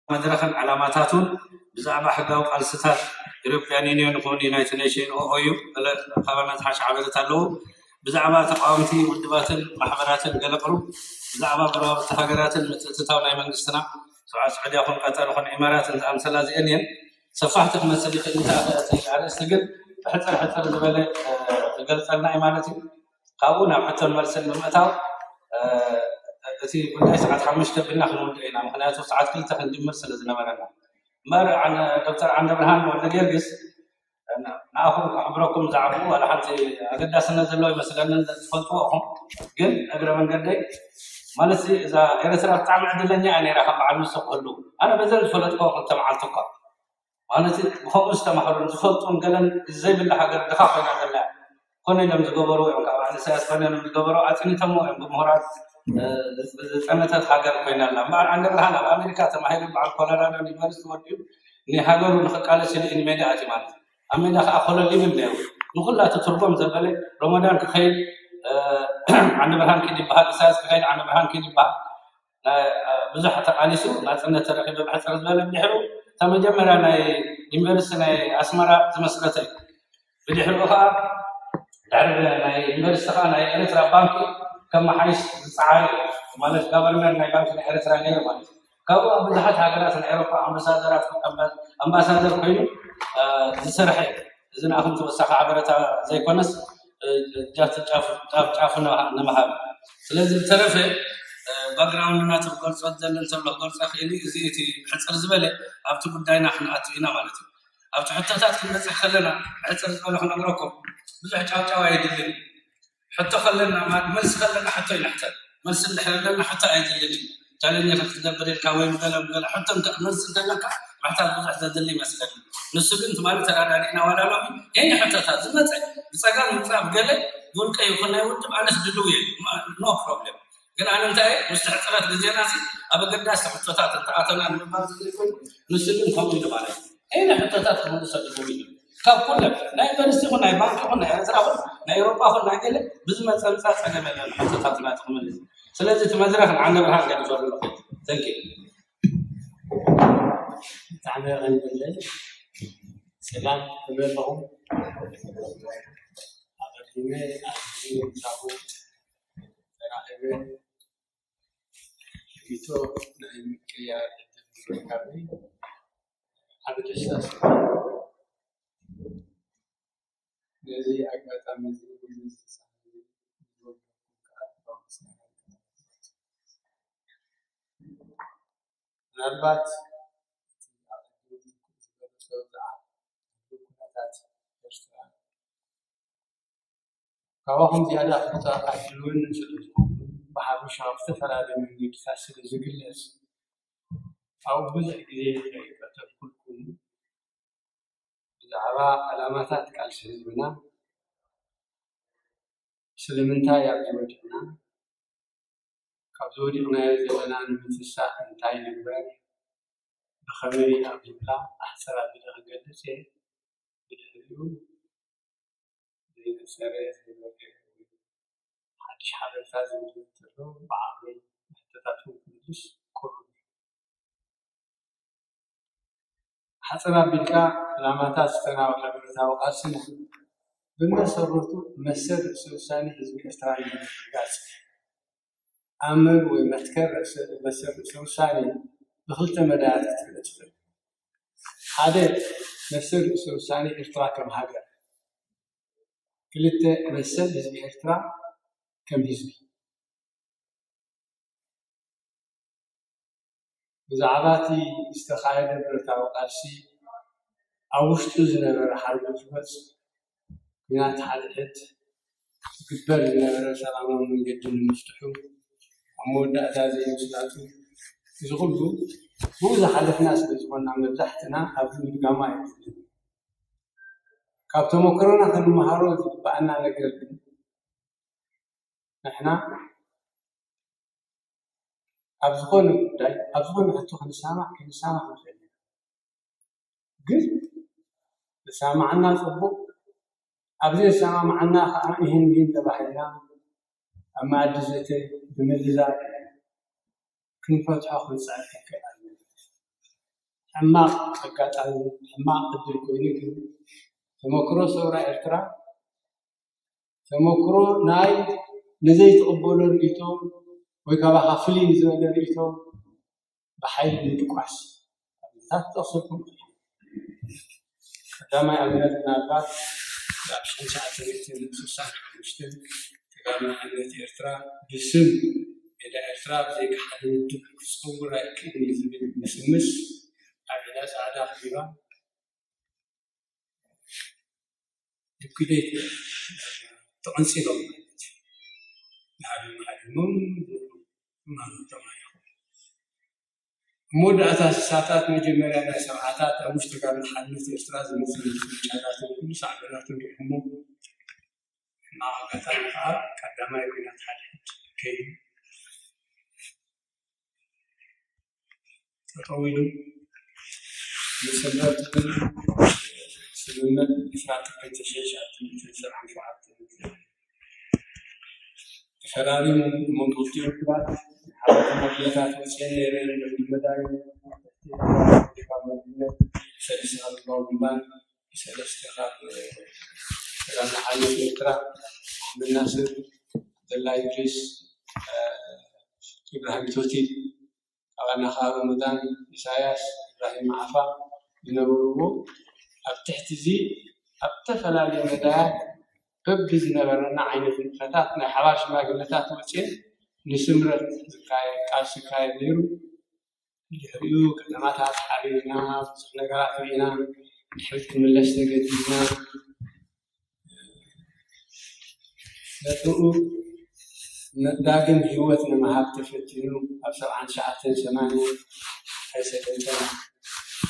መድረኽን ዕላማታቱን ብዛዕባ ሕጋዊ ቃልስታት ኢሮፕያን ዩኒዮን ይኹን ዩናይትድ ኔሽን ኦኦዩ ገለ ካባና ዝሓሸ ሓበሬታ ኣለዎ። ብዛዕባ ተቃወምቲ ውድባትን ማሕበራትን ገለ ቅሩብ ብዛዕባ ጎረባብቲ ሃገራትን ምትእትታው ናይ መንግስትና ስዑዲ ይኹን ቀጠር ይኹን ኢማራትን ዝኣምሰላ እዚአን እየን። ሰፋሕቲ ክመስል ይኽእል እዩ እቲ ኣርእስቲ፣ ግን ብሕፅር ሕፅር ዝበለ ክገልፀልና እዩ ማለት እዩ። ካብኡ ናብ ሕቶን መልስን ብምእታው እቲ ጉዳይ ሰዓት ሓሙሽተ ቢልና ክንውድእ ኢና። ምክንያቱ ሰዓት ክልተ ክንጅምር ስለ ዝነበረና። እምበር ዶክተር ዓንደ ብርሃን ወልደ ጊዮርጊስ ንኣኹም ክሕብረኩም ዝዓብኡ ዋላ ሓንቲ ኣገዳስነት ዘለዎ ይመስለንን ትፈልጥዎ ኢኹም። ግን እግረ መንገደይ ማለት እዛ ኤርትራ ብጣዕሚ ዕድለኛ እያ ነይራ ከም በዓል ንሱ ክህሉ። ኣነ በዘን ዝፈለጥኮ ክልተ መዓልቲ እኳ ማለት ብከምኡ ዝተማህሩን ዝፈልጡን ገለን ዘይብላ ሃገር ድኻ ኮይና ዘላ ኮነ ኢሎም ዝገበሩ እዮም። ካብ በዓል ኢሳያስ ኮነ ኢሎም ዝገበሩ ኣፅኒቶሞ እዮም። ብምሁራት ዝፀነተት ሃገር ኮይና ኣላ። እምበኣር ዓንደ ብርሃን ኣብ ኣሜሪካ ተማሂሩ በዓል ኮሎራዶ ዩኒቨርሲቲ ወዲኡ ንሃገሩ ንክቃለስ ኢሉ እዩ ንሜዳ ኣትዩ ማለት እዩ። ኣብ ሜዳ ከዓ ኮለል ይብል ነይሩ። ንኩላቱ ትርጎም ዘበለ ሮሞዳን ክኸይድ ዓንደ ብርሃን ኪድ ይበሃል፣ ኢሳያስ ክኸይድ ዓንደ ብርሃን ኪድ ይበሃል። ብዙሕ ተቃሊሱ ናፅነት ተረኪቡ ብሕፅር ዝበለ ድሕሩ እታ መጀመርያ ናይ ዩኒቨርሲቲ ናይ ኣስመራ ዝመስረተ እዩ። ብድሕሪኡ ከዓ ድሕሪ ናይ ዩኒቨርሲቲ ከዓ ናይ ኤርትራ ባንኪ ከመሓይሽ ዝፀዓረ ማለት ጋቨርነር ናይ ባንኪ ናይ ኤርትራ ነይሩ ማለት እዩ። ካብኡ ኣብ ብዙሓት ሃገራት ናይ ኤሮፓ ኣምባሳደራት ኣምባሳደር ኮይኑ ዝሰርሐ እዩ። እዚ ንኣኹም ተወሳኺ ሓበረታ ዘይኮነስ ጫፍ ጫፉ ንምሃብ። ስለዚ ዝተረፈ ባክግራውንድ ናቱ ክገልፆ ዝደሊ እንተሎ ክገልፆ ክእል እዩ። እዚ እቲ ሕፅር ዝበለ ኣብቲ ጉዳይና ክንኣቱ ኢና ማለት እዩ። ኣብቲ ሕቶታት ክንበፅሕ ከለና ሕፅር ዝበለ ክነግረኩም ብዙሕ ጫውጫው ኣይድልን። ሕቶ ከለና መልሲ ከለና ሕቶ ይንሕተል። መልሲ እንድሕር ኣለና ሕቶ ኣይድልን እዩ። ቻለንጅ ክትገብር ኢልካ ወይ ገለ ገለ ሕቶ መልሲ እንተለካ ምሕታት ብዙሕ ዘድሊ ይመስለኒ። ንሱ ግን ትማሊ ተራዳዲእና ዋላ ሎሚ የኒ ሕቶታት ዝመፀ ብፀጋም ምፃእ ብገለ ብውልቀ ይኹን ናይ ውድብ ኣነስ ድልው እየ። ኖ ፕሮብሌም። ግን ኣነ እንታይ ምስቲ ሕፅረት ግዜና ሲ ኣብ ኣገዳሲ ሕቶታት እንተኣተና ንምባል ዘይኮይኑ ንሱ ግን ከምኡ ኢሉ ማለት እዩ። ኣይነ ሕቶታት ክምልሰሉ ዝብል ካብ ኩለን ናይ ዩኒቨርሲቲ ይኹን ናይ ባንክ ይኹን ናይ ኤርትራ ይኹን ናይ ኤሮፓ ይኹን ናይ ገለ ብዝመፀ ምፃ ፀገም የለን ሕቶታትና ክምልስ። ስለዚ እቲ መድረክ ንዓንደ ብርሃን ገዲፈሉ ኣለኹ። Thank you። ብጣዕሚ የቐንየለይ። ሰላም ከመይ ኣለኹም? ኣቐዲመ ኣብዚ ምሳኹም ተራኺበ ርእይቶ ናይ ምቅያር ዕድል ብምርካበይ ዓቢ ደስታ ተሰሚዑኒ። ነዚ ኣጋጣሚ እዚ ነዚ ተሳትፎ ዝወደድኩም ከዓ ልባዊ ምስጋና። ምናልባት እቲ ኣብ ሕጂ ትኩር ዝበለ ሰው ዝዓብ ኩነታት ኤርትራ ካባኹም ዝያዳ ክፍታሕ ኣይህልወንን ስለ ዝኾንኩ፣ ብሓፈሻ ብዝተፈላለየ መንገድታት ስለ ዝግለጽ፣ ኣብኡ ብዙሕ ግዜ ከይቀተልኩልኩም፣ ብዛዕባ ዕላማታት ቃልሲ ህዝብና፣ ስለምንታይ ኣብዚ ወዲቕና፣ ካብዚ ወዲቕናዮ ዘለና ንምትንሳእ እንታይ ንግበር፣ ብኸመይ ኣብ ዝብላ ኣሕፅር ኣቢለ ክገልፅ እየ። ብድሕሪኡ ዘይነፀረ፣ ዘይበርሀ፣ ሓድሽ ሓበሬታ ዝህልወኒ እንተሎ ብዓቕመይ ንሕቶታትኩም ክምልስ ቅሩብ እየ። ሓፅር ኣቢልካ ዕላማታት ዝተናወሐ ብረታዊ ቃልስና ብመሰረቱ መሰል ርእሰ ውሳኔ ህዝቢ ኤርትራ ንምርግጋፅ ኣምር ወይ መትከል ርእሰ መሰል ርእሰ ውሳኔ ብክልተ መዳያት ክትርኢ ትኽእል። ሓደ መሰል ርእሰ ውሳኔ ኤርትራ ከም ሃገር፣ ክልተ መሰል ህዝቢ ኤርትራ ከም ህዝቢ። ብዛዕባ እቲ ዝተኻየደ ብረታዊ ቃልሲ ኣብ ውሽጡ ዝነበረ ሓርጎጽጎጽ ኲናት ሓድሕድ ዝግበር ዝነበረ ሰላማዊ መንገዲ ንምፍትሑ ኣብ መወዳእታ ዘይምስላጡ እዚ ኩሉ ብኡ ዝሓለፍና ስለ ዝኾንና መብዛሕትና ኣብዚ ምድጋሙ ኣየድልን። ካብ ተመክሮና ክንመሃሮ ዝግበኣና ነገር ግን ንሕና ኣብ ዝኾነ ጉዳይ ኣብ ዝኾነ ሕቶ ክንሰማማዕ ክንሰማማዕ ንኽእል ኢና። ግን ዝሰማማዕና ፅቡቕ፣ ኣብ ዘይሰማማዕና ከዓ ይህን ይህን ተባሂልና ኣብ መኣዲ ዘተ ብምልዛብ ክንፈትሖ ክንፅዕር ክንክእል ኣለና። ሕማቕ ኣጋጣሚ፣ ሕማቕ ዕድል ኮይኑ ግን ተመክሮ ሰውራ ኤርትራ፣ ተመክሮ ናይ ንዘይትቕበሎ ርእይቶ ወይ ካባኻ ፍልይ ንዝበለ ርእይቶ ብሓይሊ ምድቋስ ኣብታት ጠቕሰልኩም። ቀዳማይ ኣብነት ምናልባት ኣብ ሽሕን ትሽዓተ ሚእትን ስሳን ሓሙሽተን ተጋሩ ሓርነት ኤርትራ ብስም ሜዳ ኤርትራ ብዘይካ ሓደ ውድብ ክጸውር ኣይክእልን ዝብል ምስምስ ኣብ ዒላ ጻዕዳ ከቢባ ልኩዴት ተቐንጺሎም ማለት እዩ። ንሃድም ሃዲሞም ማለት ተማሪኹ። ኣብ መወዳእታ ስሳታት መጀመርያ ናይ ሰብዓታት ኣብ ውሽጢ ጋር ሓርነት ኤርትራ ዝመፅእ ጫራትን ኩሉ ሳዕቤናትን ሪኹሞ ሕማቕ ኣጋጣሚ ከዓ ቀዳማይ ኩናት ሓድሕድ ከይዱ ጠጠው ኢሉ ንስምረት ግን ስምምዕ ዕስራ ጥቅምቲ ሽሕን ትሽዓተ ሚእትን ሰብዓን ሸውዓተን ተፈራሪሙ መንግስቲ ውድባት ሓበሬታ መግለታት ወፅኤን ነይረን መዳይ ሰለስተ ካብ ግንባር ሰለስተ ካብ ተጋሩ ሓርነት ኤርትራ ኣሕመድ ናስር፣ ዓብደላ ኢድሪስ፣ ኢብራሂም ቶቲ፣ ኣባና ካብ ረመዳን ኢሳያስ፣ ኢብራሂም ዓፋ ዝነበርዎ ኣብ ትሕቲ እዚ ኣብ ዝተፈላለዩ መዳያት በብዝነበረና ዓይነት ንጥፈታት ናይ ሓባር ሽማግለታት ወፅኤ ንስምረት ዝካየድ ቃልሲ ይካየድ ነይሩ። ድሕሪኡ ከተማታት ሓሪርና ብዙሕ ነገራት ርኢና ድሕሪት ክምለስ ተገዲድና። ነጥኡ ዳግም ህይወት ንምሃብ ተፈቲኑ ኣብ ሰብዓን ትሽዓተን ሰማንያን ኣይሰለጠን።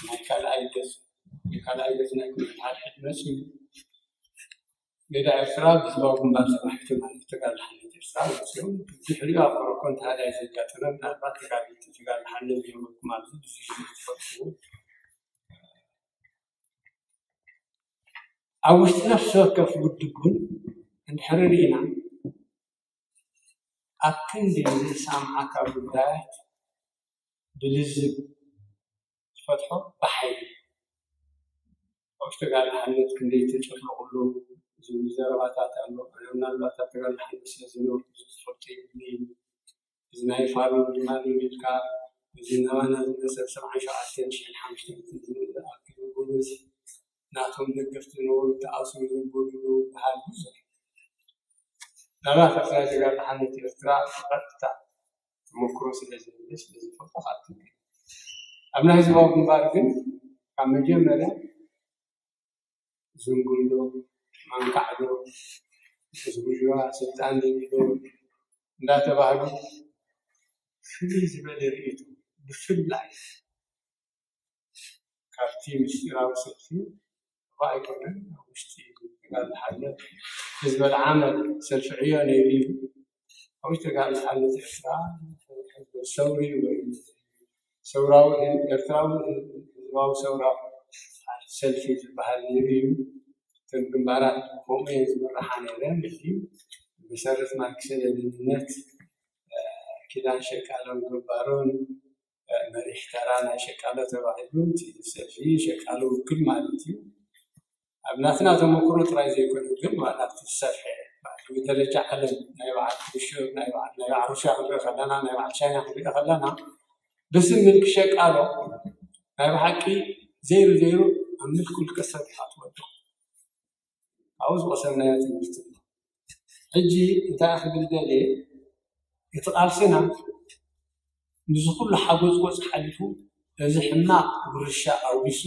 ናይ ካልኣይ ገጽ ናይ ካልኣይ ገጽ ናይ ኩነታት ሓድሕድ መጽዩ ሜዳ ኤርትራ ብህዝባዊ ግንባር ተባሒቱ ማለት ተጋድሎ ሓርነት ኤርትራ መጽዮም ድሕሪኡ ኣብ ኮረኮን ተሃዳይ ዘጋጠመ ምናልባት ተጋድልቲ ተጋድሎ ሓርነት ዝነበርኩም ኣብዚ ብዙሕ ዝፈልጥዎ ኣብ ውሽጢ ነፍሲ ወከፍ ውድብ እውን እንድሕሪ ርኢና ኣብ ክንዲ ዘይሰማምዓካ ጉዳያት ብልዝብ ትፈትሖ ብሓይሊ ኣብ ውሽጢ ተጋድሎ ሓርነት ክንደይ ተጨፍለቑሉ ዝብሉ ዘረባታት ኣሎ። ኣነ ምናልባት ኣብ ተጋድሎ ሓርነት ስለ ዝነበርኩ ብዙሕ ዝፈልጦ የብለይን። እዚ ናይ ፋሮ ድማ ኢልካ እዚ ናባና ዝመፀ ሰብዓን ሸውዓተን ሽሕን ሓሙሽተ ሚእትን ዝኣክል ጎበዝ ናቶም ደገፍቲ ዝነበሩ ተኣስሩ ዝነበሩ ዝበሃል ብዙሕ ናብራ ፈተና ተጋድሎ ሓርነት ኤርትራ ብቐጥታ ተመክሮ ስለ ዝምልስ ስለ ዝፈልጦ ካብ ትብል ኣብ ናይ ህዝባዊ ግንባር ግን ካብ መጀመርያ ዝንጉልዶ ማንካዕዶ ዝጉልዋ ስልጣን ደሊዶ እንዳተባህሉ ፍልይ ዝበለ ርእይቶ ብፍላይ ካብቲ ምስጢራዊ ሰልፊ እኳ ኣይኮነን ኣብ ውሽጢ ተጋድሎ ሓርነት ህዝበ ዓመል ሰልፊ ዕዮ ነይሩ እዩ። ኣብ ውሽጢ ተጋድሎ ሓርነት ኤርትራ ህዝበ ሰውሪ ወይ ሰውራዊ ኤርትራዊ ህዝባዊ ሰውራዊ ሰልፊ ዝበሃል ነይሩ እዩ። እተን ግንባራት ከምኡ እየን ዝምርሓ ነይረን። እዚ ብመሰረት ማርክስ ሌኒንነት ኪዳን ሸቃሎን ገባሮን መሪሕ ተራ ናይ ሸቃሎ ተባሂሉ እቲ ሰልፊ ሸቃሎ ውክል ማለት እዩ። ኣብ ናትና ተመክሮ ጥራይ ዘይኮነ ግን ዋላ ኣብቲ ዝሰፍሐ ብደረጃ ዓለም ናይ በዓል ብሽር ናይ በዓል ናይ በዓል ሩስያ ክንርኢ ከለና ናይ በዓል ቻይና ክንርኢ ከለና ብስም ምልኪ ሸቃሎ ናይ ብሓቂ ዘይሩ ዘይሩ ኣብ ምልኪ ውልቀ ሰብ ኢኻ ትወድቕ። ኣብኡ ዝቐሰምናዮ ትምህርቲ ሕጂ እንታይ ክብል ደልየ እቲ ቃልስና ንዚ ኩሉ ሓጎፅጎፅ ሓሊፉ እዚ ሕማቕ ውርሻ ኣውሪሱ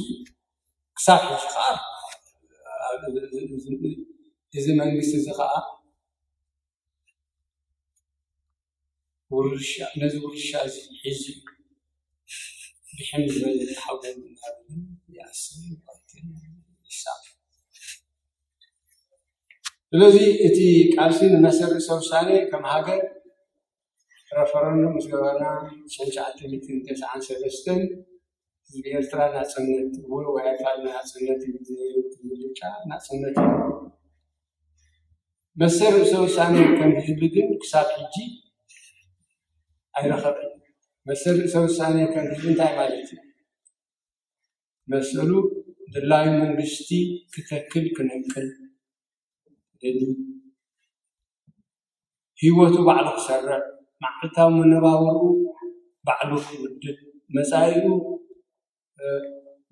ክሳብ ሕጂ ከዓ እዚ መንግስቲ እዚ ከዓ ውርሻ ነዚ ውርሻ እዚ ሒዙ ድሕን ዝበለ ሓጎም እናበለ ይኣስር ይቐትል ይሳብ ስለዚ እቲ ቃልሲ ንመሰል ርእሰ ውሳኔ ከም ሃገር ረፈረንዱም ምስ ገበርና ሽሕን ትሽዓተ ሚእትን ተስዓን ሰለስተን ህዝቢ ኤርትራ ናጽነት ወይ ወይ ኣይፋል ናጽነት ምርጫ ናጽነት መሰል ርእሰ ውሳኔ ከም ህዝቢ ግን ክሳብ ሕጂ ኣይረኸበን። መሰል ርእሰ ውሳኔ ከም ህዝቢ እንታይ ማለት እዩ? መሰሉ ድላዩ መንግስቲ ክተክል ክነቅል ደሊ፣ ህይወቱ ባዕሉ ክሰርዕ፣ መዓልታዊ መነባብርኡ ባዕሉ ክውድብ፣ መጻኢኡ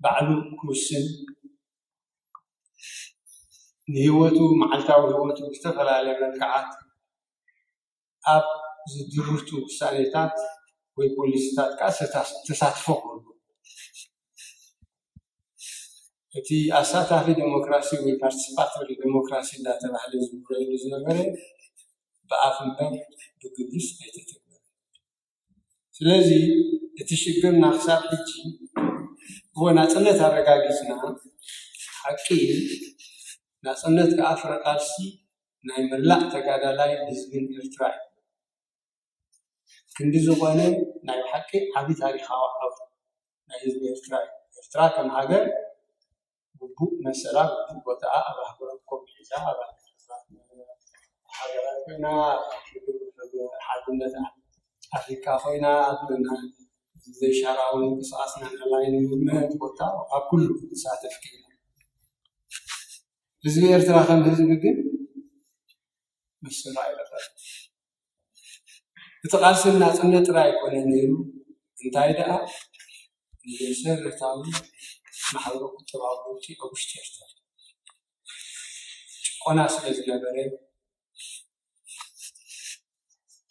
ባዕሉ ክውስን፣ ንህይወቱ፣ መዓልታዊ ህይወቱ ብዝተፈላለየ መልክዓት ኣብ ዝድርቱ ውሳኔታት ወይ ፖሊሲታት ከዓ ተሳትፎ ክህሉ፣ እቲ ኣሳታፊ ዴሞክራሲ ወይ ፓርቲሲፓቶሪ ዴሞክራሲ እንዳተባህለ ዝውረየሉ ዝነበረ ብኣፍ እምበር ብግብርስ ኣይተተግበረ። ስለዚ እቲ ሽግርና ክሳብ ሕጂ፣ እወ፣ ናፅነት ኣረጋጊፅና፣ ሓቂ እዩ። ናፅነት ከዓ ፍረ ቃልሲ ናይ መላእ ተጋዳላይ ህዝብን ኤርትራ እዩ። ክንዲ ዝኾነ ናይ ብሓቂ ዓቢ ታሪኻዊ ዓወት ናይ ህዝቢ ኤርትራ እዩ። ኤርትራ ከም ሃገር ግቡእ መሰላ፣ ግቡእ ቦታኣ ኣብ ኣህጉራዊ ኮም ሒዛ፣ ኣብ ሃገራት ኮይና፣ ኣብ ሓድነት ኣፍሪካ ኮይና፣ ኣብ ዘይሻራዊ ምንቅስቃስ ናይ ኣላይን ሙቭመንት ቦታ ኣብ ኩሉ ክትሳተፍ ክኢላ። ህዝቢ ኤርትራ ከም ህዝቢ ግን መሰሉ ኣይረኸበን። እቲ ቃልሲ ናጽነት ጥራይ ኣይኮነን ነይሩ፣ እንታይ ደኣ ንመሰረታዊ ማሕበረ ቁጠባዊ ለውጢ ኣብ ውሽጢ ኤርትራ ጭቆና ስለ ዝነበረ፣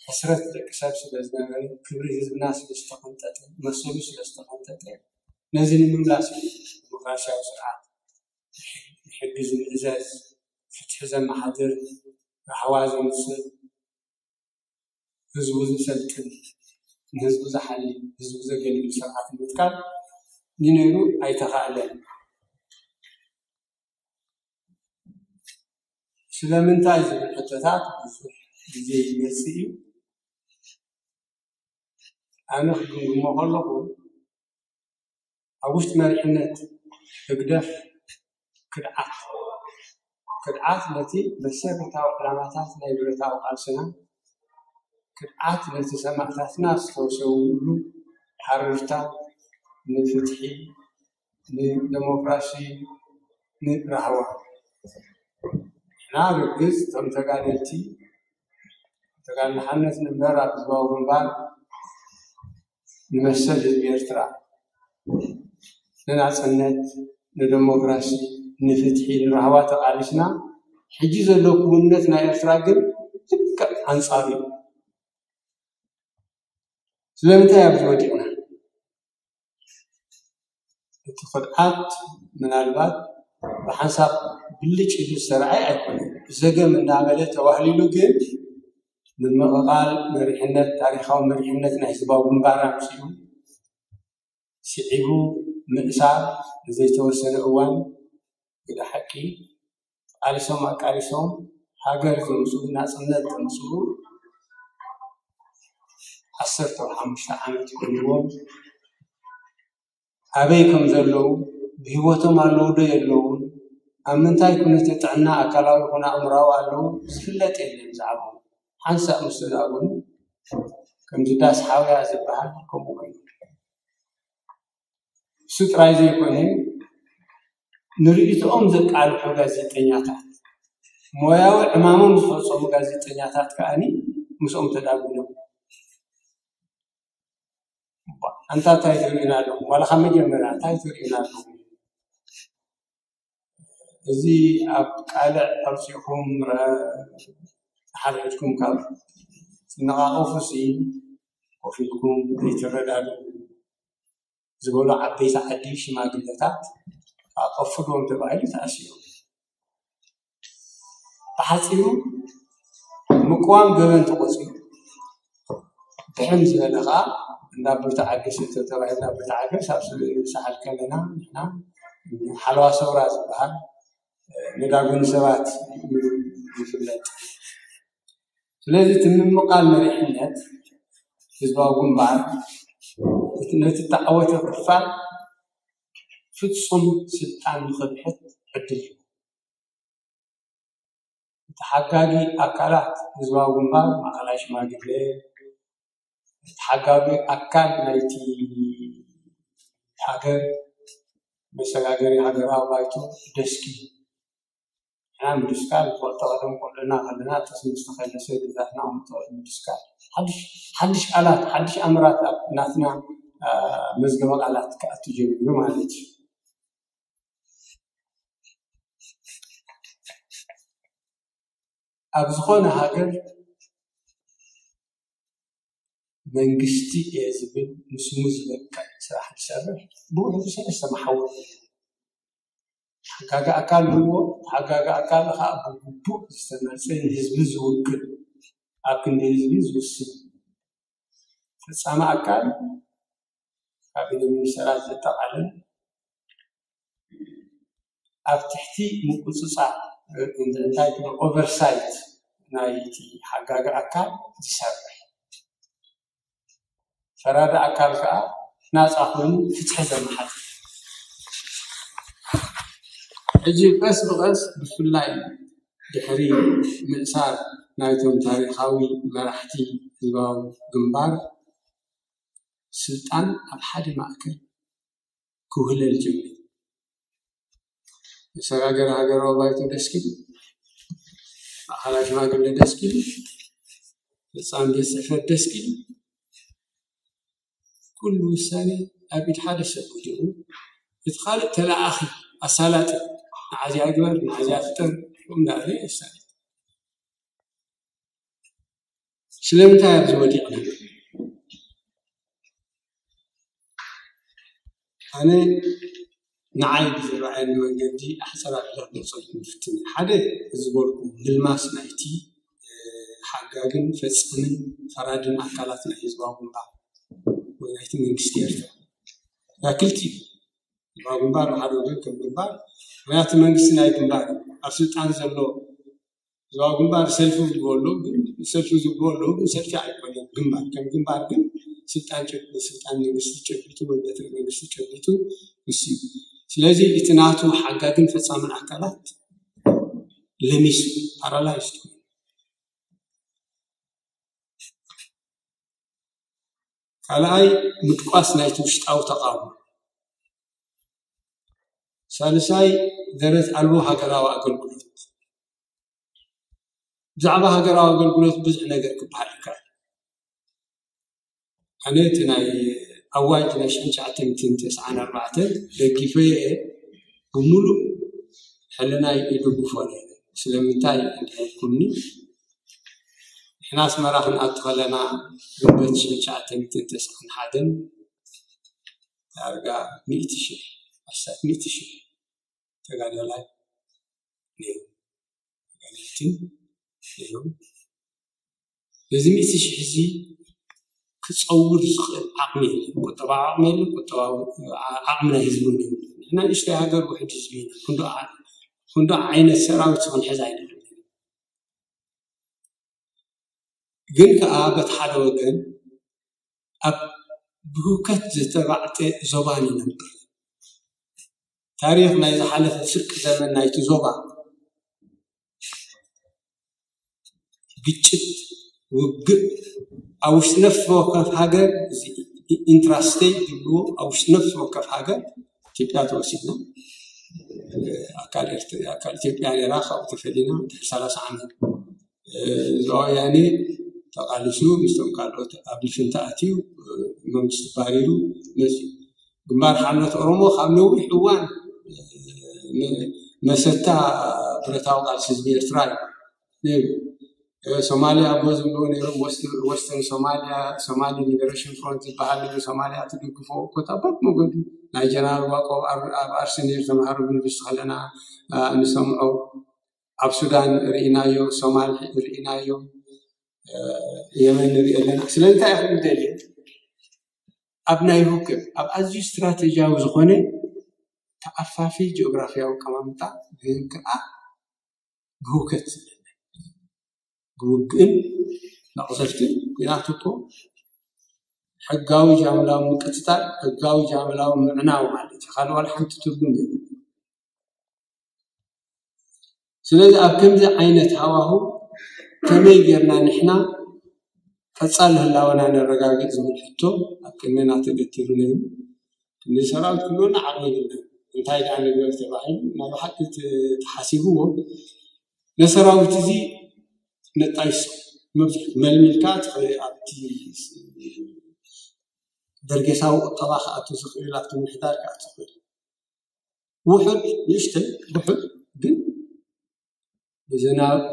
ሕስረት ደቂ ሰብ ስለ ዝነበረ፣ ክብሪ ህዝብና ስለ ዝተቐንጠጠ፣ መሰሉ ስለ ዝተቐንጠጠ፣ ነዚ ንምምላስ እዩ ዲሞክራሲያዊ ስርዓት፣ ሕጊ ዝምእዘዝ፣ ፍትሒ ዘመሓድር፣ ራህዋ ዘምጽእ፣ ህዝቡ ዘሰልጥን፣ ንህዝቡ ዝሓሊ፣ ህዝቡ ዘገልግል ስርዓት ንምትካል ንነይሩ ኣይተኻእለን። ስለምንታይ ዝብል ሕቶታት ብዙሕ ግዜ ይመጽእ እዩ። ኣነ ክግምግሞ ከለኹ፣ ኣብ ውሽጢ መሪሕነት ህግደፍ ክድዓት፣ ክድዓት ነቲ መሰረታዊ ዕላማታት ናይ ብረታዊ ቃልስና፣ ክድዓት ነቲ ሰማእታትና ዝተሰውእሉ ሃረርታ ንፍትሒ፣ ንደሞክራሲ፣ ንራህዋ። ንሕና ርግጽ እቶም ተጋደልቲ፣ ተጋድሎ ሓርነት ንንበር ኣብ ህዝባዊ ግንባር ንመሰል ህዝቢ ኤርትራ፣ ንናጽነት፣ ንደሞክራሲ፣ ንፍትሒ፣ ንራህዋ ተቓሊስና፣ ሕጂ ዘሎ ክውንነት ናይ ኤርትራ ግን ልክዕ ኣንጻሩ እዩ። ስለምንታይ ኣብዚ ወዲቕና? እቲ ክድዓት ምናልባት ብሓንሳብ ብልጭ ኢሉ ዝተረኣየ ኣይኮነን። ዘገም እናበለ ተዋህሊሉ ግን ምምቕቓል መሪሕነት፣ ታሪኻዊ መሪሕነት ናይ ህዝባዊ ግንባር ኣምጺኡ፣ ስዒቡ ምእሳር ንዘይተወሰነ እዋን፣ ግደ ሓቂ፣ ተቓሊሶም ኣቃሊሶም ሃገር ዘምጽኡ፣ ናጽነት ዘምጽኡ ዓሰርተ ሓሙሽተ ዓመት ኮይንዎም ኣበይ ከም ዘለዉ፣ ብህይወቶም ኣለዉ ዶ የለዉን፣ ኣብ ምንታይ ኩነተ ጥዕና ኣካላዊ ይኹን ኣእምራዊ ኣለዉ ዝፍለጥ የለን ብዛዕባኦም። ሓንሳእ ምስ ተዳጎኑ ከምዚ ዳስ ሓውያ ዝበሃል ከምኡ ኮይኑ። እሱ ጥራይ ዘይኮነ፣ ንርእይቶኦም ዘቃልሑ ጋዜጠኛታት፣ ሞያዊ ዕማሞም ዝፈጸሙ ጋዜጠኛታት ከኣኒ ምስኦም ተዳጒኖም። ኣንታ እንታይ ትርእዩና ኣለኹም? ዋላ ካብ መጀመርያ እንታይ ትርእዩና ኣለኹም? እዚ ኣብ ቃልዕ ኣውጺእኩም ረ-፣ ሓድሕድኩም ካብ ትነቓቐፉ ሲ ኮፍ ኢልኩም ዘይትረዳድኡ ዝበሉ ዓበይቲ ዓዲ ሽማግለታት ኣቐፍዶም ተባሂሉ ተኣሲሩ። ብሓጺሩ ምቅዋም ገበን ተቖጺሩ። ብሕም ዝበለ ኸዓ እንዳ ብርቱ ዓገስ ተባሂሉ፣ እንዳ ብርቱ ዓገስ ኣብ ስእሊ ንሰሓል ከለና ንሕና ሓለዋ ሰውራ ዝበሃል ንዳጎኒ ሰባት እዩ ዝፍለጥ። ስለዚ እቲ ምምቓል መሪሕነት ህዝባዊ ግንባር እቲ ነቲ እተዓወተ ክፋል ፍጹም ስልጣን ንኽብሕት ዕድል ይህቦ። እቲ ሓጋጊ ኣካላት ህዝባዊ ግንባር ማእኸላይ ሽማግለ፣ እቲ ሓጋጊ ኣካል ናይቲ ሃገር መሰጋገሪ ሃገራዊ ባይቶ ደስኪ። ንሕና ምድስካል ንፈልጦ፣ ቀደም ቆልዑና ከለና ጠስሚ ዝተኸለሰ ገዛትና ቅምጦ ምድስካል። ሓድሽ ሓድሽ ቃላት፣ ሓድሽ ኣምራት ኣብ ናትና መዝገበ ቃላት ክኣቱ ጀሚሩ ማለት እዩ። ኣብ ዝኾነ ሃገር መንግስቲ እየ ዝብል ንስሙ ዝበቅዕ ስራሕ ዝሰርሕ ብውሕዱ ሰለስተ መሓውር። ሓጋጊ ኣካል ንብሎ፣ ሓጋጊ ኣካል ከዓ ብግቡእ ዝተመርፀ ንህዝቢ ዝውክል፣ ኣብ ክንዲ ህዝቢ ዝውስን፣ ፈፃሚ ኣካል ካቢነ ሚኒስተራት ዘጠቓልል፣ ኣብ ትሕቲ ምቁፅፃር፣ እንታይ ትብሎ፣ ኦቨርሳይት ናይቲ ሓጋጊ ኣካል ዝሰርሕ፣ ፈራዲ ኣካል ከዓ ናፃ ኮይኑ ፍትሒ ዘመሓላልፍ። ሕጂ ቀስ ብቐስ፣ ብፍላይ ድሕሪ ምእሳር ናይቶም ታሪኻዊ መራሕቲ ህዝባዊ ግንባር፣ ስልጣን ኣብ ሓደ ማእከል ክውህለል ጀሚሩ። መሰጋገሪ ሃገራዊ ባይቶ ደስኪሉ፣ ማእኸላይ ሽማግለ ደስኪሉ፣ ፈፃሚ ቤት ፅሕፈት ደስኪሉ፣ ኩሉ ውሳኔ ኣብ ኢድ ሓደ ሰብ ወዲቑ፣ እቲ ካልእ ተለኣኣኺ፣ ኣሳላጢ፣ ንዓዚኣ ግበር፣ ንዓዚኣ ፍጠር እንዳበለ የሳልጥ። ስለምንታይ ኣብዚ ወዲቕና? ኣነ ንዓይ ብዝረኣየኒ መንገዲ ኣሕፅር ኣቢለ ክገልፀልኩም ይፍትን። ሓደ፣ እዚ ዝበልኩም ምልማስ ናይቲ ሓጋግን ፈፃምን ፈራድን ኣካላት ናይ ህዝባዊ ግንባር ወይ ናይቲ መንግስቲ ኤርትራ፣ ክልቲኡ ህዝባዊ ግንባር ብሓደ ወገን ከም ግንባር፣ ምክንያቱ መንግስቲ ናይ ግንባር እዩ። ኣብ ስልጣን ዘሎ ህዝባዊ ግንባር ሰልፊ ዝግበሩ ኣለዉ፣ ግን ሰልፊ ዝግበሩ ኣለዉ፣ ግን ሰልፊ ኣይኮነን። ግንባር ከም ግንባር ግን ስልጣን ጨ-፣ ስልጣን መንግስቲ ጨቢጡ ወይ በትሪ መንግስቲ ጨቢጡ ንሱ እዩ። ስለዚ እቲ ናቱ ሓጋግን ፈፃምን ኣካላት ለሚሱ፣ ፓራላይዝድ ኮይኑ። ካልኣይ፣ ምድቋስ ናይቲ ውሽጣዊ ተቓውሞ። ሳልሳይ፣ ደረት ኣልቦ ሃገራዊ ኣገልግሎት። ብዛዕባ ሃገራዊ ኣገልግሎት ብዙሕ ነገር ክበሃል ይከኣል። ኣነ እቲ ናይ ኣዋጅ ናይ ሽሕን ትሽዓተ ሚእትን ተስዓን ኣርባዕተን ደጊፈ እየ፣ ብምሉእ ሕልናይ ይድግፎ ነይረ። ስለምንታይ እንድሕልኩምኒ፣ ንሕና ኣስመራ ክንኣቱ ከለና፣ ግንቦት ሽሕን ትሽዓተ ሚእትን ተስዓን ሓደን ዳርጋ ሚእቲ ሽሕ፣ ኣስታት ሚእቲ ሽሕ ተጋዳላይ ነይሩ። ተጋደልቲ ነይሩ። ነዚ ሚእቲ ሽሕ እዚ ክፀውር ዝኽእል ዓቕሚ የለን። ቁጠባዊ ዓቕሚ የለን። ቁጠባዊ ዓ-፣ ዓቕሚ ናይ ህዝቢ እውን የለን። ንሕና ንእሽተይ ሃገር፣ ውሕድ ህዝቢ ኢና። ክንዶ ዓ-፣ ክንዶ ዓይነት ሰራዊት ክንሕዝ ኣይንኽእል። ግን ከኣ በቲ ሓደ ወገን ኣብ ብህውከት ዝተባዕጠ ዞባ ንነብር። ታሪኽ ናይ ዝሓለፈ ፍርቂ ዘመን ናይቲ ዞባ፣ ግጭት፣ ውግእ፣ ኣብ ውሽጢ ነፍሲ ወከፍ ሃገር፣ እዚ ኢንትራስቴት ዝብልዎ፣ ኣብ ውሽጢ ነፍሲ ወከፍ ሃገር፣ ኢትዮጵያ ተወሲድና፣ ኣካል ኤርትራ፣ ኣካል ኢትዮጵያ ነይራ፣ ካብኡ ተፈሊና ድሕሪ ሰላሳ ዓመት። እዚ ወያኔ ተቓሊሱ ምስቶም ካልኦት ኣብ ልፍንቲ ኣትዩ፣ መንግስቲ ባሪሩ መፅዩ። ግንባር ሓርነት ኦሮሞ ካብ ነዊሕ እዋን ን-፣ መሰታ ብረታዊ ቃልሲ ህዝቢ ኤርትራ እዩ ነይሩ። ሶማሊያ ኣቦ ዝብልዎ ነይሮም፣ ወስተርን፣ ወስተርን ሶማሊያ፣ ሶማሊ ሊበሬሽን ፍሮንት ዝበሃል ነይሩ። ሶማሊያ ትድግፎ ኮታ በብ መገዱ። ናይ ጀነራል ዋቆ ኣብ፣ ኣብ ኣርሲ ነይሩ ተምሃሮ ብዩኒቨርሲቲ ከለና፣ ኣ፣ ንሰምዖ። ኣብ ሱዳን ርኢናዮ፣ ሶማል ርኢናዮ፣ እ፣ የመን ንርኢ ኣለና። ስለምንታይ ኢኹም ትደልዩ? ኣብ ናይ ርክብ፣ ኣብ ኣዝዩ ስትራቴጂያዊ ዝኾነ ተኣፋፊ ጂኦግራፊያዊ ኣቀማምጣ፣ ግን ከኣ ብህውከት፣ ብውግእን መቕዘፍትን፣ ኲናት እኮ ሕጋዊ ጃምላዊ ምቅትታል፣ ሕጋዊ ጃምላዊ ምዕናው ማለት እዩ። ካልእ ዋላ ሓንቲ ትርጉም የብሉን። ስለዚ ኣብ ከምዚ ዓይነት ሃዋሁ ከመይ ጌርና ንሕና ቀጻሊ ህላወና ነረጋግጽ ዝብል ሕቶ ኣብ ቅድሜና ተገቲሩ ነይሩ። ክንዲ ሰራዊት ክህልወና ዓቕሚ የብልናን። እንታይ ደኣ ንግበር ተባሂሉ ናብ ሓቂ ተሓሲብዎ፣ ነሰራዊት እዚ ነጣይሶ፣ መብዝሕ መልሚልካ ኣብቲ በርጌሳዊ ቁጠባ ክኣቱ ዝኽእል፣ ኣብቲ ምሕዳር ክኣቱ ዝኽእል ውሑድ፣ ንእሽተይ ውሑድ፣ ግን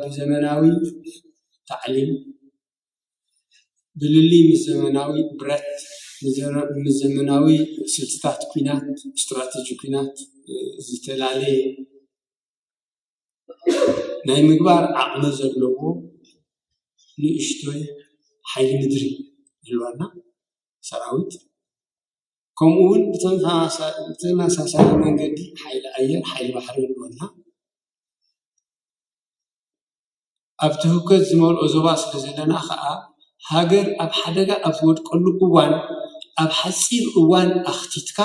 ብዘመናዊ ታዕሊም፣ ብልሊ ምስ ዘመናዊ ብረት፣ ምስ ዘመናዊ ስልትታት ኩናት፣ ስትራተጂ ኩናት ዝተላለየ ናይ ምግባር ዓቕሚ ዘለዎ ንእሽቶይ ሓይሊ ምድሪ ይህልወና፣ ሰራዊት። ከምኡ እውን ብተመሳሳሊ መንገዲ ሓይሊ ኣየር፣ ሓይሊ ባሕሪ ይህልወና። ኣብቲ ህውከት ዝመልኦ ዞባ ስለ ዘለና ከዓ፣ ሃገር ኣብ ሓደጋ ኣብ ዝወድቀሉ እዋን፣ ኣብ ሓፂር እዋን ኣኽቲትካ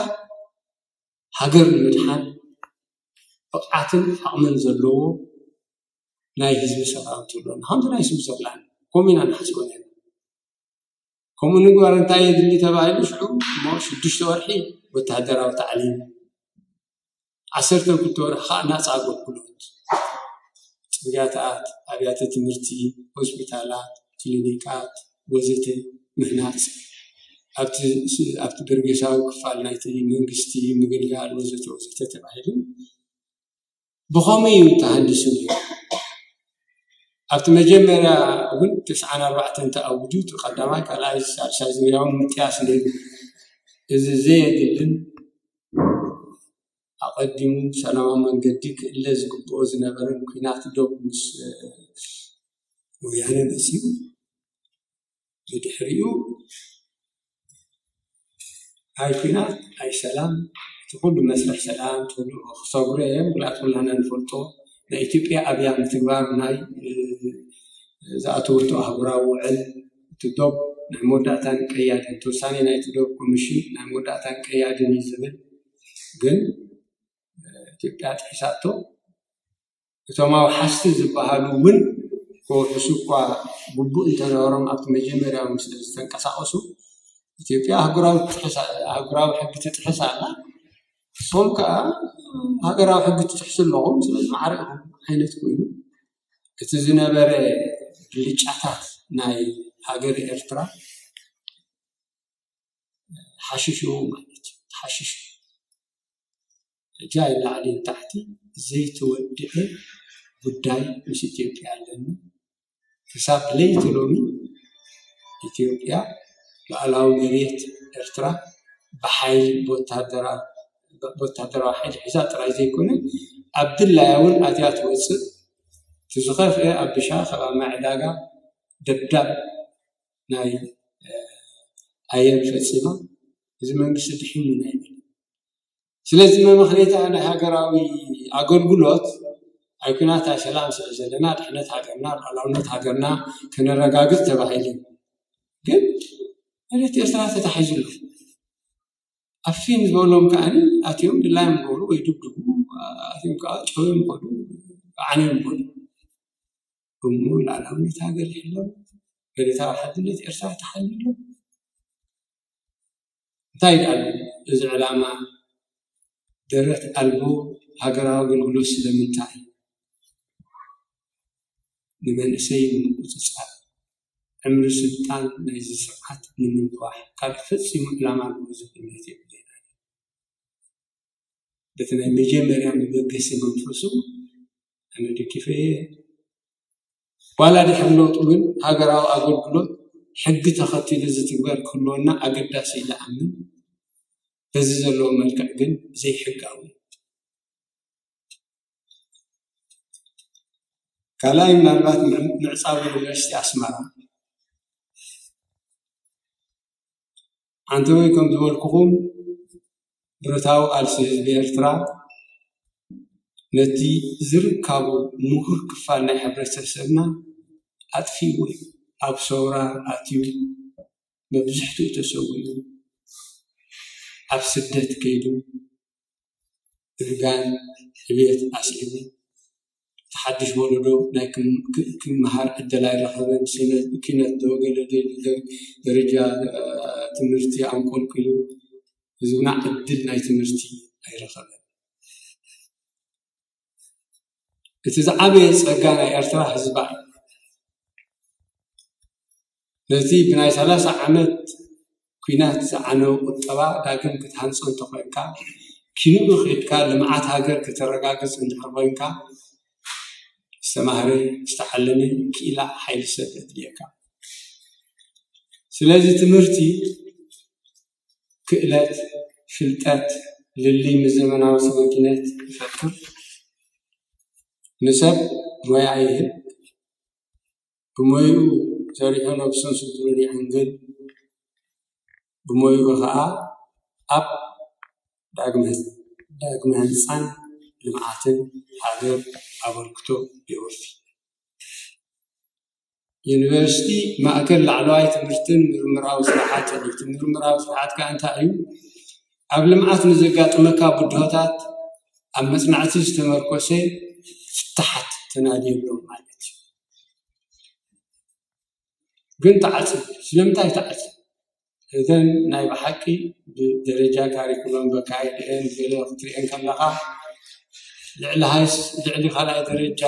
ሃገር ንምድሓን ብቕዓትን ዓቕምን ዘለዎ ናይ ህዝቢ ሰራዊት ይህልወና። ከምዚ ናይ ስዊዘርላንድ ከምኡ ኢና ንሓስቦ ነርና። ከምኡ ንግበር እንታይ የድሊ ተባሂሉ፣ ሽዑ እሞ ሽዱሽተ ወርሒ ወታደራዊ ታዕሊም፣ ዓሰርተ ክልተ ወርሒ ከዓ ናፃ ኣገልግሎት፣ ፅርግያታት፣ ኣብያተ ትምህርቲ፣ ሆስፒታላት፣ ክሊኒካት ወዘተ ምህናፅ፣ ኣብቲ በርጌሳዊ ክፋል ናይቲ መንግስቲ ምግልጋል ወዘተ ወዘተ ተባሂሉ ብኸመይ እዩ ተሃንዲሱ? ኣብቲ መጀመርያ እውን ትስዓን ኣርባዕተን ተኣውጁ፣ እቲ ቀዳማይ፣ ካልኣይ፣ ሳልሳይ ዙርያ እውን ምጥያስ ነይሩ። እዚ ዘየድልን ኣቐዲሙ ሰላማዊ መንገዲ ክእለ ዝግብኦ ዝነበረን ኩናት ዶብ ምስ ወያነ መፅዩ፣ ብድሕሪኡ ኣይ ኩናት ኣይ ሰላም፣ እቲ ኩሉ መስርሕ ሰላም ትብሉ ክሰግሮ እዮም። ጉልኣት ኩላና ንፈልጦ ናይ ኢትዮጵያ ኣብያ ምትግባር ናይ ዝኣተወቶ ኣህጉራዊ ውዕል፣ እቲ ዶብ ናይ መወዳእታን ቀያድን፣ እቲ ውሳኔ ናይቲ ዶብ ኮሚሽን ናይ መወዳእታን ቀያድን እዩ ዝብል፣ ግን ኢትዮጵያ ጥሒሳቶ። እቶም ኣውሓስቲ ዝበሃሉ እውን ክውሕሱ እኳ ግቡእ እንተነበሮም ኣብቲ መጀመርያ እውን ስለ ዝተንቀሳቐሱ ኢትዮጵያ ኣህጉራዊ ሕጊ ትጥሕስ ኣላ። ንሶም ከዓ ሃገራዊ ሕጊ ትጥሕሱ ኣለኹም፣ ስለዚ ማዕረ ኢኹም ዓይነት ኮይኑ እቲ ዝነበረ ብልጫታት ናይ ሃገር ኤርትራ ሓሽሽዎ ማለት እዩ። ሓሽሽ እጃ ላዕሊ ንታሕቲ ዘይተወድአ ጉዳይ ምስ ኢትዮጵያ ኣለኒ። ክሳብ ለይቲ ሎሚ ኢትዮጵያ ሉዓላዊ መሬት ኤርትራ ብሓይሊ ብወታደራዊ ሓይሊ ሒዛ ጥራይ ዘይኮነ ኣብ ድላያ እውን ኣትያ ትወፅእ። እቲ ዝኸፍአ ኣብ ብሻ ካብ ኣብ ማይ ዕዳጋ ደብዳብ ናይ ኣየር ፈፂማ፣ እዚ መንግስቲ ድሒኑ ናይ ስለዚ መመኽነይታ ናይ ሃገራዊ ኣገልግሎት ኣይ ኩናት ኣይ ሰላም ስለ ዘለና ድሕነት ሃገርና ሉዓላውነት ሃገርና ከነረጋግፅ ተባሂሉ ግን መሬት ኤርትራ ተታሒዙ ኣሎ። ኣፊን ዝበሎም ከዓኒ ኣትዮም ድላዮም ገብሩ ወይ ድብድቡ ኣትዮም ከዓ ጨውዮም ይኸዱ ዓንዮም ይኸዱ። እሞ ሉዓላውነት ሃገር ይሕሎ፣ መሬታዊ ሓድነት ኤርትራ ተሓሊሉ። እንታይ ደኣ እዚ ዕላማ ደረት ኣልቦ ሃገራዊ ኣገልግሎት ስለምንታይ? ንመንእሰይ ንምቁፅፃር፣ ዕምሪ ስልጣን ናይዚ ስርዓት ንምንዋሕ ካልእ ፈፂሙ ዕላማ ኣለዎ ዝብል እምነት የብለይን። በቲ ናይ መጀመርያ መበገሲ መንፈሱ ኣነ ደጊፈ እየ። ዋላ ድሕሪ ለውጢ እውን ሃገራዊ ኣገልግሎት ሕጊ ተኸቲሉ ዝትግበር ክህልወና ኣገዳሲ ኢለ ኣምን። በዚ ዘለዎ መልክዕ ግን ዘይሕጋዊ። ካልኣይ ምናልባት ምዕፃብ ዩኒቨርሲቲ ኣስመራ ኣንተወይ ከም ዝበልኩኹም ብረታዊ ቃልሲ ህዝቢ ኤርትራ ነቲ ዝርካቡ ምሁር ክፋል ናይ ሕብረተሰብና ኣጥፊእዎ እዩ። ኣብ ሰውራ ኣትዩ መብዝሕትኡ ተሰዊኡ ኣብ ስደት ከይዱ እርጋን ዕብየት ኣስዒቡ እቲ ሓድሽ ወለዶ ናይ ክምሃር ዕድል ኣይረኸበን። ኪነት ዶ ገለ ደረጃ ትምህርቲ ኣንቆልቂሉ ህዝብና ዕድል ናይ ትምህርቲ ኣይረኸበን። እቲ ዝዓበየ ጸጋ ናይ ኤርትራ ህዝባ እዩ። ነቲ ብናይ ሰላሳ ዓመት ኲናት ዝዓነወ ቁጠባ ዳግም ክትሃንጾ እንተኾይንካ፣ ኪንኡ ኸይድካ ልምዓት ሃገር ከተረጋግጽ እንድሕር ኮይንካ፣ ዝተማህረ፣ ዝተዓለመ፣ ክኢላ ሓይሊ ሰብ የድልየካ። ስለዚ ትምህርቲ ክእለት፣ ፍልጠት፣ ልሊ ምስ ዘመናዊ ስነ ኪነት ይፈጥር፣ ንሰብ ሞያ ይህብ፣ ብሞይኡ ሰሪሑ ነብሱን ስድሩን ይዕንግል፣ ብሞይኡ ኸኣ ኣብ ዳግመ ህንጻን ልምዓትን ሃገር ኣበርክቶ የወፊ። ዩኒቨርሲቲ ማእከል ላዕለዋይ ትምህርትን ምርምራዊ ስራሓትን እዩ። እቲ ምርምራዊ ስራሓት ከኣ እንታይ እዩ? ኣብ ልምዓት ንዘጋጥመካ ብድሆታት ኣብ መጽናዕቲ ዝተመርኮሰ ፍታሓት ተናድየሎም ማለት እዩ። ግን ተዓጽዩ። ስለምንታይ ተዓጽዩ? እተን ናይ ብሓቂ ብደረጃ ካሪኩሎም በካይድኤን ገለ ክትሪኤን ከለኻ ልዕሊ ሃይስ ልዕሊ ካልኣይ ደረጃ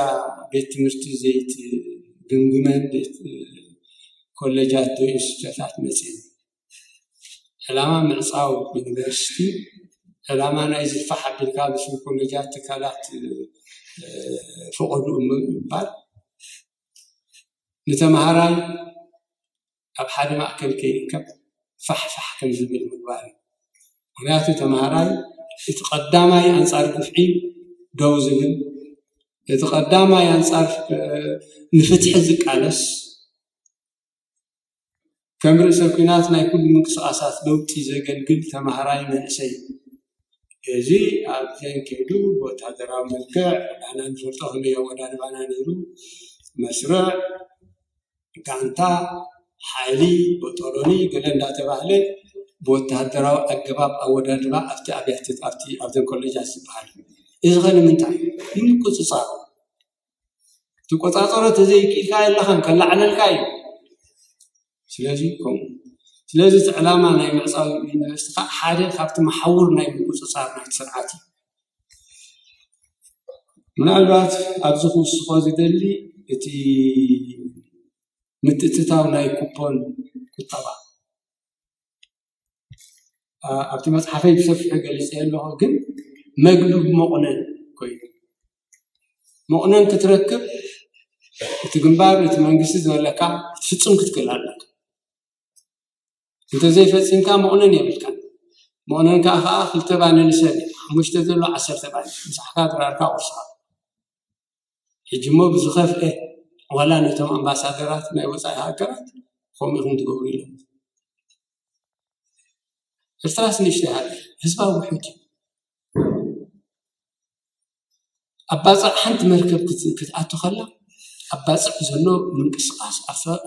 ቤት ትምህርቲ ዘይትግምግመን ቤት ኮሌጃት ዶ ኢንስቲትዩታት መፅየን። ዕላማ ምዕፃው ዩኒቨርሲቲ ዕላማ ናይ ዝፋሕ ኣቢልካ ብስም ኮሌጃት ትካላት ፈቐዱ ምባል ንተምሃራይ ኣብ ሓደ ማእከል ከይርከብ ፋሕፋሕ ከም ዝብል ምግባር እዩ። ምክንያቱ ተምሃራይ እቲ ቀዳማይ ኣንጻር ግፍዒ ደው ዝብል፣ እቲ ቀዳማይ ኣንጻር ንፍትሒ ዝቃለስ፣ ከም ርእሰ ኲናት ናይ ኩሉ ምንቅስቃሳት ለውጢ ዘገልግል ተምሃራይ መንእሰይ እዚ ኣብ ዜን ከይዱ ብወታደራዊ መልክዕ ኣና ንፈልጦ ከመይ ኣወዳድባና ነይሩ መስርዕ ጋንታ ሓይሊ ቦጦሎኒ ገለ እንዳተባህለ ብወታደራዊ ኣገባብ ኣወዳድባ ኣብቲ ኣብያተ ኣብቲ ኣብተን ኮሌጃት ዝበሃል እዚ ኸ ንምንታይ እዩ ንምቁፅፃር ትቆፃፀሮ ተዘይክኢልካ የለኻን ከላዕለልካ እዩ ስለዚ ከምኡ ስለዚ እቲ ዕላማ ናይ ምዕፃው ዩኒቨርሲቲ ከዓ ሓደ ካብቲ መሓውር ናይ ምቁፅፃር ናይቲ ስርዓት እዩ ምናልባት ኣብዚ ክውስኾ ዝደሊ እቲ ምትእትታው ናይ ኩፖን ቁጠባ ኣብቲ መፅሓፈይ ብሰፊሑ ገሊፀ ኣለኹ ግን መግቢ ብመቑነን ኮይኑ መቑነን ክትረክብ እቲ ግንባር እቲ መንግስቲ ዝበለካ ክትፍፅም ክትክእል ኣለካ እንተዘይፈፂምካ መቑነን የብልካ መቑነን ከዓ ከዓ ክልተ ባኒ ንሰብ ሓሙሽተ ዘሎ ዓሰርተ ባኒ ምሳሕካ ድራርካ ቁርስካ ሕጂ እሞ ብዝኸፍአ ዋላ ነቶም ኣምባሳደራት ናይ ወፃኢ ሃገራት ከምኡ ኢኹም ትገብሩ ኢሎም ኤርትራስ ንእሽተይ ሃገር ህዝባዊ ውሕድ እዩ ኣብ ባፅዕ ሓንቲ መርከብ ክትኣቱ ከላ ኣብ ባፅዕ ዘሎ ምንቅስቃስ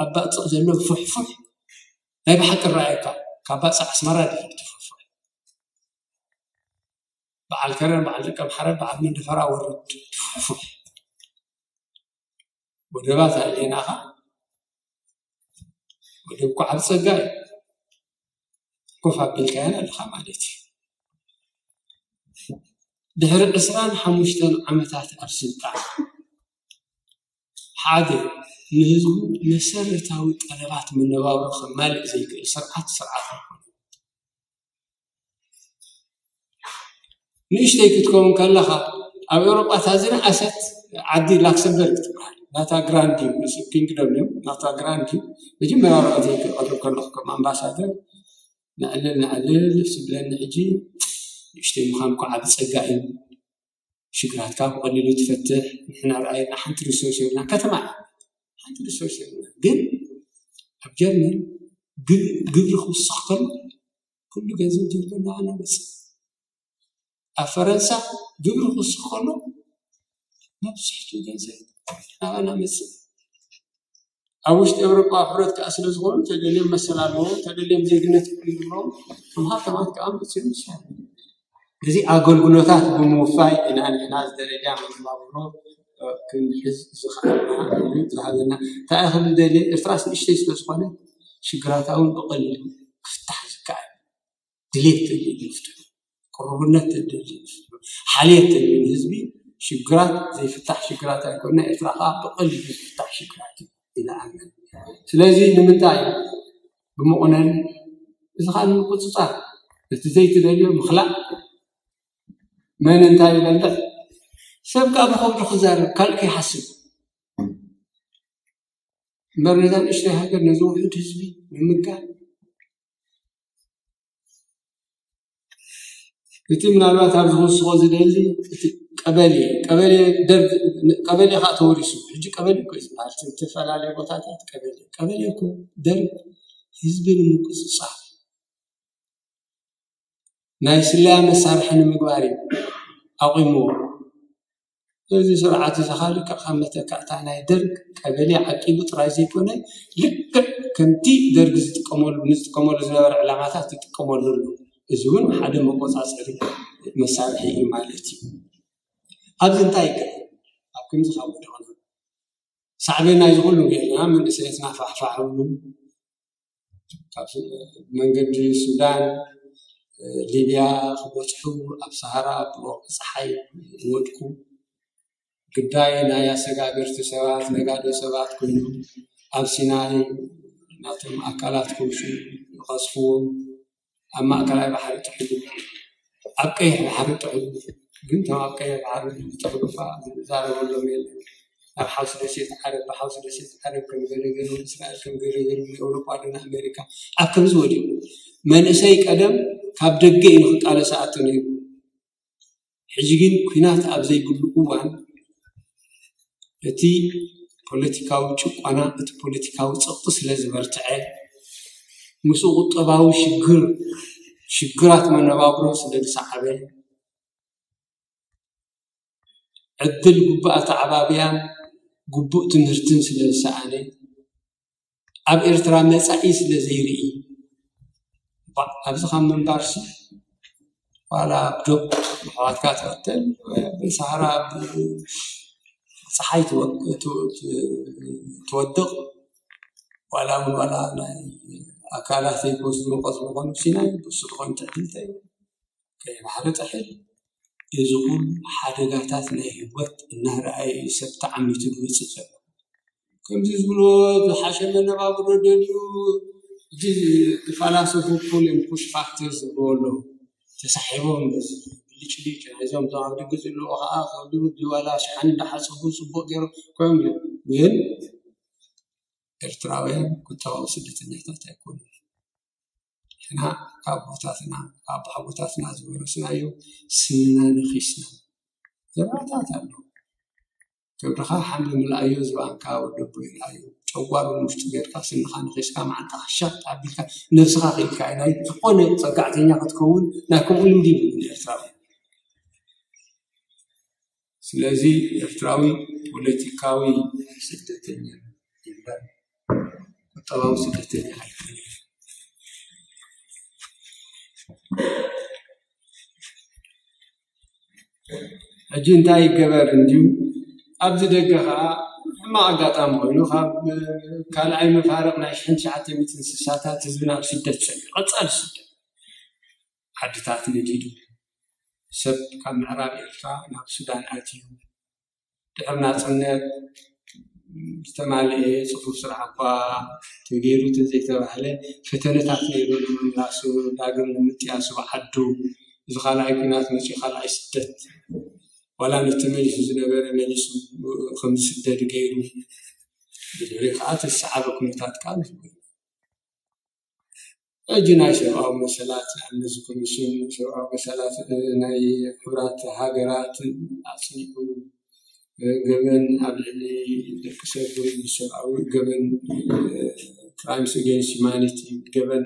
ኣብ ባፅዕ ዘሎ ፍሕፉሕ ናይ ብሓቂ ረኣየካ ካብ ባፅዕ ኣስመራ ድዩ ትፍሕፉሕ በዓል ከረን በዓል ደቀምሓረን በዓል መንደፈራ ወርድ ትፍሕፉሕ ወደባት ኣለና ኻ ወደብ እኮ ዓብ ፀጋ እዩ ኮፍ ኣቢልካያን ኣለኻ ማለት እዩ ድሕሪ ዕስራን ሓሙሽተን ዓመታት ኣብ ስልጣን ሓደ ንህዝቡ መሰረታዊ ጠለባት መነባብሮ ከማልእ ዘይክእል ስርዓት ስርዓት ኣይኮነ ንእሽተይ ክትከውን ከለኻ ኣብ ኤውሮጳ እታ ዝነኣሰት ዓዲ ላክሰምበርግ ትበሃል ናታ ግራንድ እዩ ኪንግደም እዩ ናታ ግራንድ እዩ መጀመርያ ርኣ ዘይክቐርብ ከለኹ ከም ኣምባሳደር ንዕልል ንዕልል ስብለኒ ሕጂ ንእሽተይ ምዃን እኮ ዓቢ ጸጋ እዩ ሽግራትካ ብቐሊሉ ትፈትሕ ንሕና ረኣየና ሓንቲ ሪሶርስ የብልና ከተማ ሓንቲ ሪሶርስ የብልና ግን ኣብ ጀርመን ግብሪ ክውስኽ ከሎ ኩሉ ገንዘብ ጀርመን ንዓና መፅእ ኣብ ፈረንሳ ግብሪ ክውስኽ ከሎ መብዝሕቱ ገንዘብ ናባና መፅእ ኣብ ውሽጢ ኤውሮጳ ሕብረት ከዓ ስለ ዝኾኑ ተደልዮም መሰል ኣለዎም ተደልዮም ዜግነት ክፍልሎም ከም ሃብታማት ከዓ መፅኦም ይሻል እዚ ኣገልግሎታት ብምውፋይ ኢና ንሕና እዚ ደረጃ መነባብሮ ክንሕዝ ዝኽኣልና ዝሃበና እንታይ ኢኹም ደልየ ኤርትራስ ንእሽተይ ስለ ዝኾነ ሽግራታ እውን ብቐሊሉ ክፍታሕ ዝከኣል ድሌት ተልዩ ንፍትሑ ቅሩብነት ተደልዩ ንፍትሑ ሓልየት ተልዩ ንህዝቢ ሽግራት ዘይፍታሕ ሽግራት ኣይኮነ፣ ኤርትራ ከዓ ብቐሊሉ ዝፍታሕ ሽግራት እዩ ኢለ ኣምን። ስለዚ ንምንታይ ብምቑነን፣ እዚ ከዓ ንምቁፅፃር፣ እቲ ዘይትደልዮ ምኽላእ፣ መን እንታይ ይበልዕ፣ ሰብ ከዓ ብኸብዱ ክዛረብ ካልእ ከይሓስብ እምበር ነዛ ንእሽተይ ሃገር ነዚ ውሑድ ህዝቢ ምምጋብ። እቲ ምናልባት ኣብዚ ክውስኾ ዝደሊ እቲ ቀበሌ ቀበሌ ደርግ ቀበሌ ከዓ ተወሪሱ ሕጂ ቀበሌ እኮ እዩ ዝበሃል። ዝተፈላለዩ ቦታታት ቀበሌ ቀበሌ እኮ ደርግ ህዝቢ ንምቁፅፃር ናይ ስለያ መሳርሒ ንምግባር እዩ ኣቑምዎ። እዚ ስርዓት እዚ ካልእ ካብ መተካእታ ናይ ደርግ ቀበሌ ዓቂቡ ጥራይ ዘይኮነ ልክዕ ከምቲ ደርግ ዝጥቀመሉ ንዝጥቀመሉ ዝነበረ ዕላማታት ዝጥቀመሉ ኣሎ። እዚ እውን ሓደ መቆፃፀሪ መሳርሒ እዩ ማለት እዩ። ኣብዚ እንታይ ይገ ኣብ ከምዚ ካብ ወደቕና ሳዕቤን ናይዚ ኩሉ ሪእና መንእሰያትና ፋሕፋሕ ብሉ ካብ መንገዲ ሱዳን፣ ሊብያ ክበፅሑ ኣብ ሰሃራ ብወቕቲ ፀሓይ ይወድቁ። ግዳይ ናይ ኣሰጋገርቲ ሰባት፣ ነጋዶ ሰባት ኮይኑ ኣብ ሲናይ ናቶም ኣካላት ከውፁ ይቐዝፍዎም። ኣብ ማእከላይ ባሕሪ ጥሕሉ፣ ኣብ ቀይሕ ባሕሪ ጥሕሉ። ግን እቶም ኣብ ቀይሕ ባሕሪ ጥሕሉ ከዓ ዝዛረበሎም የለን። ኣብ ሓውሲ ደሴት ዓረብ፣ ብሓውሲ ደሴት ዓረብ ከም ገለ ገይሩ፣ እስራኤል ከም ገለ ገይሩ፣ ንኤውሮጳ ዶ ንኣሜሪካ ኣብ ከምዚ ወዲቑ። መንእሰይ ቀደም ካብ ደገ እዩ ንክቃለስ ኣቶ ነይሩ። ሕጂ ግን ኲናት ኣብ ዘይብሉ እዋን እቲ ፖለቲካዊ ጭቆና፣ እቲ ፖለቲካዊ ጸቕጢ ስለ ዝበርትዐ፣ ምስኡ ቁጠባዊ ሽግር፣ ሽግራት መነባብሮ ስለ ዝሰዓበ፣ ዕድል ግቡእ ኣተዓባብያን ግቡእ ትምህርትን ስለ ዝሰኣነ፣ ኣብ ኤርትራ መጻኢ ስለ ዘይርኢ፣ ባ- ኣብዚ ካብ ምንባርሲ ዋላ ኣብ ዶብ ኣሕዋትካ ትቐተል፣ ብሰሃራ ብፀሓይ ትወ- ት- ት- ትወድቕ፣ ዋላ እውን ዋላ ናይ ኣካላት ዘይክወስዱ ቀትሉ ኮኑ ሲናይ ብሱ ዝኾኑ ትዕድልተ ከይባሕሪ ጥሕል። እዚ ኩሉ ሓደጋታት ናይ ህይወት እናረኣየ እዩ ሰብ ተዓሚቱ ዝመፅእ ዘሎ። ከምዚ ዝብሎ ዝሓሸ መነባብሮ ደልዩ፣ እቲ ዝፈላሰፉ ፑል ኤንድ ፑሽ ፋክተር ዝብልዎ ኣሎ። ተሳሒቦም በዚ ብልጭልጭ ናይዞም እዞም ኣብ ደገ ዘለዉ ከዓ ከብዱ ብዋላ ሸሓኒ እንዳሓፀቡ ፅቡቅ ገይሮም ኮይኖም እዮም። ግን ኤርትራውያን ቁጠባዊ ስደተኛታት ኣይኮኑን። ንሕና ካብ ኣቦታትና ካብ ኣቦሓጎታትና ዝወረስናዮ ስንና ነኺስና ዘረባታት ኣሎ። ከብድኻ ሓምሊ ምልኣዮ ዝበኣንካ ወደቦ ይርኣዮ። ጨጓር ውሽጢ ጌርካ ስንኻ ነኺስካ መዓንጣኻ ሻጥ ኣቢልካ ነብስኻ ክኢልካ ናይ ዝኾነ ጸጋዕተኛ ክትከውን ናይ ከምኡ ልምዲ ይብሉ ኤርትራዊ። ስለዚ ኤርትራዊ ፖለቲካዊ ስደተኛ ይበሃል፣ ቁጠባዊ ስደተኛ ኣይኮነን። ሕጂ እንታይ ይገበር እንድዩ? ኣብዚ ደገ ከዓ ሕማቕ ኣጋጣሚ ኮይኑ ካብ ካልኣይ መፋርቕ ናይ ሽሕን ትሽዓተ ሚእትን ስሳታት ህዝብና ኣብ ስደት ጸኒሑ፣ ቀጻሊ ስደት። ዓድታት ነዲዱ፣ ሰብ ካብ ምዕራብ ኤርትራ ናብ ሱዳን ኣትዩ፣ ድሕሪ ናጽነት ዝተማልኤ ጽፉፍ ስራሕ እኳ ተገይሩ እንተዘይተባህለ፣ ፈተነታት ነይሩ ንምምላሱ፣ ዳግም ንምጥያሱ ዓዱ፣ እዚ ካልኣይ ኲናት መጺኡ ካልኣይ ስደት፣ ዋላ ነቲ መሊሱ ዝነበረ መሊሱ ከም ዝስደድ ገይሩ፣ ብድሕሪ ከዓ እቲ ዝሰዓበ ኩነታት ከዓ ሕጂ ናይ ሰብኣዊ መሰላት ኣምነስቲ ኮሚሽን ሰብኣዊ መሰላት ናይ ሕቡራት ሃገራት ኣፅኒዑ ገበን ኣብ ልዕሊ ደቂ ሰብ ወይ ሰብኣዊ ገበን ክራይምስ ኣጌንስት ሂማኒቲ ገበን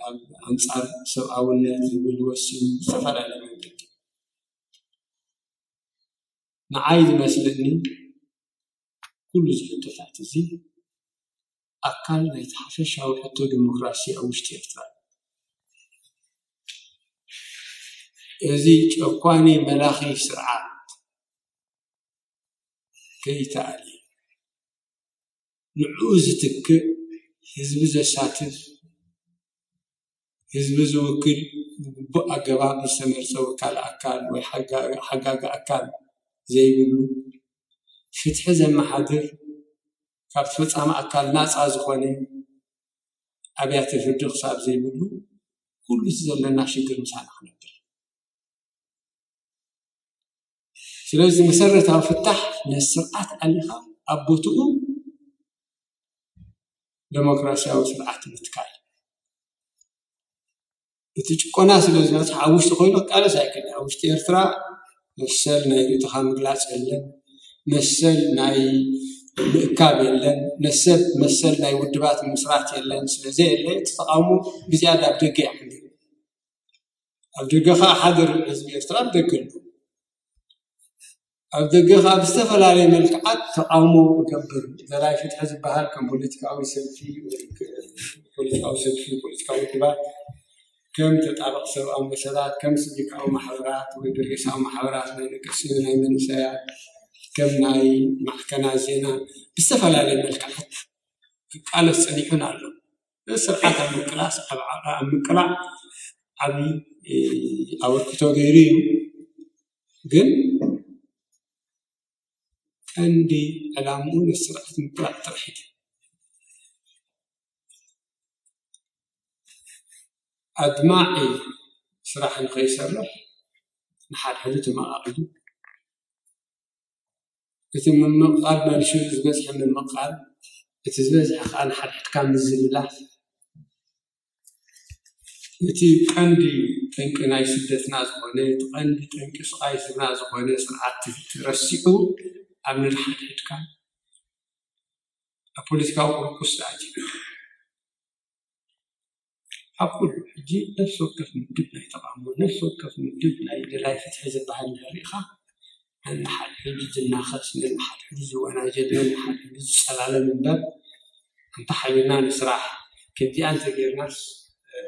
ኣብ ኣንፃር ሰብኣውነት ዝብል ወሲኑ ዝተፈላለዩ መንገዲ ንዓይ ዝመስለኒ ኩሉ እዚ ሕቶታት እዚ ኣካል ናይቲ ሓፈሻዊ ሕቶ ዲሞክራሲ ኣብ ውሽጢ ኤርትራ እዩ። እዚ ጨኳኒ መላኺ ስርዓት ከይተኣልየ ንዕኡ ዝትክእ ህዝቢ ዘሳትፍ ህዝቢ ዝውክል ብግቡእ ኣገባብ ዝተመርጸ ወካሊ ኣካል ወይ ሓጋጊ ኣካል ዘይብሉ፣ ፍትሒ ዘመሓድር ካብ ፈፃሚ ኣካል ናፃ ዝኾነ ኣብያተ ፍርዲ ክሳብ ዘይብሉ፣ ኩሉ እቲ ዘለና ሽግር ምሳና ክነብር። ስለዚ መሰረታዊ ፍታሕ ነቲ ስርዓት ኣሊኻ ኣብ ቦትኡ ደሞክራሲያዊ ስርዓት ምትካል። እቲ ጭቆና ስለ ዝበዝሕ ኣብ ውሽጢ ኮይኑ ክቃለስ ኣይክእል። ኣብ ውሽጢ ኤርትራ መሰል ናይ ርእይቶኻ ምግላፅ የለን፣ መሰል ናይ ምእካብ የለን፣ መሰል መሰል ናይ ውድባት ምስራት የለን። ስለዘየለ እቲ ተቃውሞ ብዝያዳ ኣብ ደገ ይዓምብል። ኣብ ደገ ከዓ ሓደ ርብዒ ህዝቢ ኤርትራ ኣብ ደገ ኣሎ። ኣብ ደገ ከዓ ብዝተፈላለየ መልክዓት ተቃውሞ ይገብር። ደላይ ፍትሒ ዝበሃል ከም ፖለቲካዊ ሰልፊ፣ ፖለቲካዊ ሰልፊ፣ ፖለቲካዊ ውድባት፣ ከም ተጣበቕ ሰብኣዊ መሰላት፣ ከም ሲቪካዊ ማሕበራት ወይ በርጌሳዊ ማሕበራት፣ ናይ ደቂ ኣንስትዮ፣ ናይ መንእሰያት፣ ከም ናይ ማዕከናት ዜና ብዝተፈላለየ መልክዓት ክቃለስ ጸኒሑን ኣሎ። እዚ ስርዓት ኣብ ምቅላስ፣ ኣብ ዓ-፣ ኣብ ምቅላዕ ዓብዪ፣ እ፣ ኣበርክቶ ገይሩ እዩ። ግን ቀንዲ ዕላምኡ ነቲ ስርዓት ምቅላዕ ጥራሕ እዩ። ኣድማዒ ስራሕ ንኸይሰርሕ ንሓድሕዱ ተመቓቒሉ፣ እቲ ምምቕቓል መልሱ ዝበዝሐ ምምቕቓል፣ እቲ ዝበዝሐ ከዓ ንሓድሕድካ ምዝልላፍ፣ እቲ ቀንዲ ጠንቂ ናይ ስደትና ዝኾነ፣ እቲ ቀንዲ ጠንቂ ስቓይ ህዝብና ዝኾነ ስርዓት ተረሲዑ ኣብ ንሓድሕድካ ኣብ ፖለቲካዊ ቁርቁስ ተኣትዩ። ኣብ ኩሉ ሕጂ ነፍሲ ወከፍ ምድብ ናይ ተቓውሞ፣ ነፍሲ ወከፍ ምድብ ናይ ደላይ ፍትሒ ዝበሃል እንድሕር ርኢኻ፣ ነንሓድሕዱ ዝናኸስ፣ ነንሓድሕዱ ዝወናጀል፣ ነንሓድሕዱ ዝጸላለም እምበር፣ ኣንታ ሓቢርና ንስራሕ፣ ከምዚኣ እንተጌርናስ፣ እ፣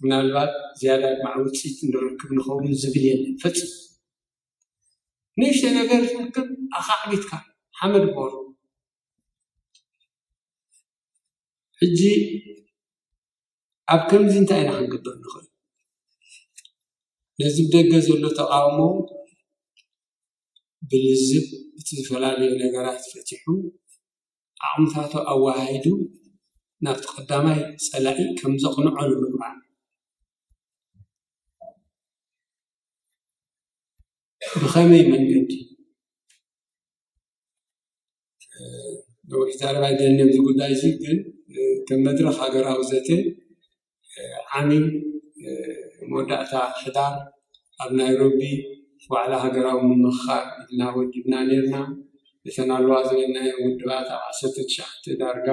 ምናልባት ዝያዳ ኣድማዒ ውጽኢት እንረክብ ንኸውን ዝብል የለን ፈጺሙ። ንእሽተይ ነገር ዝርከብ ኣኻዕቢትካ ሓመድ ቦር። ሕጂ ኣብ ከምዚ እንታይ ኢና ክንገብር ንኽእል? ነዚ ብደገ ዘሎ ተቓውሞ ብልዝብ እቲ ዝተፈላለዩ ነገራት ፈቲሑ ዓቕምታቱ ኣወሃሂዱ ናብቲ ቀዳማይ ጸላኢ ከም ዘቕንዖ ንምግባር ብኸመይ መንገዲ? እ፣ ነዊሕ ዛረባ ኣይደልን ኣብዚ ጉዳይ እዚ፣ ግን፣ እ፣ ከም መድረኽ ሃገራዊ ዘተ፣ እ፣ ዓሚ፣ እ፣ መወዳእታ ሕዳር ኣብ ናይሮቢ ዋዕላ ሃገራዊ ምምኽኻር ኢልና ወዲብና ነይርና። እተን ኣለዋ ዝበልናየን ውድባት ኣብ ዓሰርተ ትሽዓተ ዳርጋ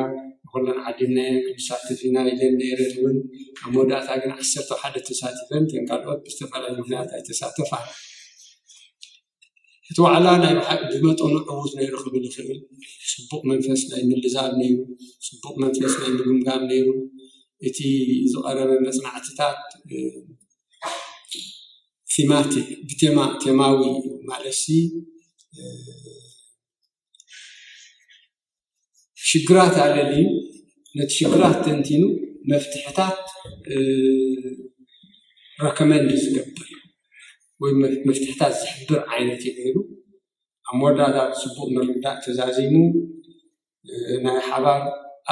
ንኹለን ዓዲምናየን፣ ክንሳተፍ ኢና ኢለን ነይረን እውን። ኣብ መወዳእታ ግን ዓሰርተ ሓደ ተሳቲፈን፣ እተን ካልኦት ብዝተፈላለየ ምኽንያት ኣይተሳተፋን። እቲ ዋዕላ ናይ ብሓቂ ብመጠኑ ዕዉት ነይሩ ክብል ይኽእል። ጽቡቕ መንፈስ ናይ ምልዛብ ነይሩ፣ ጽቡቕ መንፈስ ናይ ምግምጋም ነይሩ። እቲ ዝቐረበ መጽናዕትታት፣ እ፣ ቲማቲክ፣ ብቴማ፣ ቴማዊ ማለት ሲ፣ እ፣ ሽግራት ኣለልዩ፣ ነቲ ሽግራት ተንቲኑ መፍትሕታት፣ እ፣ ረከመንድ ዝገብር ወይ መፍ-፣ መፍትሕታት ዝሕብር ዓይነት እዩ ነይሩ። ኣብ መወዳእታ ጽቡቕ ምርድዳእ ተዛዚሙ፣ እ፣ ናይ ሓባር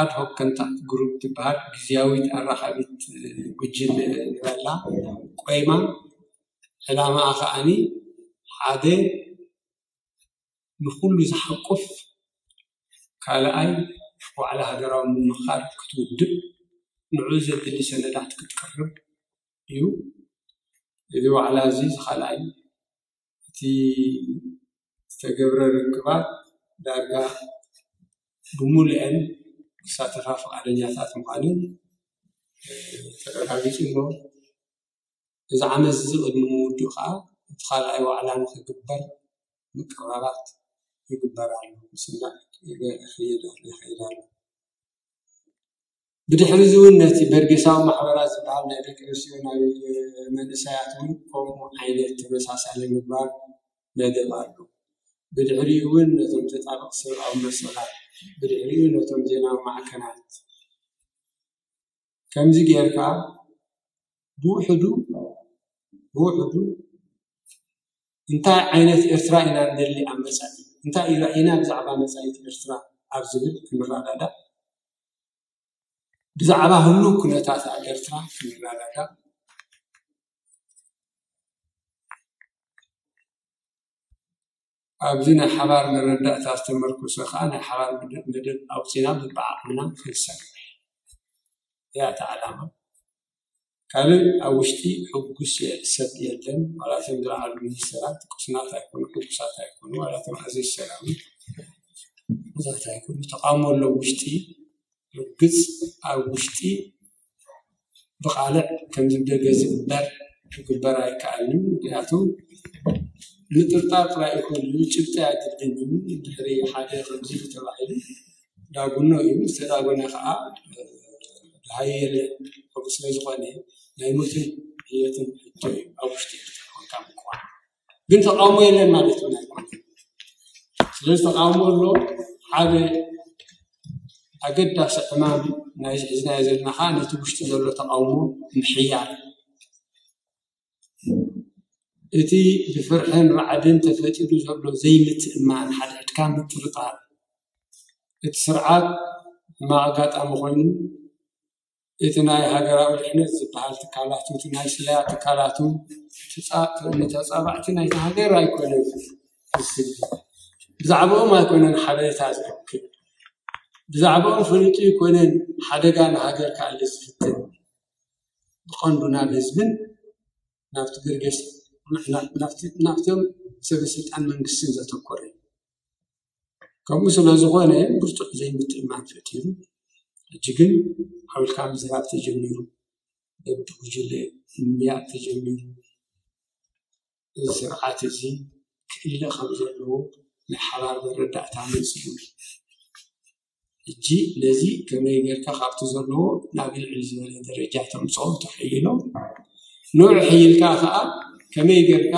ኣድሆክ ኮንታክት ግሩፕ ትበሃል ግዝያዊት ኣራኻቢት፣ እ፣ ጉጅለ ንበላ ቆይማ። ዕላማኣ ከኣኒ ሓደ ንኹሉ ዝሓቁፍ ካልኣይ ዋዕላ ሃገራዊ ምምኽኻር ክትውድብ፣ ንዕኡ ዘድሊ ሰነዳት ክትቅርብ እዩ። እዚ ዋዕላ እዚ፣ እዚ ካልኣይ፣ እቲ ዝተገብረ ርክባት ዳርጋ ብምሉአን ክሳተፋ ፍቓደኛታት ምዃነን፣ እ፣ ተረጋጊጹ ኣሎ። እዚ ዓመት እዚ ቅድሚ ምውድኡ ከኣ እቲ ካልኣይ ዋዕላ ንኽግበር ምቅርራባት ይግበር ኣሎ። ምስናዕ ይገ-፣ ይኸይድ ኣሎ፣ ይኸይድ ኣሎ። ብድሕሪ እዚ እውን ነቲ በርጌሳዊ ማሕበራት ዝበሃል ናይ ደቂ ኣንስትዮ፣ ናይ መንእሰያት እውን ከምኡ ዓይነት ተመሳሳሊ ምግባር መደብ ኣሎ። ብድሕሪኡ እውን ነቶም ተጣበቕቲ ሰብኣዊ መሰላት፣ ብድሕሪኡ ነቶም ዜናዊ ማዕከናት። ከምዚ ጌርካ ብውሕዱ፣ ብውሕዱ እንታይ ዓይነት ኤርትራ ኢና ንደሊ ኣብ መጻኢ፣ እንታይ ኢና ብዛዕባ መጻኢት ኤርትራ ኣብ ዝብል ክንረዳዳእ፣ ብዛዕባ ህሉው ኩነታት ኣብ ኤርትራ ክንረዳዳእ፣ ኣብዚ ናይ ሓባር መረዳእታ ዝተመርኮሰ ከዓ ናይ ሓባር መደብ ኣውፂና ብብዓቕምና ክንሰርሕ እያ እታ ዓላማ። ካልእ ኣብ ውሽጢ ሕጉስ ሰብ የለን። ዋላ እቶም ዝለዓሉ ሚኒስተራት ቅሱናት ኣይኮኑ፣ ሕጉሳት ኣይኮኑ። ዋላ እቶም ኣዘይ ሰላም ብዙት ኣይኮኑ። ተቃውሞ ኣሎ ውሽጢ። ርግጽ ኣብ ውሽጢ ብቃልዕ ከምዚ ብደገ ዝግበር ክግበር ኣይከኣልን። ምክንያቱ ምጥርጣር ጥራይ ይኮን ጭብጢ ኣድልድን ድሕሪ ሓደ ከምዚ ተባሂሉ ዳጉኖ እዩ። ዝተዳጎነ ከዓ ድሃየለ ከምኡ ስለዝኾነ ናይ ሞትን ህየትን ሕቶ እዩ ኣብ ውሽጢ ኤርትራ ኮንካ ምቅዋም። ግን ተቃውሞ የለን ማለት እውን ኣይኮነ። ስለዚ ተቃውሞ ኣሎ። ሓደ ኣገዳሲ ዕማም ናይ ዝሕዝናዮ ዘለና ከዓ ነቲ ውሽጢ ዘሎ ተቃውሞ ምሕያል፣ እቲ ብፍርሕን ራዕድን ተፈጢሩ ዘሎ ዘይምትእማን፣ ሓድሕድካ ምጥርጣር፣ እቲ ስርዓት ሕማቕ ኣጋጣሚ ኮይኑ እቲ ናይ ሃገራዊ ድሕነት ዝበሃል ትካላቱ፣ እቲ ናይ ስለያ ትካላቱ፣ ንተጻባዕቲ ናይቲ ሃገር ኣይኮነን ዝስሊ። ብዛዕባኦም ኣይኮነን ሓበሬታ ዝረክብ። ብዛዕባኦም ፈሊጡ ኣይኮነን ሓደጋ ንሃገር ክኣሊ ዝፍትን። ብቐንዱ ናብ ህዝብን ናብቲ ግርጌስ ናብቶም ሰበ ስልጣን መንግስትን ዘተኮረ እዩ። ከምኡ ስለ ዝኾነ ብርቱዕ ዘይምትእማን ፈጢሩ። ሕጂ ግን ሓዊልካ ምዝራብ ተጀሚሩ፣ በብጉጅለ ምምያጥ ተጀሚሩ። እዚ ስርዓት እዚ ክእለ ከም ዘለዎ ናይ ሓባር መረዳእታ መፂኡ። ሕጂ ነዚ ከመይ ጌርካ ካብቲ ዘለዎ ናብ ልዕል ዝበለ ደረጃ ተምፅኦ ተሕይሎ፣ ንዑ ሕይልካ ከዓ ከመይ ጌርካ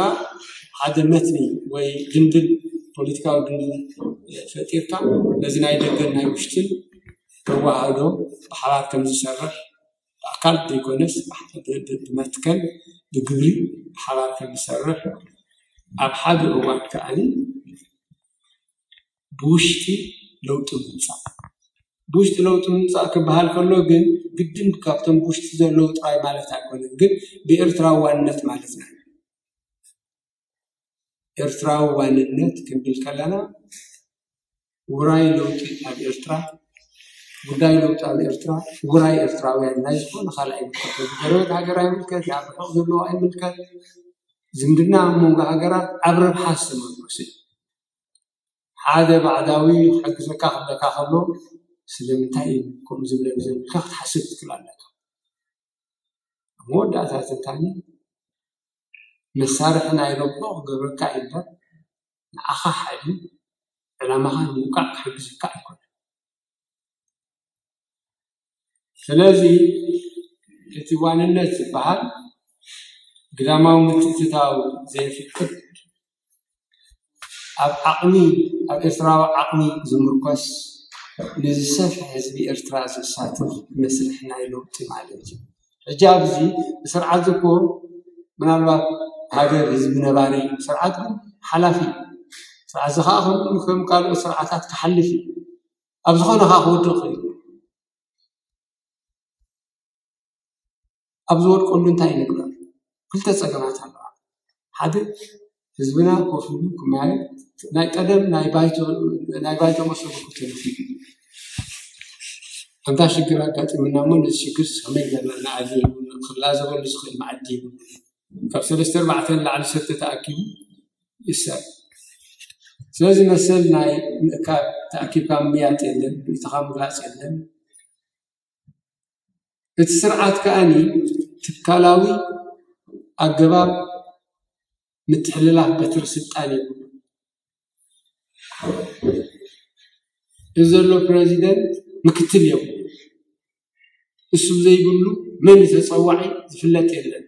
ሓደ መትኒ ወይ ድንድል፣ ፖለቲካዊ ድንድል ፈጢርካ ነዚ ናይ ደገን ናይ ውሽጥን ተዋህዶ ብሓባር ከም ዝሰርሕ ብኣካል ዘይኮነስ ብመትከል ብግብሪ ብሓባር ከም ዝሰርሕ ኣብ ሓደ እዋን ከዓኒ ብውሽጢ ለውጢ ምምፃእ። ብውሽጢ ለውጢ ምምፃእ ክበሃል ከሎ ግን ግድን ካብቶም ብውሽጢ ዘለዉ ጥራይ ማለት ኣይኮነን፣ ግን ብኤርትራዊ ዋንነት ማለትና እዩ። ኤርትራዊ ዋንነት ክንብል ከለና ውራይ ለውጢ ኣብ ኤርትራ፣ ጉዳይ ለውጢ ኣብ ኤርትራ፣ ውራይ ኤርትራውያን ናይ ዝኾነ ካልእ ኣይምልከት፣ ጎረቤት ሃገር ኣይምልከት፣ ኣብ ርሑቕ ዘለዎ ኣይምልከት፣ ዝምድና ኣብ መንጎ ሃገራት ኣብ ረብሓ ዝተመርኮሰ እዩ። ሓደ ባዕዳዊ ክሕግዘካ ክብለካ ከሎ ስለምንታይ እዩ ከምኡ ዝብለኒ ዘሎ ኢልካ ክትሓስብ ትክእል ኣለካ። ኣብ መወዳእታ ትንታኒ መሳርሒ ናይ ረብሖ ክገብረካ እዩ እምበር ንዓኻ ሓይሊ ዕላማኻ ንምውቃዕ ክሕግዘካ ኣይኮነን። ስለዚ እቲ ዋንነት ዝበሃል ግዳማዊ ምትእትታው ዘየፍቅድ፣ ኣብ ዓቕሚ፣ ኣብ ኤርትራዊ ዓቕሚ ዝምርኮስ፣ ንዝሰፍሐ ህዝቢ ኤርትራ ዘሳትፍ መስርሕ ናይ ለውጢ ማለት እዩ። ሕጂ ኣብዚ ስርዓት እኮ ምናልባት ሃገር ህዝቢ ነባሪ ስርዓት ግን ሓላፊ እዩ። ስርዓት እዚ ከዓ ከም ከም ካልኦት ስርዓታት ክሓልፍ እዩ። ኣብ ዝኾነ ከዓ ክወድቕ እዩ። ኣብ ዝወድቀሉ እንታይ ንግበር? ክልተ ጸገማት ኣለዋ። ሓደ ህዝብና ኮፍ ኢሉ ክመያየጥ ናይ ቀደም ናይ ባይቶ ናይ ባይቶ መሰሉ ክትልፍ እዩ። ኣንታ ሽግር ኣጋጢሙና እሞ ነዚ ሽግር ከመይ ጌርና ንዓሊ ክላዘበሉ ዝኽእል መኣዲ ይብሉ። ካብ ሰለስተ ኣርባዕተ ንላዕሊ ሰብ ተተኣኪቡ ይሰር። ስለዚ መሰል ናይ ምእካብ ተኣኪብካ ምምያጥ የለን፣ ርእይቶኻ ምግላጽ የለን። እቲ ስርዓት ከኣኒ ትካላዊ ኣገባብ ምትሕልላፍ በትሪ ስልጣን የብሉ። እዚ ዘሎ ፕረዚደንት ምክትል የብሉ። እሱ ዘይብሉ መን እዩ ተጸዋዒ ዝፍለጥ የለን።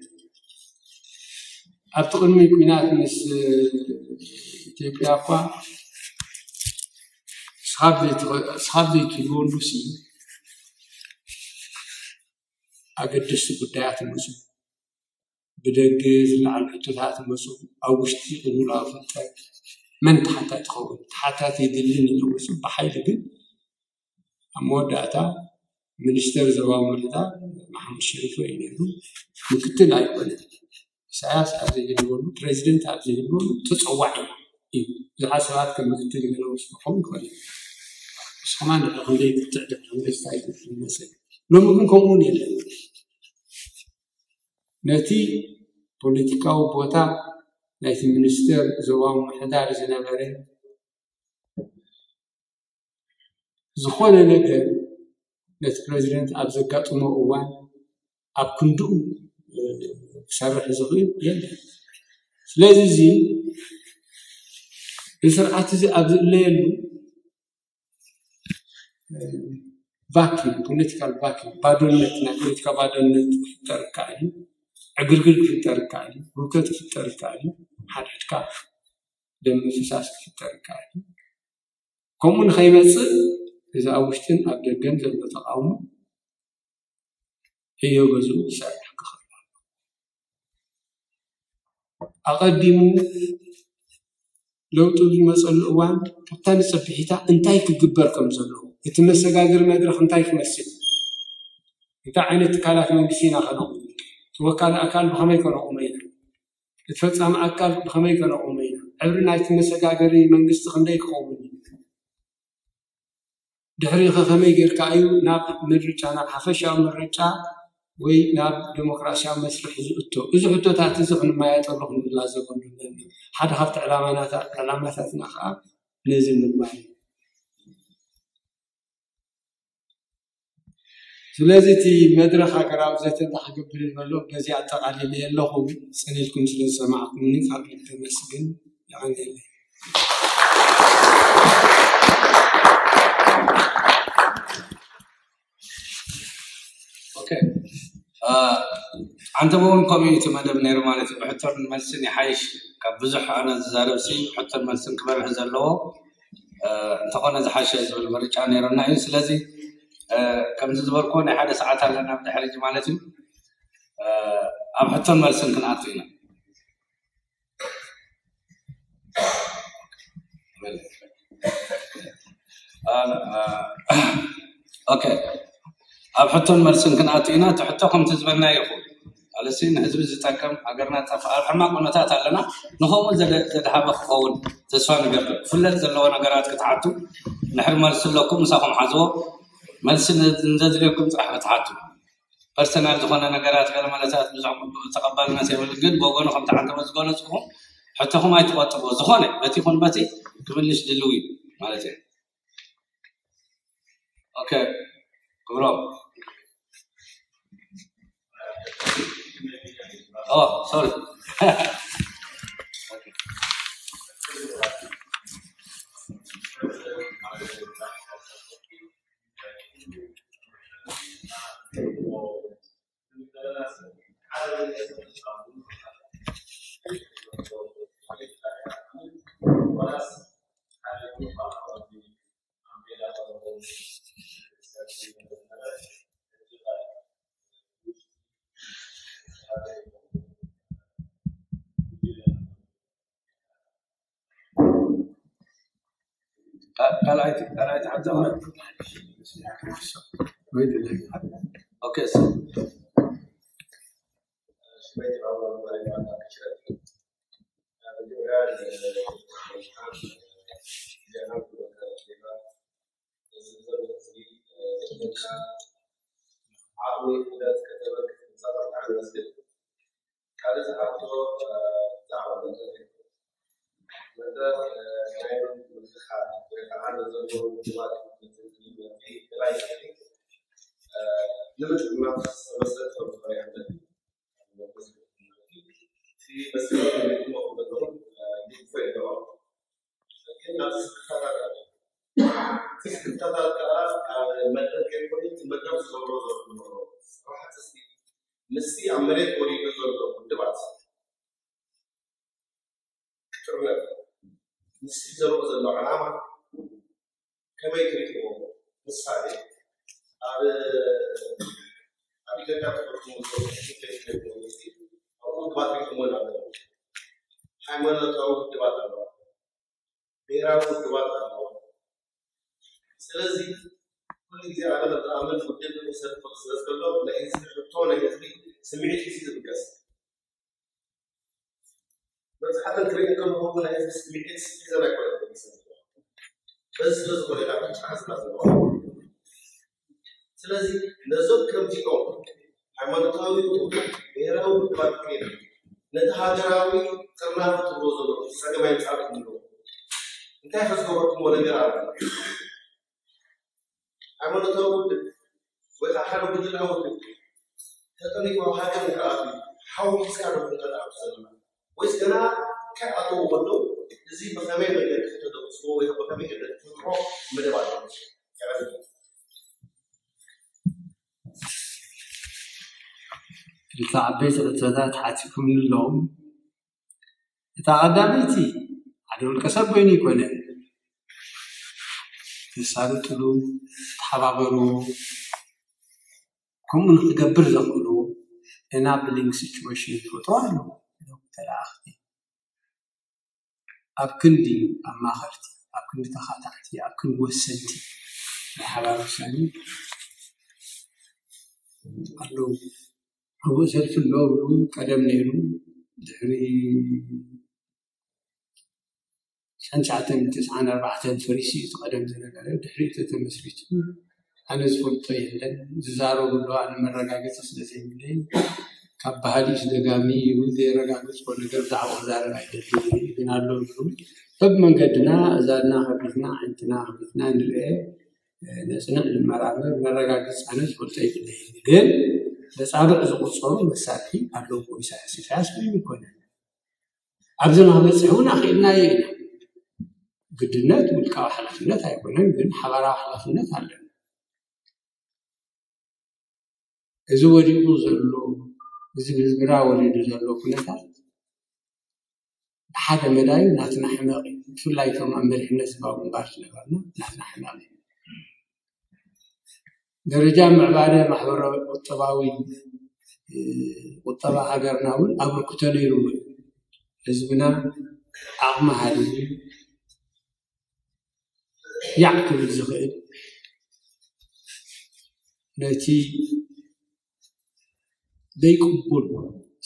ኣብቲ ቅድሚ ኲናት ምስ ኢትዮጵያ እኳ ስኻብ ዘይትህልወሉ ሲ ኣገደስቲ ጉዳያት ይመፁ። ብደገ ዝለዓሉ ሕቶታት መፁ፣ ኣብ ውሽጢ ቅልውላው ፍጠር፣ መን ተሓታቲ ትኸውን? ተሓታቲ የድልን ኢሉ መፁ። ብሓይሊ ግን ኣብ መወዳእታ ሚኒስተር ዞባዊ ምምሕዳር መሓሙድ ሸሪፍ እዩ ነይሩ። ምክትል ኣይኮነን። ኢሳያስ ኣብ ዘይህልወሉ፣ ፕሬዚደንት ኣብ ዘይህልወሉ ተፀዋዒ እዩ። ብዙሓት ሰባት ከም ምክትል ገለ ወስድኹም ይኽእል እዩ። ንስኹም ንድሕሪ ክንደይ ክትዕ ድሕሪ ክንደይ ስታይ ይመስል። ሎሚ ግን ከምኡ እውን የለን። ነቲ ፖለቲካዊ ቦታ ናይቲ ሚኒስተር ዞባዊ ምምሕዳር ዝነበረ ዝኾነ ነገር ነቲ ፕረዚደንት ኣብ ዘጋጥሞ እዋን ኣብ ክንድኡ ክሰርሕ ዝኽእል የለን። ስለዚ እዚ እዚ ስርዓት እዚ ኣብ ዝእለየሉ ቫኪዩም፣ ፖለቲካል ቫኪዩም፣ ባዶነት፣ ናይ ፖለቲካ ባዶነት ክፍጠር ይከኣል እዩ። ዕግርግር ክፍጠር ይከኣል እዩ። ህውከት ክፍጠር ይከኣል እዩ። ሓድሕድካ ደም ምፍሳስ ክፍጠር ይከኣል እዩ። ከምኡ ንኸይመፅእ እዚ ኣብ ውሽጥን ኣብ ደገን ዘሎ ተቃውሞ ዕዮ ገዝኡ ክሰርሕ ክኽእል ኣለዎ። ኣቐዲሙ ለውጢ ዝመፀሉ እዋን ካብታ ንፅብሒታ እንታይ ክግበር ከም ዘለዎ፣ እቲ መሰጋገሪ መድረኽ እንታይ ክመስል፣ እንታይ ዓይነት ትካላት መንግስቲ ኢና ከነቑም፣ እቲ ወካሊ ኣካል ብኸመይ ከነቑሞ ኢና፣ እቲ ፈፃሚ ኣካል ብኸመይ ከነቑሞ ኢና፣ ሕብሪ ናይቲ መሰጋገሪ መንግስቲ ክንደይ ክኸውን እዩ፣ ድሕሪኡ ከ ከመይ ጌርካ እዩ ናብ ምርጫ፣ ናብ ሓፈሻዊ ምርጫ ወይ ናብ ዴሞክራሲያዊ መስርሕ ዝእቶ? እዚ ሕቶታት እዚ ክንመያየጠሉ ክንላዘበሉ ኣለና። ሓደ ካብቲ ዕላማናታ-፣ ዕላማታትና ከዓ ነዚ ምግባር እዩ። ስለዚ እቲ መድረኽ ሃገራዊ ዘተ እንታይ ክገብር እዩ ዘሎ፣ በዚ ኣጠቓሊለ ኣለኹ። ጽን ኢልኩም ስለ ዝሰማዕኩምኒ ካብ ልቢ የመስግን። የቐንየለይ። ኦኬ። አ፣ ኣንተ እውን ከምኡ እዩ እቲ መደብ ነይሩ ማለት እዩ። ብሕቶን መልስን ይሓይሽ። ካብ ብዙሕ ኣነ ዝዛረብ ሲ ሕቶን መልስን ክበርህ ዘለዎ፣ አ፣ እንተኾነ ዝሓሸ ዝብል ምርጫ ነይሩና እዩ። ስለዚ፣ አ፣ ከምዚ ዝበልኩዎ ናይ ሓደ ሰዓት ኣለና ብድሕሪ እዚ ማለት እዩ። አ፣ ኣብ ሕቶን መልስን ክንኣቱ ኢና። ኦኬ፣ ኣብ ሕቶን መልስን ክንኣቱ ኢና። እቲ ሕቶ ከምቲ ዝበልናዮ ይኹን፣ ኣለሲ ንህዝቢ ዝጠቅም፣ ሃገርና ጠፍእ፣ ኣብ ሕማቕ ኩነታት ኣለና። ንኸምኡ ዘደ-፣ ዘድሃበ ክኸውን ተስፋ ንገብር። ክፍለጥ ዘለዎ ነገራት ክትሓቱ ንሕሪ መልሲ ኣለኩም፣ ምሳኹም ሓዝዎ። መልሲ ን-፣ ንዘድልየኩም ጥራሕ ክትሓቱ። ፐርሰናል ዝኾነ ነገራት ገለ መለታት ብዙሕ ተቐባልነት የብልን፣ ግን ብወገኑ ከምቲ ዓንተቦ ዝገለፅኹም ሕቶኹም ኣይትቆጥብዎ። ዝኾነ በቲ ይኹን በቲ ክምልሽ ድልው እዩ ማለት እዩ። ኦኬ፣ ክብሮም። ኦ፣ ሶሪ። ካልኣይቲ፣ ካልኣይቲ ሓንቲ ኦኬ። ዓቕሚ ክእለት ከተበርክት ምሳኻ ብጣዕሚ ነመስግን። ካልእ ዝሓቶ ብዛዕባ መድረኽ እዩ። መድረኽ ናይ ምምክኻር ወይ ከዓ ንዘለዉ ውድባት መትንክል መፍትሒ ገላ ይኽእል እዩ። ንምጥማት ዝተመስረተ ዝኾነ ይሕተት እዩ። እቲ መስመር ንሪእኩሞ ከም ዘለኹም ይግፎ የለዎም። ግን ኣብዚ ስክፍታታት ኣሎ። እቲ ስክፍታታት ከዓ ካብ መድረኽ ከይኮነ እቲ መድረኽ ዝገብሮ ዘሎ ስራሕቲ እስኪ ምስቲ ኣብ መሬት ወሪዱ ዘሎ ውድባት ክጥርነፍ፣ ምስቲ ዘምኦ ዘሎ ዕላማ ከመይ ትሪእዎ? ምሳሌ ኣብ ኣብ ኢትዮጵያ ትፈርሙ መንግስቲ ኣብኡ ውድባት ሪኢኹሞ ኣለኹም። ሃይማኖታዊ ውድባት ኣለዋ፣ ብሄራዊ ውድባት ኣለዋ። ስለዚ ኩሉ ግዜ ኣነ ከም ዝኣምን ውድብ ንሰልፍ ስለ ዝከሎ ናይ ህዝቢ ሕቶ ናይ ህዝቢ ስምዒት ሒዙ ዝብገስ መብዛሕተን ክርኢ ከለኹ ናይ ህዝቢ ስምዒት ሒዘን ኣይኮነን ዝብገስ በዚ ስለ ዝኾነ ኢና ብጣዕሚ ዝና ዘለዋ። ስለዚ ነዞም ከምዚኦም ሃይማኖታዊ ይኹን ብሄራዊ ውድባት ኮይኖም ነቲ ሃገራዊ ጥርናፈ ትብሎ ዘለኹም ጸገም ኣይምጻእኩም ኣለዎ። እንታይ ከዝገበርኩምዎ ነገር ኣሎ? ሃይማኖታዊ ውድብ ወይ ከዓ ሓደ ጉጅላዊ ውድብ ተጠሊፉ ኣብ ሃገር ንክኣቱ ሓዊስካ ዶ ክንከልኣቱ ዘለና ወይስ ገና ከይኣተዉ ከለዉ እዚ ብኸመይ መንገዲ ከተደቅስዎ ወይ ከዓ ብኸመይ ገለ ትፈጥሮ መደብ ኣሎ? ክልተ ዓበይቲ ሕቶታት ሓቲኹምኒ ኣለኹም። እታ ቀዳመይቲ ሓደ ውልቀ ሰብ ኮይኑ ኣይኮነን። ተሳልጥሉ፣ ተሓባበሩ፣ ከምኡ ንክገብር ዘኽእሉ enabling situation ይፈጥሩ ኣለዉ። ተለኣኽቲ ኣብ ክንዲ ኣማኸርቲ፣ ኣብ ክንዲ ተኻታዕቲ፣ ኣብ ክንዲ ወሰንቲ ናይ ሓባር ውሳኔ ኣለዉ። ኣብኡ ሰልፊ ኣሎ ብሉ ቀደም ነይሩ ድሕሪ ሓንቲ ትሽዓተ ሚእትን ተስዓን ኣርባዕተን ፈሪሱ እዩ እቲ ቀደም ዝነበረ ድሕሪ ተተመስሪቱ ኣነ ዝፈልጦ የለን ዝዛረቡ ኣሎ ኣነ መረጋገፂ ስለ ዘይብለይ ካብ ባህሊ እዩ ደጋሚ እዩ ዘየረጋገፅኮ ነገር ብዛዕባ ክዛረብ ኣይደልን ግን ኣሎ ብሉ በብመንገድና እዛና ከቢትና ዓይንትና ከቢትና ንርአ ነፅንዕ ንመራመር መረጋገፂ ኣነ ዝፈልጦ የብለይ ግን መፃብዕ ዝቁፀሩ መሳርሒ ኣለዎ ኢሳያስ ኢሳያስ ምንም ይኮነ ኣብዚ ንክበፅሕ እውን ኣኽኢልናዮ ኢና ግድነት ውልቃዊ ሓላፍነት ኣይኮነን ግን ሓባራዊ ሓላፍነት ኣለና እዚ ወዲቁ ዘሎ እዚ ብዝምራ ወሪዱ ዘሎ ኩነታት ብሓደ መዳዩ ናትና ሕመቕ እዩ ብፍላይ እቶም ኣብ መሪሕነት ህዝባዊ ግንባር ዝነበርና ናትና ሕመቕ እዩ ደረጃ ምዕባለ ማሕበራዊ ቁጠባዊ ቁጠባ ሃገርና እውን ኣበርክቶ ነይሩ ህዝብና ዓቕሚ ሃልዩ ያዕ ክብል ዝኽእል ነቲ ዘይቅቡል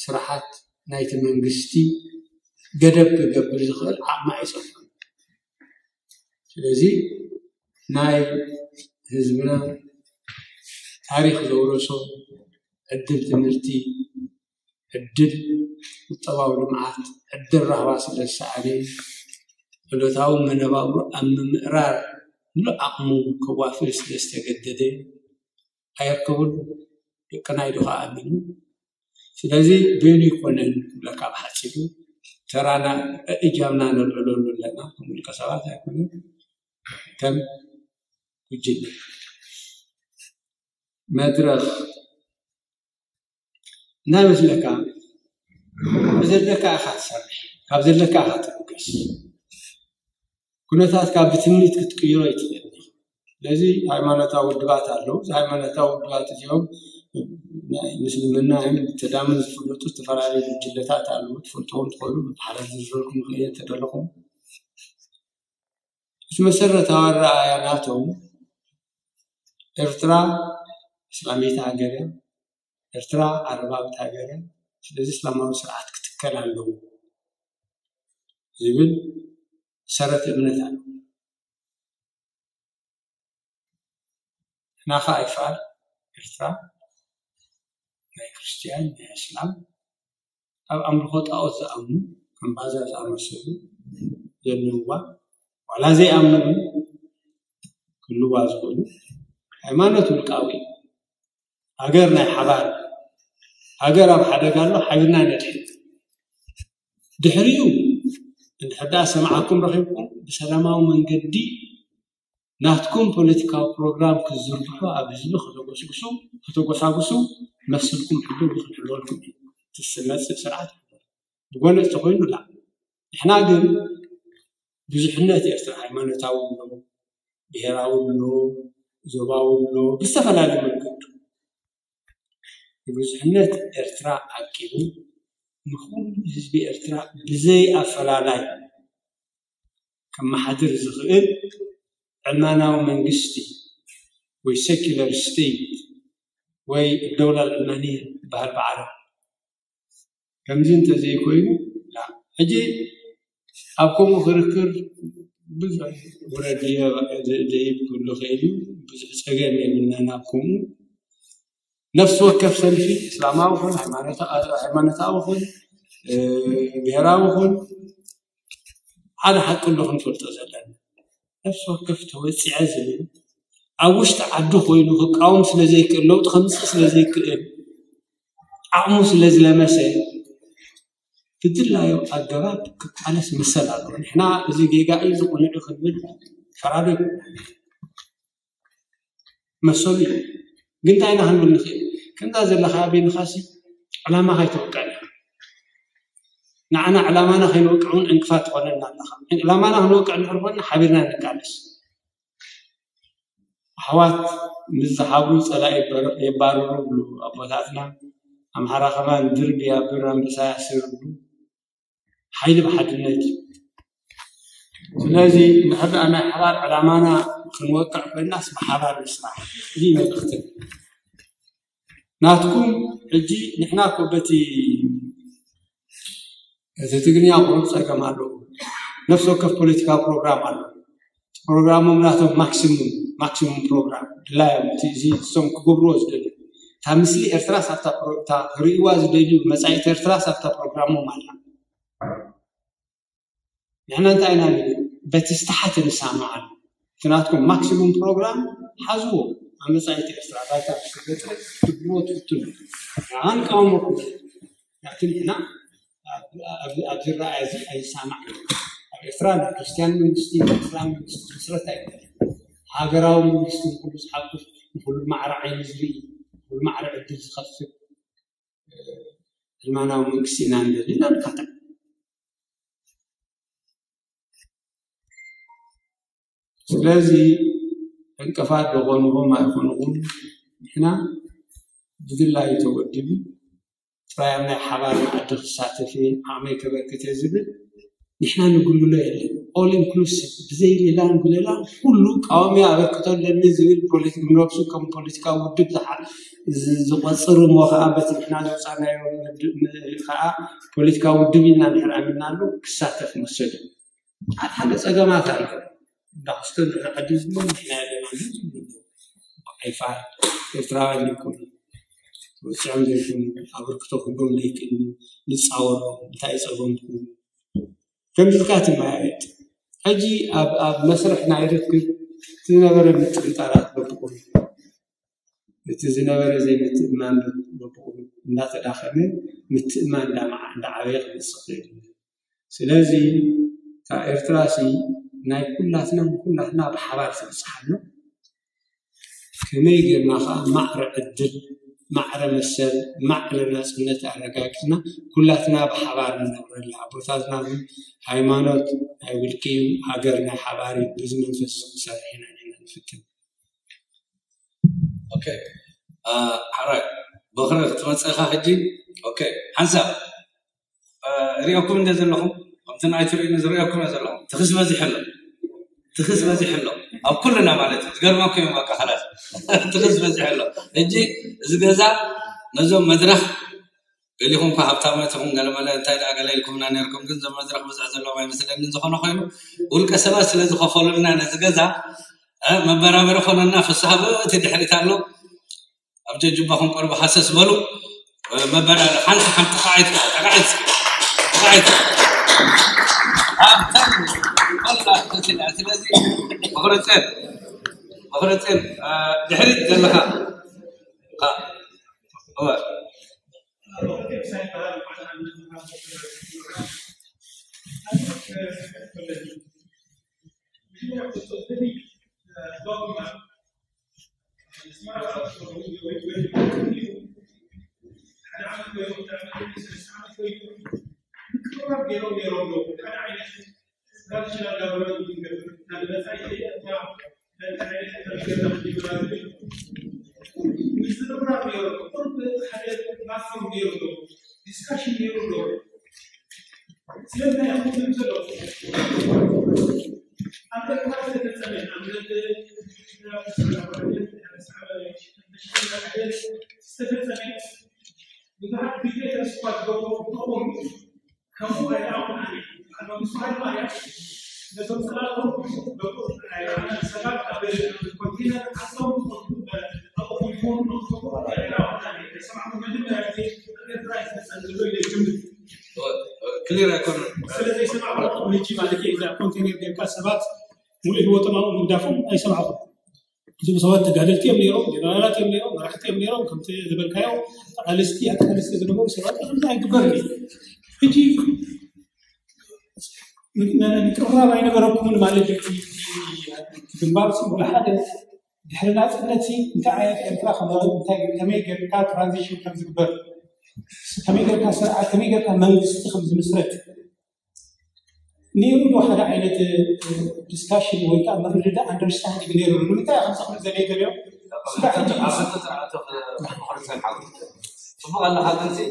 ስራሓት ናይቲ መንግስቲ ገደብ ክገብር ዝኽእል ዓቕሚ ኣይፀንሑን። ስለዚ ናይ ህዝብና ታሪክ ዘውረሶ ዕድል ትምህርቲ፣ ዕድል ቁጠባዊ ልምዓት፣ ዕድል ራህዋ ስለ ዝሰኣነ ዕለታዊ መነባብሮ ኣብ ምምእራር ሙሉእ ዓቕሙ ከዋፍር ስለ ዝተገደደ ኣየርከቡሉ ደቅና ኢሉ ከዓ ኣሚኑ ስለዚ በይኑ ይኮነን ክብለካ ብሓፂሩ ተራና እጃምና ነልዕለሉ ኣለና ከም ውልቀ ሰባት ኣይኮነን ከም ጉጅለ መድረክ እንታይ መስለካ ብዘለካ ኢካ ትሰርሕ ካብ ዘለካ ኢካ ትብገስ ኩነታትካ ብትምኒት ክትቅይሮ ይትኽእል ስለዚ ሃይማኖታዊ ውድባት ኣለዉ እዚ ሃይማኖታዊ ውድባት እዚኦም ምስልምና እዮም ብተዳምን ዝፍለጡ ዝተፈላለዩ ጉጅለታት ኣለዉ ትፈልጥዎም ትኽእሉ ብሓደ ዝዝረልኩም ክእየ ተደለኹም እቲ መሰረታዊ ኣረኣእያ ናቶም ኤርትራ እስላመይቲ ሃገር እያ ኤርትራ ዓረባዊት ሃገር እያ ስለዚ እስላማዊ ስርዓት ክትከል ኣለዎ ዝብል ሰረት እምነት ኣሎ ንሕና ከዓ ይፋል ኤርትራ ናይ ክርስትያን ናይ እስላም ኣብ ኣምልኾ ጣኦት ዝኣምኑ ከም ባዛ ዝኣመሰሉ ዘለውዋ ዋላ ዘይኣምኑ ክህልዋ ዝኽእሉ ሃይማኖት ውልቃዊ ሃገር ናይ ሓባር ሃገር ኣብ ሓደጋ ኣሎ ሓቢርና ነድሕን ድሕሪኡ እንድሕር ደኣ ሰማዕኩም ረኺብኩም ብሰላማዊ መንገዲ ናትኩም ፖለቲካዊ ፕሮግራም ክትዝርግሑ ኣብ ህዝቢ ከተጎስጉሱ ከተጎሳጉሱ መሰልኩም ሕሉው እዩ ክንሕልወልኩም እዩ እቲ ዝመፅእ ስርዓት ብጎነፅ ተኮይኑ ላ ንሕና ግን ብዙሕነት ኤርትራ ሃይማኖታዊ ኣሎ ብሄራዊ ኣሎ ዞባዊ ኣሎ ብዝተፈላለዩ መንገዱ ንብዙሕነት ኤርትራ ዓቂቡ ንኹሉ ህዝቢ ኤርትራ ብዘይ ኣፈላላይ ከመሓድር ዝኽእል ዕልማናዊ መንግስቲ ወይ secular state ወይ الدولة العلمانية ዝበሃል ብዓረብ ከምዚ እንተዘይኮይኑ ላ ሕጂ ኣብ ከምኡ ክርክር ብዙሕ ውረድ ደይብ ክህሉ ኽእል እዩ። ብዙሕ ፀገም የብልናን ኣብ ከምኡ ነፍሲ ወከፍ ሰልፊ እስላማዊ ኹን ሃይማኖታዊ ኹን ብሄራዊ ኹን ሓደ ሓቂ ኣሎ ክንፈልጦ ዘለና ነፍሲ ወከፍ ተወፂዐ ዝብል ኣብ ውሽጢ ዓዲ ኮይኑ ክቃወም ስለዘይክእል ለውጢ ከምፅእ ስለዘይክእል ዓቕሙ ስለዝለመሰ ብድላዩ ኣገባብ ክቃለስ መሰል ኣለዎ። ንሕና እዚ ጌጋ እዩ ዝቑንዕ ክንብል ፈራዶ መሰሉ እዩ። ግን እንታይ ኢና ክንብል ንኽእል? ከምዛ ዘለኻ ኣበይንኻሲ ዕላማ ከይተወቀዕ ንዓና ዕላማና ከይንወቅዕ እውን ዕንቅፋት ትኾነና ኣለኻ። ዕላማና ክንወቅዕ እንድሕር ኮና ሓቢርና ንቃለስ። ኣሕዋት ምስ ዝሓብሩ ፀላኢ የባርሩ ብሉ ኣቦታትና ኣምሓራ ከማን ድር ብያብር ኣንበሳ ያስር ብሉ ሓይሊ ብሓድነት እዩ። ስለዚ ንሕዳ ናይ ሓባር ዕላማና ክንወቅዕ ኮይናስ ብሓባር ንስራሕ እዚ መልእክትን ናትኩም ሕጂ ንሕና ኮ በቲ እቲ ትግርኛ ቁሩብ ፀገም ኣለዎ። ነፍሲ ወከፍ ፖለቲካዊ ፕሮግራም ኣሎ። ፕሮግራሞም ናቶም ማክሲሙም ማክሲሙም ፕሮግራም ድላዮም እቲ እዚ እሶም ክገብርዎ ዝደልዩ እታ ምስሊ ኤርትራ ሳብታ ክርእይዋ ዝደልዩ መፃኢት ኤርትራ ሳብታ ፕሮግራሞም ኣላ። ንሕና እንታይ ኢና ንብል በቲ ዝተሓተ ንሳማዓሉ እቲ ናትኩም ማክሲሙም ፕሮግራም ሓዝዎ ኣብ መፃኢት ኤርትራ ባይታ ክገጥረ ትብልዎ ትፍትኑ ንዓን ቀመሞኩም ናቲ ንሕና ኣብዚ ረኣይ እዚ ኣይሳማዕ ኣብ ኤርትራ ናይ ክርስትያን መንግስቲ ናይ እስላም መንግስቲ መስረት ኣይኮነ ሃገራዊ መንግስቲ ንኩሉ ዝሓቁፍ ንኩሉ ማዕረ ዓይኒ ዝርኢ ንኩሉ ማዕረ ዕድል ዝኸፍት ህልማናዊ መንግስቲ ኢና ንደሊ ኢና ንካታዕ ስለዚ ዕንቅፋት ዝኾንኹም ኣይኾንኹም ንሕና ብድላዩ ተወዲቡ ጥራይ ኣብ ናይ ሓባር መኣዲ ክሳተፍ እየ ዓቕመይ ከበርክት እየ ዝብል ንሕና ንጉልሎ የለን all inclusive ብዘይ ሌላን ጉለላን ኩሉ ቃዋሚ ኣበርክቶ ኣለኒ ዝብል ፖለቲክ ንነብሱ ከም ፖለቲካዊ ውድብ ዝሓ- ዝ- ዝቆፅር እሞ ከዓ በቲ ንሕና ዘውፃናዮ ውድብ ን- ከዓ ፖለቲካዊ ውድብ ኢልና እንድሕር ኣሚንናሉ ክሳተፍ መሰሉ እዩ ሓደ ሓደ ፀገማት ኣሎ እንዳክስቶ ንረቐዲ ዝብሎ ንሕና የለና ኣይፋል ኤርትራውያን ዘይኮኑ ወፂዖም ዘይኮኑ ኣበርክቶ ክህልዎም ዘይክእሉ ንፃወሮም እንታይ ፀገምኩም ከምዚ ኢልካ ትመያየጥ ሕጂ ኣብ ኣብ መስርሕ ናይ ርክብ ዝነበረ ምጥርጣራት በብቑም እቲ ዝነበረ ዘይምትእማን በብቑም እንዳተዳኸመ ምትእማን እንዳዓበየ ክመፅእ ክእል ስለዚ እታ ኤርትራ ሲ ናይ ኩላትና ንኩላትና ብሓባር ትበፅሓ ኣሎ ከመይ ጌርና ከዓ ማዕረ ዕድል ማዕረ መሰል ማዕረ ናፅነት ኣረጋጊፅና ኩላትና ብሓባር ንነብረላ ቦታትና እውን ሃይማኖት ናይ ውልቂ እዩ ሃገር ናይ ሓባር እዩ በዚ መንፈስ እዚ ክንሰርሕ ኢና ንሕና ንፍትን ኦኬ ሓራይ በኽረ ክትመፅእ ኢኻ ሕጂ ኦኬ ሓንሳብ ሪኦኩም እንደ ዘለኹም ከምቲ ናይ ትርእዩኒ ዝርእየኩም እየ ዘለኹም ትኽስ በዚሕ ኣሎ ትኽስ በዚሕ ኣሎ ኣብ ኩልና ማለት እዩ ዝገርመኩም እዩ በቃ ኸላስ ትኽስ በዚሕ ኣሎ ሕጂ እዚ ገዛ ነዞም መድረኽ ገሊኹም ከ ሃብታም ትኹም ገለመለ እንታይ ደኣ ገለ ኢልኩምና ነርኩም ግን ዘም መድረኽ ብዝሕ ዘለዎም ኣይመስለንን ዝኾነ ኮይኑ ውልቀ ሰባት ስለ ዝኸፈሉልና ነዚ ገዛ መበራበሪ ኮነና ፍስሃ ብእቲ ድሕሪት ኣሎ ኣብ ጀጅባኹም ቀርቡ ሃሰስ በሉ መበራበሪ ሓንቲ ሓንቲ ጠቃዒት ጠቃዒት ጠቃዒት ስለዚ ምኽርፅን ምኽርፅን ድሕሪት ዘለካ ዲስካሽን ነይሩ ዶ? ስለምንታይ ኢኹም ትብሉ ዘለኹም? ኣብ ደገ ዝተፈጸመ፣ ኣብ ደገ ዝተፈጸመ ብዙሓት ግዜ ተስፋ ዝገብሩ እንተኾኑ፣ ከምኡ ኣይረኣኹን ኣነ። ኣብ መንግስቱ ኃይለማርያም ነቶም ጸላእቱ ኣይረኣናን። ሰባት ኣብ ኮንቴነር ዓሶም ኣቑሑቶም ኣይረኣኹን ኣነ። ኣይሰማዕኩን። መጀመርያ ግዜ ኣብ ኤርትራ ይፈጸም ዘሎ ኢለ ይግምት። ክሊር ኣይኮነን። ስለ ዘይሰማዕኩ ሕጂ ማለት እዩ፣ እዛ ኮንቴነር ጌርካ ሰባት ሙሉእ ህይወቶም ኣብኡ ምግዳፎም ኣይሰማዕኩን። እዞም ሰባት ተጋደልቲ እዮም ነይሮም፣ ጀነራላት እዮም ነይሮም፣ መራሕቲ እዮም ነይሮም። ከምቲ ዝበልካዮ ተቓለስቲ፣ ኣቃለስቲ ዝነበሩ ሰባት ከምዚ ኣይግበርን እዩ። ሕጂ ምቅርራብ ኣይነበረኩምን ማለት እዩ። እቲ ግንባር ሲ ወላ ሓደ ድሕሪ ናጽነት ሲ እንታይ ዓይነት ኤርትራ ከመይ፣ እንታይ፣ ከመይ ጌርካ ትራንዚሽን ከም ዝግበር፣ ከመይ ጌርካ ስርዓት፣ ከመይ ጌርካ መንግስቲ ከም ዝምስረት ነይሩ ዶ ሓደ ዓይነት ዲስካሽን ወይ ከዓ ምርድዳእ፣ ኣንደርስታንዲንግ ነይሩ? ንምንታይ ከምዚ ክብል ዘለ ገሊኦም ስራሕ ሕጂ ጽቡቅ ኣለካ፣ ግን ሲ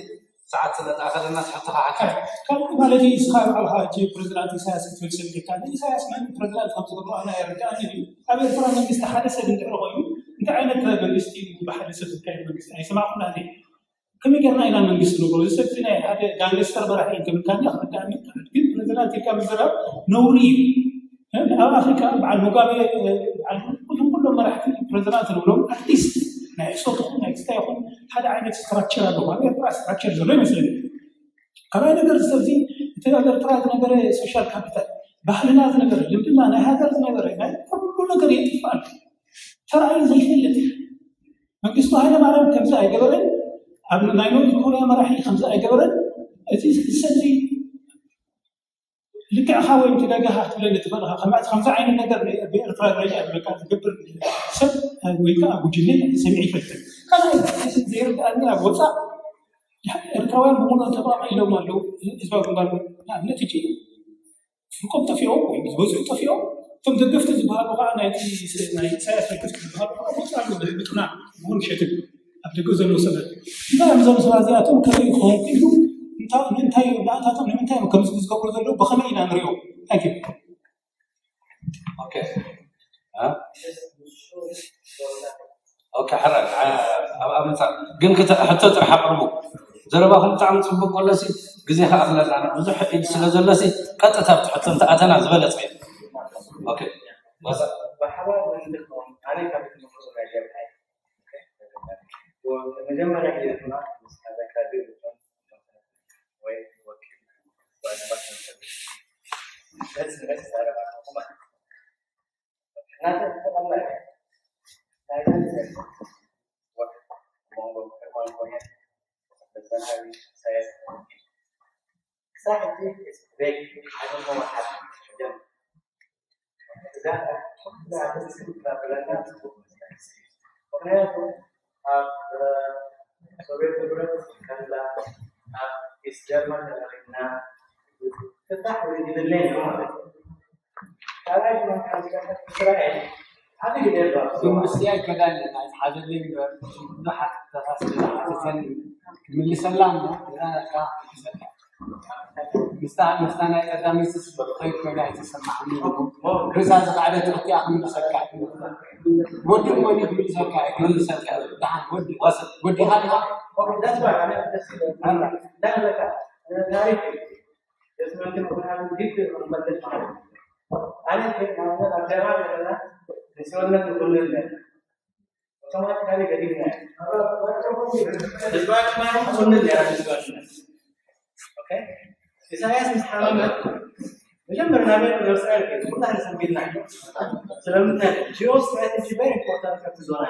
ሰዓት ስለ ዝኣኸለና ትሕትኻ ሓካ። ካልእ ማለት እዩ፣ ንስኻ ባዕልኻ ሕጂ ፕሬዚዳንት ኢሳያስ ክትብል ሰሚዕካ፣ ንኢሳያስ መን ፕሬዚዳንት ከም ዝገብሮ ኣነ ኣይርድኣንን እዩ። ኣብ ኤርትራ መንግስቲ ሓደ ሰብ እንድሕር ኮይኑ፣ እንታይ ዓይነት መንግስቲ እዩ ብሓደ ሰብ ዝካየድ መንግስቲ? ኣይሰማዕኩን ኣነ። ከመይ ጌርና ኢና መንግስቲ ንብሎ? እዚ ሰብ እዚ ናይ ሓደ ጋንግስተር መራሒ እዩ ክብል ካኒ ክርድኣኒ ይከኣል። ግን ፕሬዚዳንት ኢልካ ምዝራብ ነውሪ እዩ። ኣብ ኣፍሪካ በዓል ሙጋቤ፣ በዓል ኩሎም፣ ኩሎም መራሕቲ ፕሬዚዳንት ንብሎም፣ ኣትሊስት ናይ ሕሶት ይኹን ናይ ክስታይ ይኹን ሓደ ዓይነት ስትራክቸር ኣለዎ። ኣብ ኤርትራ ስትራክቸር ዘሎ ይመስለኒ። ካልኣይ ነገር፣ እዚ ሰብ እዚ እቲ ኣብ ኤርትራ ዝነበረ ሶሻል ካፒታል፣ ባህልና ዝነበረ፣ ልምድና፣ ናይ ሃገር ዝነበረ፣ ናይ ኩሉ ነገር የጥፍእ ኣሎ። ተራእዩ ዘይፈልጥ። መንግስቱ ኃይለማርያም ከምዚ ኣይገበረን፣ ኣብ ናይ ኖርዝ ኮርያ መራሒ ከምዚ ኣይገበረን። እዚ ሰብ እዚ ልክዕኻ ወይ ደገኻ ክትብለኒ ትኽእል ኢኻ። ከማእቲ ከምዚ ዓይነት ነገር ብኤርትራ ደረጃ በቃ ዝገብር ሰብ ወይ ከዓ ጉጅለ ሰሚዐ ይፈልጥን። ካልኣይ፣ እዚ ዘይርድኣኒ፣ ኣብ ወፃእ ኤርትራውያን ብምሉኦም ተባቕ ኢሎም ኣለዉ። ህዝባዊ ግንባር ንኣብነት ሕጂ ፍርቆም ጠፊኦም ወይ ዝበዝሑ ጠፊኦም። እቶም ደገፍቲ ዝበሃሉ ከዓ ናይቲ ስ-፣ ናይ ኢሳያስ ደገፍቲ ዝበሃሉ ከዓ ወፃ ኣለዉ። ብሕብጥና ብኹን ሸትን ኣብ ደገ ዘለዉ ሰባት እንታይ እዮም እዞም ሰባት እዚኣቶም ከመይ ክኾኑ ክኢሉ? እንታይ፣ ንምንታይ እዮም ንኣታቶም፣ ንምንታይ እዮም ከምዚ ዝገብሩ ዘለዉ? ብኸመይ ኢና ንሪኦም? ታንኪዩ። ኦኬ። እ? ኦኬ፣ ሕራይ፣ ዓ-፣ ኣብ ኣመጻ ግን ክተ-፣ ሕቶ ጥራሕ ኣቕርቡ። ዘረባኹም ብጣዕሚ ጽቡቕ፣ ቆለሲ ግዜ ከኣኽለና ብዙሕ ኢድ ስለ ዘሎሲ ቀጥታ ኣብቲ ሕቶ እንተኣተና ዝበለጸ እዩ። ኦኬ። ብሓባር ንድከም ኣነ ካብ ትምህርቱ ናይ ጀምዓይ መጀመርያ ግዜ ድማ ምስ ኣዘካሪ ወይ ወኪል ባለባት ገጽ ንገጽ ይዛረብ ኣለኹ ማለት እዩ። ናተ ተቐላዩ ናይዘን ወቅት መንጎ ሕርማን ኮነ በዛናዊ ሳያስ ክሳብ ሕጂ ቤት ሓገሞ መሓት ጀም እዛ ብለና ጽቡቅ መስለኒ። ምክንያቱ ኣብ ሶቪየት ህብረት ከላ ኣብ ኢስት ጀርመን ተመሪና ፍታሕ ወይ ድልለይ ነው ማለት ነው። ካልኣይ ድማ ካብ እስራኤል ዓቢ ግደ ምስቲ ኣይከዳለን ኣይትሓዘለይ እምበር ብዙሓት ክተሳስብ ዝሓተተኒ ክምልሰላ እሞ ይረኣካ ክምልሰላ ምስታ ምስታ ናይ ቀዳመይቲ ስበት ከይድ ኮይና ኣይተሰማዕኒ ርእሳ ዝኸዕደት እኽቲኣ ክምልሰካ ወዲ እሞ እኔ ክምልሰካ እየ ክምልሰካ ደሓን ወዲ ወዲኻ ዲኻ ታሪክ እዩ። የስመልክን ምክንያቱ ግድ መመለስ ማለት ነው። ኣነ ንኣብነት ኣብ ጀርመን ዘለና ንስወነት ንኹንን ነን ኣውቶማቲካሊ ገዲፍና ህዝባዊ ግንባር ኩንን ነራ ህዝባዊ ግንባር ኢሳያስ ምስ ሓመመ መጀመርያ ናበይ ንወስዳ ኩላህና ሰንቢድና ስለምንታይ ጂኦ ስትራቴጂ ቨሪ ኢምፖርታንት ካብቲ ዞና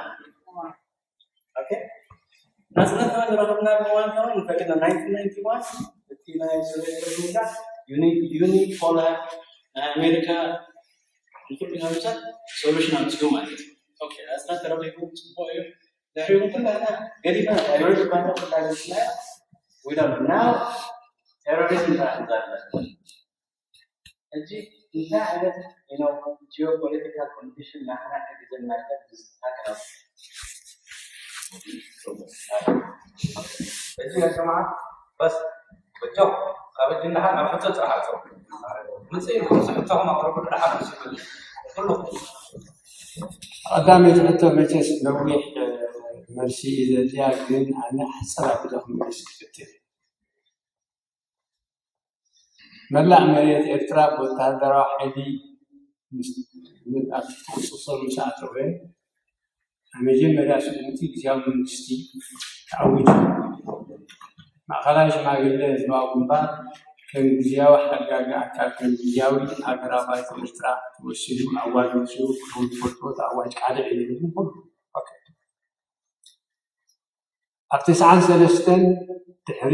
ናጽነትና ዝረኸብናሉ እዋን ከማን ንፈልጥ ኢና። ናይንቲን ናይንቲ ዋን እቲ ናይ ሶቪየት ህብረት ምውዳቕ ዩኒፖላር ናይ ኣሜሪካ ንኩሉ ኢና ምውሳድ ሶሉሽን ኣምጺኡ ማለት እዩ። ኦኬ ናጽነት ተረኺቡ ጽቡቕ እዩ። ድሕሪኡ ኩላና ገዲፍና ዳይቨርት ባንዳ ኩላና ስናያ ዊዳም ናው ቴሮሪዝም ጥራሕ ንዛረብ። ሕጂ እንታይ ዓይነት you know geopolitical condition ንዓና ሕግዘና ይኽእል ብዝተካከለ እዚ ያ ጀማዓ በስ በጆ ካብ እጅናኻ ናብ ሕቶ ጥራሕ ኣቶ ምጽእ ምስ ሕቶኹም ኣቕርቡ። ደሓን ምስ ይብል ኩሉ ቀዳመይቲ ሕቶ መቸስ ነዊሕ መልሲ እዩ ዘድልያ፣ ግን ኣነ ሓጸር ኣቢለ ክምልስ ክፍትን። መላእ መሬት ኤርትራ ብወተሃደራዊ ሓይሊ ኣብ ትሕቲ ቁጽጽር ምስ ኣተወ፣ ኣብ መጀመርያ ስጉምቲ ግዝያዊ መንግስቲ ተኣዊጁ። ማእኸላይ ሽማግለ ህዝባዊ ግንባር ከም ግዝያዊ ሓጋጊ ኣካል፣ ከም ግዝያዊ ሃገራዊ ባይቶ ኤርትራ ተወሲኑ ኣዋጅ ወጺኡ፣ ኩሎም ዝፈልጥዎ እቲ ኣዋጅ ካልዕ እዩ ዝብል ኩሉ። ኦኬ። ኣብ ተስዓን ሰለስተን ድሕሪ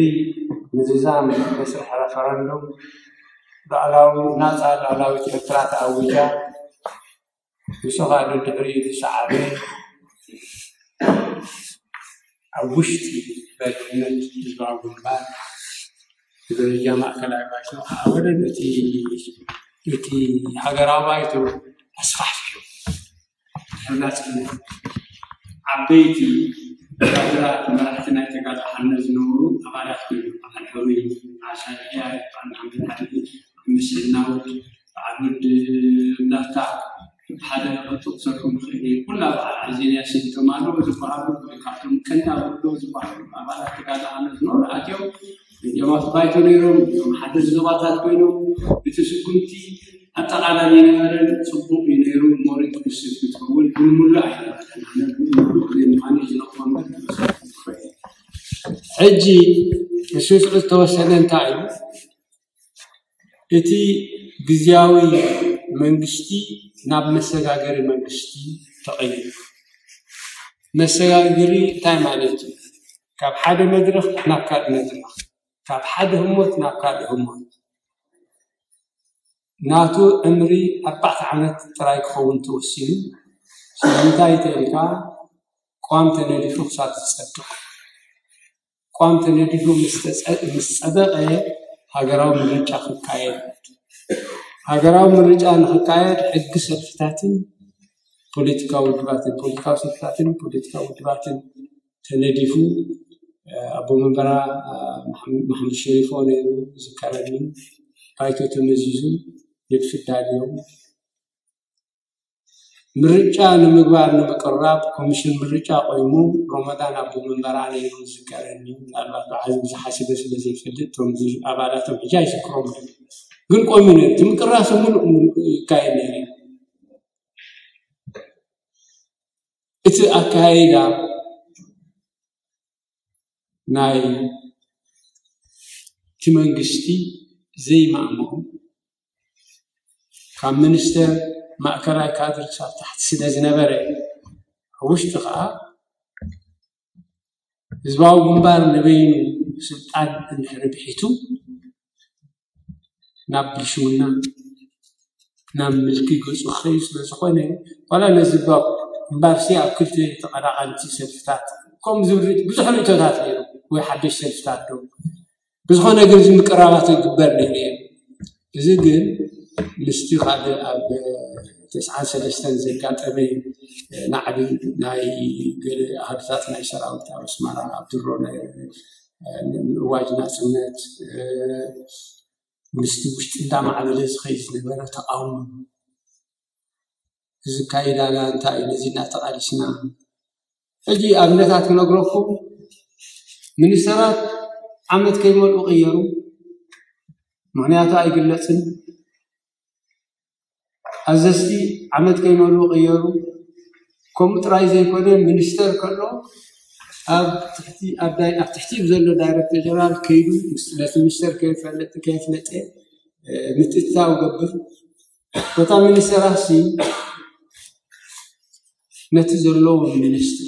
ምዝዛም መስርሕ ረፈረንዱም ሉዓላዊ ናጻ ሉዓላዊት ኤርትራ ተኣዊጃ። ንሱ ኸኣ ደድሕሪኡ ዝሰዓበ ኣብ ውሽጢ መሪሕነት ህዝባዊ ግንባር ብደረጃ ማእከላይ ባይቶ ዓወደን እቲ እቲ ሃገራዊ ባይቶ ኣስፋሕፊሑ። ናጽነት ዓበይቲ ወታደራት መራሕቲ ናይ ተጋድሎ ሓርነት ዝነበሩ ኣባላት ኮይኖም፣ በዓል ሕሩይ፣ በዓል ሻድሕያ፣ በዓል መሓመድ ዓሊ፣ በዓል መስፍን ናውድ፣ በዓል ወዲ እንዳታ፣ ሓደ ቅርጹ ክሰርሑ ምኽእል እዩ። ኩላ በዓል ኣዜልያ ሲንቶማሎ ዝበሃሉ፣ ካብቶም ቀንዲ ኣውርዶ ዝበሃሉ ኣባላት ተጋድሎ ሓርነት ዝነበሩ ኣትዮም እዮም ኣብቲ ባይቶ ነይሮም፣ እዮም ሓደር ዞባታት ኮይኖም። እቲ ስጉምቲ ኣጠቓላሊ ነበረን ጽቡቕ እዩ ነይሩ። ሞሪት ክስብ ክትኸውን ግን ሙሉእ ኣይነበረን። ኣነ ግን ሙሉእ ዘይምዃኑ እዩ ዝነቕፎ እምበር ክመስል ይኽእል። ሕጂ ንሱ ዝተወሰነ እንታይ እዩ? እቲ ግዝያዊ መንግስቲ ናብ መሰጋገሪ መንግስቲ ተቐይሩ። መሰጋገሪ እንታይ ማለት እዩ? ካብ ሓደ መድረኽ ናብ ካልእ መድረኽ፣ ካብ ሓደ ህሞት ናብ ካልእ ህሞት። ናቱ ዕምሪ ኣርባዕተ ዓመት ጥራይ ክኸውን ተወሲኑ። ስለምንታይ ተልካ ቋም ተነዲፉ ክሳብ ዝጸድቕ። ቋም ተነዲፉ ምስ ተጸ-፣ ምስ ጸደቐ ሃገራዊ ምርጫ ክካየድ። ሃገራዊ ምርጫ ንክካየድ ሕጊ ሰልፍታትን ፖለቲካዊ ውድባትን፣ ፖለቲካዊ ሰልፍታትን ፖለቲካዊ ውድባትን ተነዲፉ፣ ኣቦ መንበራ ማሕሙድ ሸሪፎ ነይሩ ዝከረኒ። ባይቶ ተመዚዙ ንድፊ ኣዳልዮም። ምርጫ ንምግባር ንምቅራብ ኮሚሽን ምርጫ ቆይሙ፣ ሮመዳን ኣቦ መንበራ ነይሩ ዝከረኒ። ምናልባት ብዓቢ ዝሓስበ ስለ ዘይፈልጥ እቶም ኣባላቶም ሕጂ ኣይዝክሮም። ግን ቆይሙ ነይሩ። እቲ ምቅራስ ሙሉእ ሙሉእ ይካየድ ነይሩ። እቲ ኣካይዳ ናይ እቲ መንግስቲ ዘይማእምኦም ካብ ሚኒስተር ማእከላይ ካድር ክሳብ ታሕቲ ስለ ዝነበረ፣ ኣብ ውሽጢ ከዓ ህዝባዊ ግንባር ንበይኑ ስልጣን እንድሕሪ ብሒቱ ናብ ብልሽውና፣ ናብ ምልኪ ገጹ ክኸይድ ስለ ዝኾነ፣ ዋላ ነዚ እባ እምበኣርሲ ኣብ ክልተ ተቐናቐንቲ ሰልፍታት ከምኡ ዝብል ብዙሕ ርእይቶታት ነይሩ፣ ወይ ሓደሽ ሰልፍታት ዶ ብዝኾነ ግን እዚ ምቅራባት ይግበር ነይሩ እዩ። እዚ ግን ምስቲ ካልእ ኣብ ተስዓን ሰለስተን ዘጋጠመ ናዕቢ ናይ ገለ ኣሃዱታት ናይ ሰራዊት ኣብ ኣስመራ ኣብ ድሮ ናይ ምእዋጅ ናጽነት ምስቲ ውሽጢ እንዳማዕበለ ዝኸይድ ዝነበረ ተቃውሞ እዚ ኣካይዳና እንታይ እዩ? ነዚ እናተቃሊስና ሕጂ ኣብነታት ክነግረኩም፣ ሚኒስተራት ዓመት ከይመልኡ ቀየሩ። ምኽንያቱ ኣይግለጽን። ኣዘዝቲ ዓመት ከይመልኡ ቀየሩ። ከምኡ ጥራይ ዘይኮነ፣ ሚኒስተር ከሎ ኣብ ትሕቲ ኣብ ዳይ-፣ ኣብ ትሕቲ ዘሎ ዳይረክተር ጀነራል ከይዱ ምስ-፣ ነቲ ሚኒስተር ከይፈለጠ፣ ከየፍለጠ፣ እ፣ ምትእትታው ገብር። እታ ሚኒስተራሲ ነቲ ዘለዎ ሚኒስትሪ፣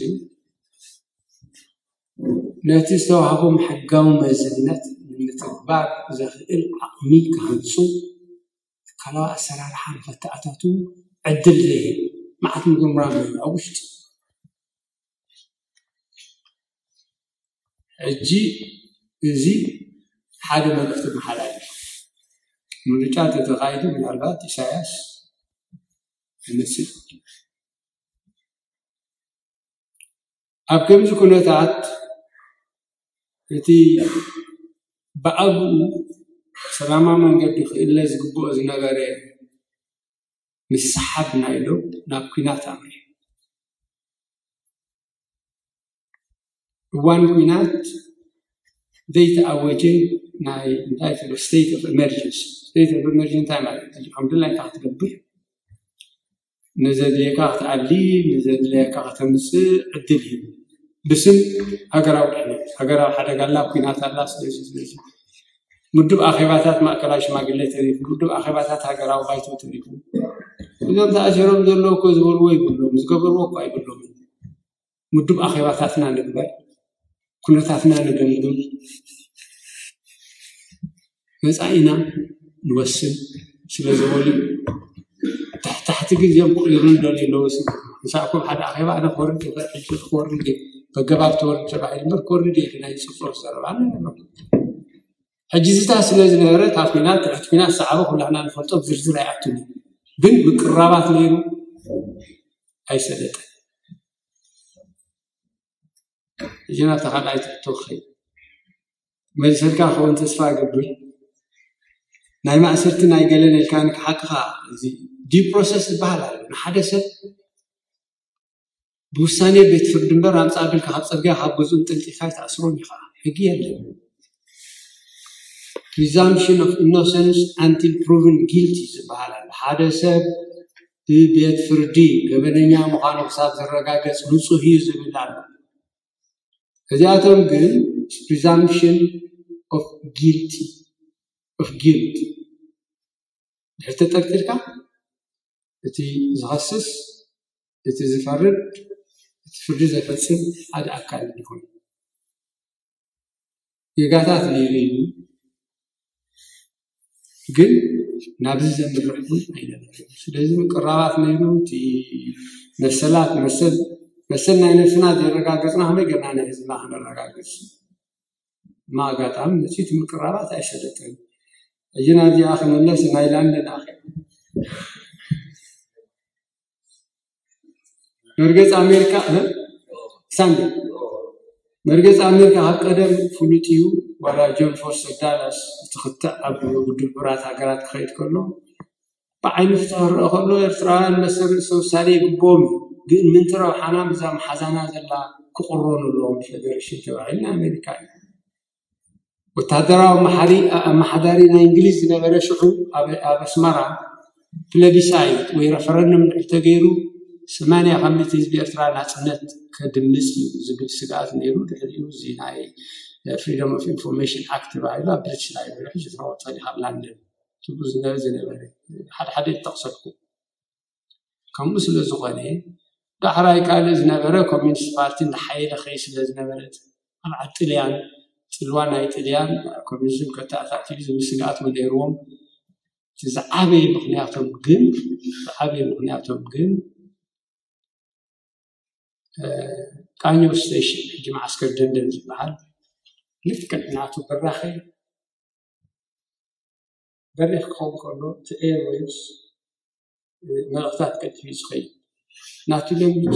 ነቲ ዝተዋህቦም ሕጋዊ መዝነት ንምትግባር ዘኽእል ዓቕሚ ክሃንጹ፣ ትካላዊ ኣሰራርሓ ንኸተኣታትዉ ዕድል ዘይህብ መዓት ምጉርምራም ነይሩ ኣብ ውሽጢ። ሕጂ እዚ ሓደ መልእኽቲ መሓላልፍ። ምርጫ ተተኻይዱ ምናልባት ኢሳያስ ይመስል። ኣብ ከምዚ ኩነታት እቲ ብኣግኡ ሰላማዊ መንገዲ ክእለ ዝግብኦ ዝነበረ ምስሓብ ናይ ዶብ ናብ ኲናት ኣምሪሑ። እዋን ኲናት ዘይተኣወጀ ናይ እንታይ ትብሎ state of emergency። State of emergency እንታይ ማለት እዩ? ከም ድላይካ ክትገብር፣ ንዘድልየካ ክትኣሊ፣ ንዘድልየካ ከተምፅእ ዕድል እዩ። ብስም ሃገራዊ ድሕነት፣ ሃገራዊ ሓደጋ ኣላ፣ ኲናት ኣላ። ስለዚ ስለዚ ምዱብ ኣኼባታት ማእከላይ ሽማግሌ ተሪፉ፣ ምዱብ ኣኼባታት ሃገራዊ ባይቶ ተሪፉ። እዞም ተኣሲሮም ዘለዉ እኮ ዝበልዎ ይብሎም፣ ዝገበርዎ እኮ ኣይብሎም። ምዱብ ኣኼባታትና ንግበር፣ ኩነታትና ንገምግም፣ መጻኢና ንወስን ስለ ዝበሉ፣ ታሕቲ ታሕቲ ግን እዚኦም ክቕይሩኒ ደልዩ ኣለዉ። ንሳኩም ሓደ ኣኼባ ኣነ ክወርድ ይኽእል፣ ሕጂ ክወርድ ድየ፣ በገባብ ትወርድ ተባሂሉ እምበር ክወርድ ድየ ኢሉ ናይ ጽፍሮፍ ዘረባ ኣሎ። ሕጂ ዝታ ስለ ዝነበረ ካብ ኲናት ትሕቲ ኲናት ዝሰዓበ ኩላህና ንፈልጦ ብዝርዝር ኣይኣቱን እዩ። ግን ምቅራባት ነይሩ ኣይሰለጠን። ሕጂ ናብታ ካልኣይ ትሕቶ ክኸይድ መሊሰልካ ክኸውን ተስፋ እገብር። ናይ ማእሰርቲ ናይ ገለን ኢልካ ንክሓቅኻ እዚ due process ዝበሃል ኣሎ። ንሓደ ሰብ ብውሳኔ ቤት ፍርዲ እምበር ኣምጻ ኣቢልካ ካብ ጽርግያ ካብ ገዝኡ እንጠልጢልካ ኣይትኣስሮን ኢኻ። ሕጊ የለን። Presumption of innocence until proven guilty ዝበሃል ኣሎ። ሓደ ሰብ ብቤት ፍርዲ ገበነኛ ምዃኑ ክሳብ ዝረጋገጽ ንጹህ እዩ ዝብል ኣሎ። እዚኣቶም ግን presumption of guilty of guilt ድሕሪ ተጠርጢርካ እቲ ዝኸስስ፣ እቲ ዝፈርድ፣ እቲ ፍርዲ ዘፈጽም ሓደ ኣካል ይኹን ጌጋታት ነይሩ እዩ። ግን ናብዚ ዘምርሕ እውን ኣይነበረን። ስለዚ ምቅራባት ነይሩ። እቲ መሰላት መሰል መሰል ናይ ነብስና ዘረጋገጽና ከመይ ጌርና ናይ ህዝብና ክነረጋግጽ? እማ ኣጋጣሚ መጺኡ እቲ ምቅራባት ኣይሰለጠን። ሕጂ ናብዚኣ ክምለስ ናይ ላንደን ኣኼባ መርገጽ ኣሜሪካ ሳንዴ መርገጽ ኣሜሪካ ካብ ቀደም ፍሉጥ እዩ። ዋላ ጆን ፎስተር ዳላስ እቲ ክትዕ ኣብ ውድብ ሕቡራት ሃገራት ክኸይድ ከሎ ብዓይኒ ፍትሒ ክረአ ከሎ ኤርትራውያን መሰል ርእሰ ውሳኔ ይግብኦም እዩ። ግን ምንቲ ረብሓና ምዛ መሓዛና ዘላ ክቕረኑ ኣለዎም ፈደረሽን ተባሂሉ ናይ ኣሜሪካ እዩ። ወታደራዊ ኣመሓዳሪ ናይ እንግሊዝ ዝነበረ ሽዑ ኣብ ኣስመራ ፕለቢሳይት ወይ ረፈረንደም እንድሕር ተገይሩ ሰማንያ ካብ ሚእቲ ህዝቢ ኤርትራ ናፅነት ከድምፅ እዩ ዝብል ስግኣት ነይሩ። ድሕሪኡ እዚ ናይ Freedom of Information Act ተባሂሉ ኣብ ብሪቲሽ ላይብረሪ ሕጂ ዝረኸቦ ጸኒሓ ኣብ ላንደን ትብሉ ዝነበረ ሓደ ሓደ ይጠቕሰልኩ። ከምኡ ስለ ዝኾነ ዳሕራይ ካልእ ዝነበረ ኮሚኒስት ፓርቲ እንዳሓየለ ከይ ስለ ዝነበረ ኣብ ዓዲ ጥልያን ፅልዋ ናይ ጥልያን ኮሚኒዝም ከተኣታትዩ ዝብል ስግኣት እውን ነይርዎም። እቲ ዝዓበየ ምኽንያቶም ግን ዝዓበየ ምኽንያቶም ግን ቃኘው ስቴሽን ሕጂ መዓስከር ደንደን ዝበሃል ልክዕ ናቱ ብራኸ በሪኽ ክኸውን ከሎ እቲ ኤርዌይስ መልእኽታት ቀልጢፉ እዩ ዝኸይድ። ናቱ ለሚቱ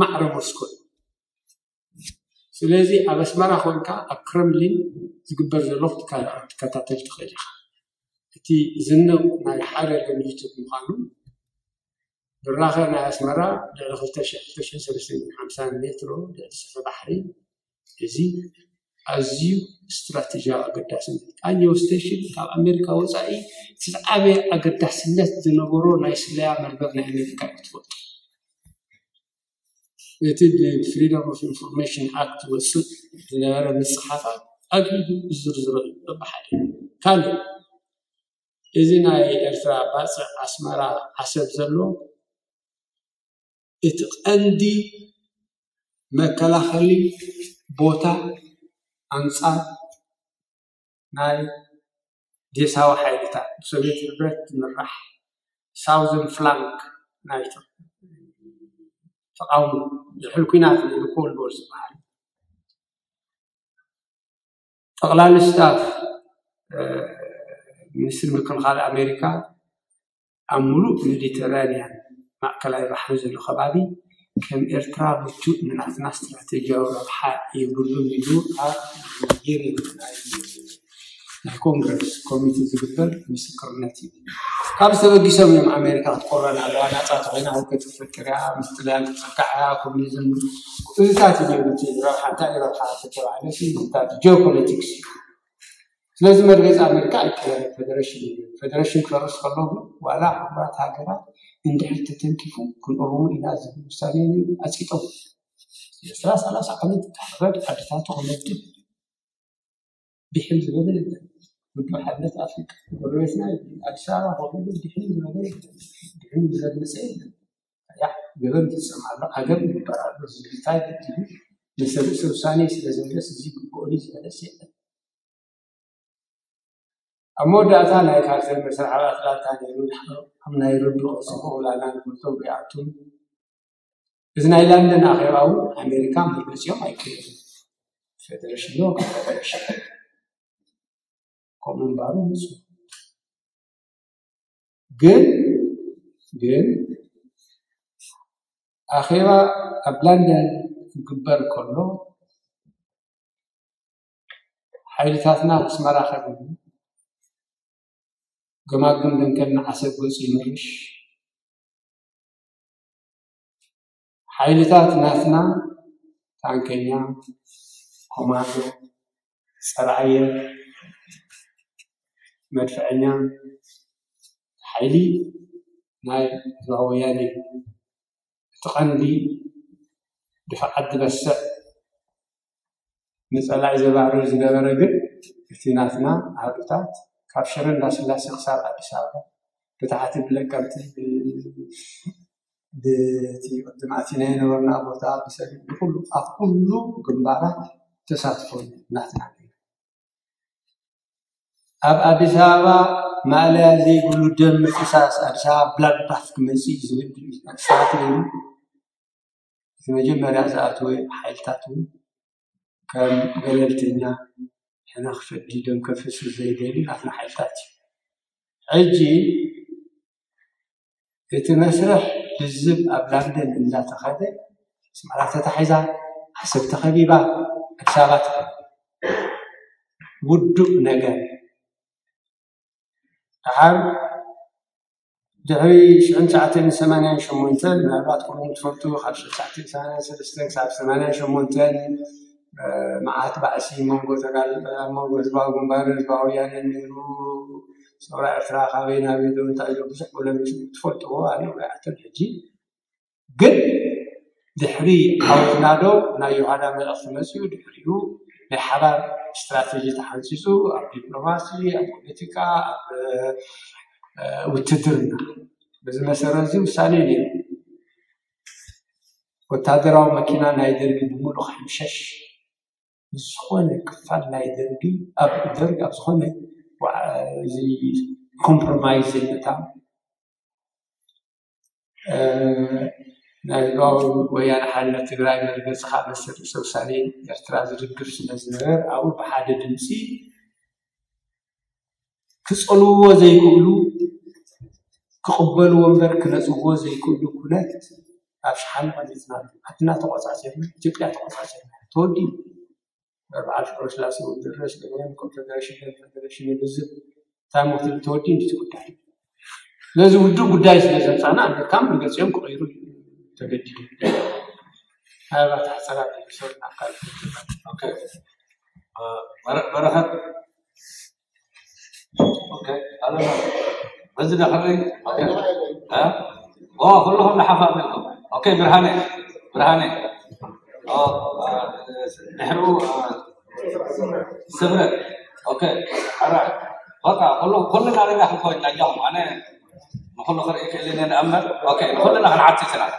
ማዕረ ሞስኮ እዩ። ስለዚ ኣብ ኣስመራ ኮንካ ኣብ ክረምሊን ዝግበር ዘሎ ክትከታተል ትኽእል ኢኻ። እቲ ዝንቕ ናይ ሓደ ለሚቱ ብምዃኑ ብራኸ ናይ ኣስመራ ልዕሊ ክልተ ሺሕ ክልተ ሺሕ ሰለስተ ሚእትን ሓምሳን ሜትሮ ልዕሊ ሰፈ ባሕሪ እዚ ኣዝዩ ስትራቴጂያዊ ኣገዳስነት ቃኘው ስቴሽን ካብ ኣሜሪካ ወፃኢ እቲ ዝዓበየ ኣገዳስነት ዝነበሮ ናይ ስለያ መርበብ ናይ ኣሜሪካ እዩ ትፈልጡ። እቲ ብ Freedom of Information Act ወፅእ ዝነበረ ምፅሓፋት ኣግሂዱ ዝዝርዝሮ እዩ በብሓደ። ካልእ እዚ ናይ ኤርትራ ባፅዕ ኣስመራ ዓሰብ ዘሎ እቲ ቀንዲ መከላኸሊ ቦታ ኣንፃር ናይ ዴሳዊ ሓይልታት ብሶቪየት ህብረት ዝምራሕ ሳውዘን ፍላንክ ናይ ተቃውሞ ዝሕል ኩናት ነይሩ ኮልድ ዎር ዝበሃል ጠቕላሊ ስታፍ ሚኒስትሪ ምክልኻል ኣሜሪካ ኣብ ሙሉእ ሜዲተራንያን ማእከላይ ባሕሪ ዘሎ ከባቢ ከም ኤርትራ ምቹእ ንናትና ስትራቴጂያዊ ረብሓ የብሉን ኢሉ ኣብ ሄሪንግ ናይ ናይ ኮንግረስ ኮሚቴ ዝግበር ምስክርነት እዩ። ካብ ዝተበጊሶም እዮም ኣሜሪካ ክትቆረን ኣለዋ፣ ናፃ ተኮይና ህውከት ክትፈጥር እያ፣ ምስ ጥልያን ክትፅካዕ እያ፣ ኮሚኒዝም፣ እዚታት እዩ ነይሩ። እቲ ረብሓ እንታይ እዩ? ረብሓ ተተባህለ ሲ ጂኦፖለቲክስ እዩ። ስለዚ መርገፂ ኣሜሪካ ኣይቀየረን፣ ፌደሬሽን እዩ። ፌደሬሽን ክፈርስ ከሎ ግን ዋላ ሕቡራት ሃገራት እንድሕር ተተንኪፉ ክንእርሙ ኢና ዝብል ውሳኔ ነይሩ። ኣፅቂጦም። ዕስራ ሰላሳ ዓመት ተሕረድ ዓድታቱ ክመድብ ድሕን ዝበለ የለን። ውድብ ሓድነት ኣፍሪቃ ጎረቤትና እዩ። ኣዲስ ኣበባ ኮፍ ኢሉ ድሕን ዝበለ የለን። ድሕን ዝበለ መፅአ የለን። ያ ገበን ይፍፀም ኣሎ፣ ዓገብ ይግበር ኣሎ ዝብል እንታይ ግድን ንሰብ ውሳኔ ስለ ዘለስ እዚ ግብኦኒ ዝበለስ የለን። ኣብ መወዳእታ ናይ ካርተር መስርሕ ኣብ ኣትላንታ ነይሩ። ኣብ ናይ ርዱእ ጽቡቕ ላና ንፈልጦ ብኣቱን እዚ ናይ ላንደን ኣኼባ እውን ኣሜሪካ መርገጺኦም ኣይቀየሩን። ፌደሬሽን ዶ ኮንፌደሬሽን ከምኡ ምንባሩ ንጹር። ግን ግን ኣኼባ ኣብ ላንደን ክግበር ከሎ ሓይልታትና ኣስመራ ከድምዑ፣ ገማግም ደንከል ንዓሰብ ገጹ ይምርሽ፣ ሓይልታት ናትና ታንከኛ፣ ኮማንዶ፣ ጸረ ኣየር፣ መድፍዐኛ ሓይሊ ናይ ህዝባዊ ወያነ እዩ። እቲ ቀንዲ ድፍዓት ዝበስዕ ንጸላኢ ዘባርር ዝነበረ ግን እቲ ናትና ኣሃዱታት ካብ ሽረ እንዳስላሴ ክሳብ ኣዲስ ኣበባ ብታሕቲ ብለቀምቲ ብ- ብቲ ቅድም ኣቲና የነበርና ቦታ ብሰሊጥ ብኩሉ ኣብ ኩሉ ግንባራት ተሳትፎ ናትና ነይሩ። ኣብ ኣዲስ ኣበባ ማእለያ ዘይብሉ ደም ምፍሳስ ኣዲስ ኣበባ ብላድ ባፍ ክመፅእ እዩ ዝብል ድምፅታት ነይሩ። እቲ መጀመርያ ዝኣተወ ሓይልታት እውን ከም ገለልተኛ ሕነ ክፈዲ ደም ከፍስስ ዘይደሊ ናትና ሓይልታት እዩ። ሕጂ እቲ መስርሕ ልዝብ ኣብ ላንደን እንዳተኸደ ኣስመራ ተታሒዛ፣ ዓሰብ ተኸቢባ፣ ኣዲስ ኣበባ ተኸቢባ። ውዱእ ነገር። ደሓር ድሕሪ ሽሕን ትሽዓተን ሰማንያን ሸሞንተን ምናልባት ኩሉም ትፈልጡ ካብ ሽሕን ትሽዓተን ሰማንያን ሰለስተን ክሳብ ሰማንያን ሸሞንተን መዓት ባእሲ መንጎ ተጋል ኣብ መንጎ ህዝባዊ ግንባር ህዝባዊ ወያነ ነይሩ። ሰውራ ኤርትራ ካበይ ናበይ ዶ እንታይ ዶ ብዙሕ ፖለሚክስ ትፈልጥዎ ኣነ ወይ ኣተን ሕጂ ግን ድሕሪ ዓወትና ዶ ናይ ዮሃዳ መልእኽቲ መፅኡ ድሕሪኡ ናይ ሓባር ስትራተጂ ተሓንፂፁ ኣብ ዲፕሎማሲ ኣብ ፖለቲካ ኣብ ውትድርና በዚ መሰረት እዚ ውሳኔ ነይሩ። ወታደራዊ መኪና ናይ ደርጊ ብምሉእ ክሕምሸሽ ምስ ዝኾነ ክፋል ናይ ደርጊ ኣብ ደርጊ ኣብ ዝኾነ እዚ ኮምፕሮማይዝ ዘይምእታው ናይ ህዝባዊ ወያነ ሓርነት ትግራይ መርገፂ ካብ መሰል ርእሰ ውሳኔ ኤርትራ ዝድግፍ ስለ ዝነበር ኣብኡ ብሓደ ድምፂ ክፀልውዎ ዘይክእሉ ክቕበልዎ እምበር ክነፅግዎ ዘይክእሉ ኩነት ኣብ ሸሓኒ ቀሚጥና ኣለና። ዓድና ተቆፃፂርና፣ ኢትዮጵያ ተቆፃፂርና፣ ተወዲኡ። በዓል ፍቅረስላሴ ወልደረስ ገበን ኮንፌደሬሽን ኮንፌደሬሽን ይብዝብ ታሞት ተወዲኡ እንዲቲ ጉዳይ ነዚ ውዱእ ጉዳይ ስለ ዘምፃና ኣሜሪካ መርገፂኦም ክቐይሩ ተገዲዱ። ኣበባ ተሕፀራ ሰብና ካልእ በረኸት በዚ ዳሕሪ ኩልኹም ንሓፋ ኣቢልኩም ብርሃነ ብርሃነ ድሕሩ ስብረት ሓራ በቃ ኩሉ ኩሉ ናበና ክንኮይን ናጃኹም ኣነ ንኩሉ ክርኢ ክእል እየ ንኣምር ንኩልና ክንዓት ይችላል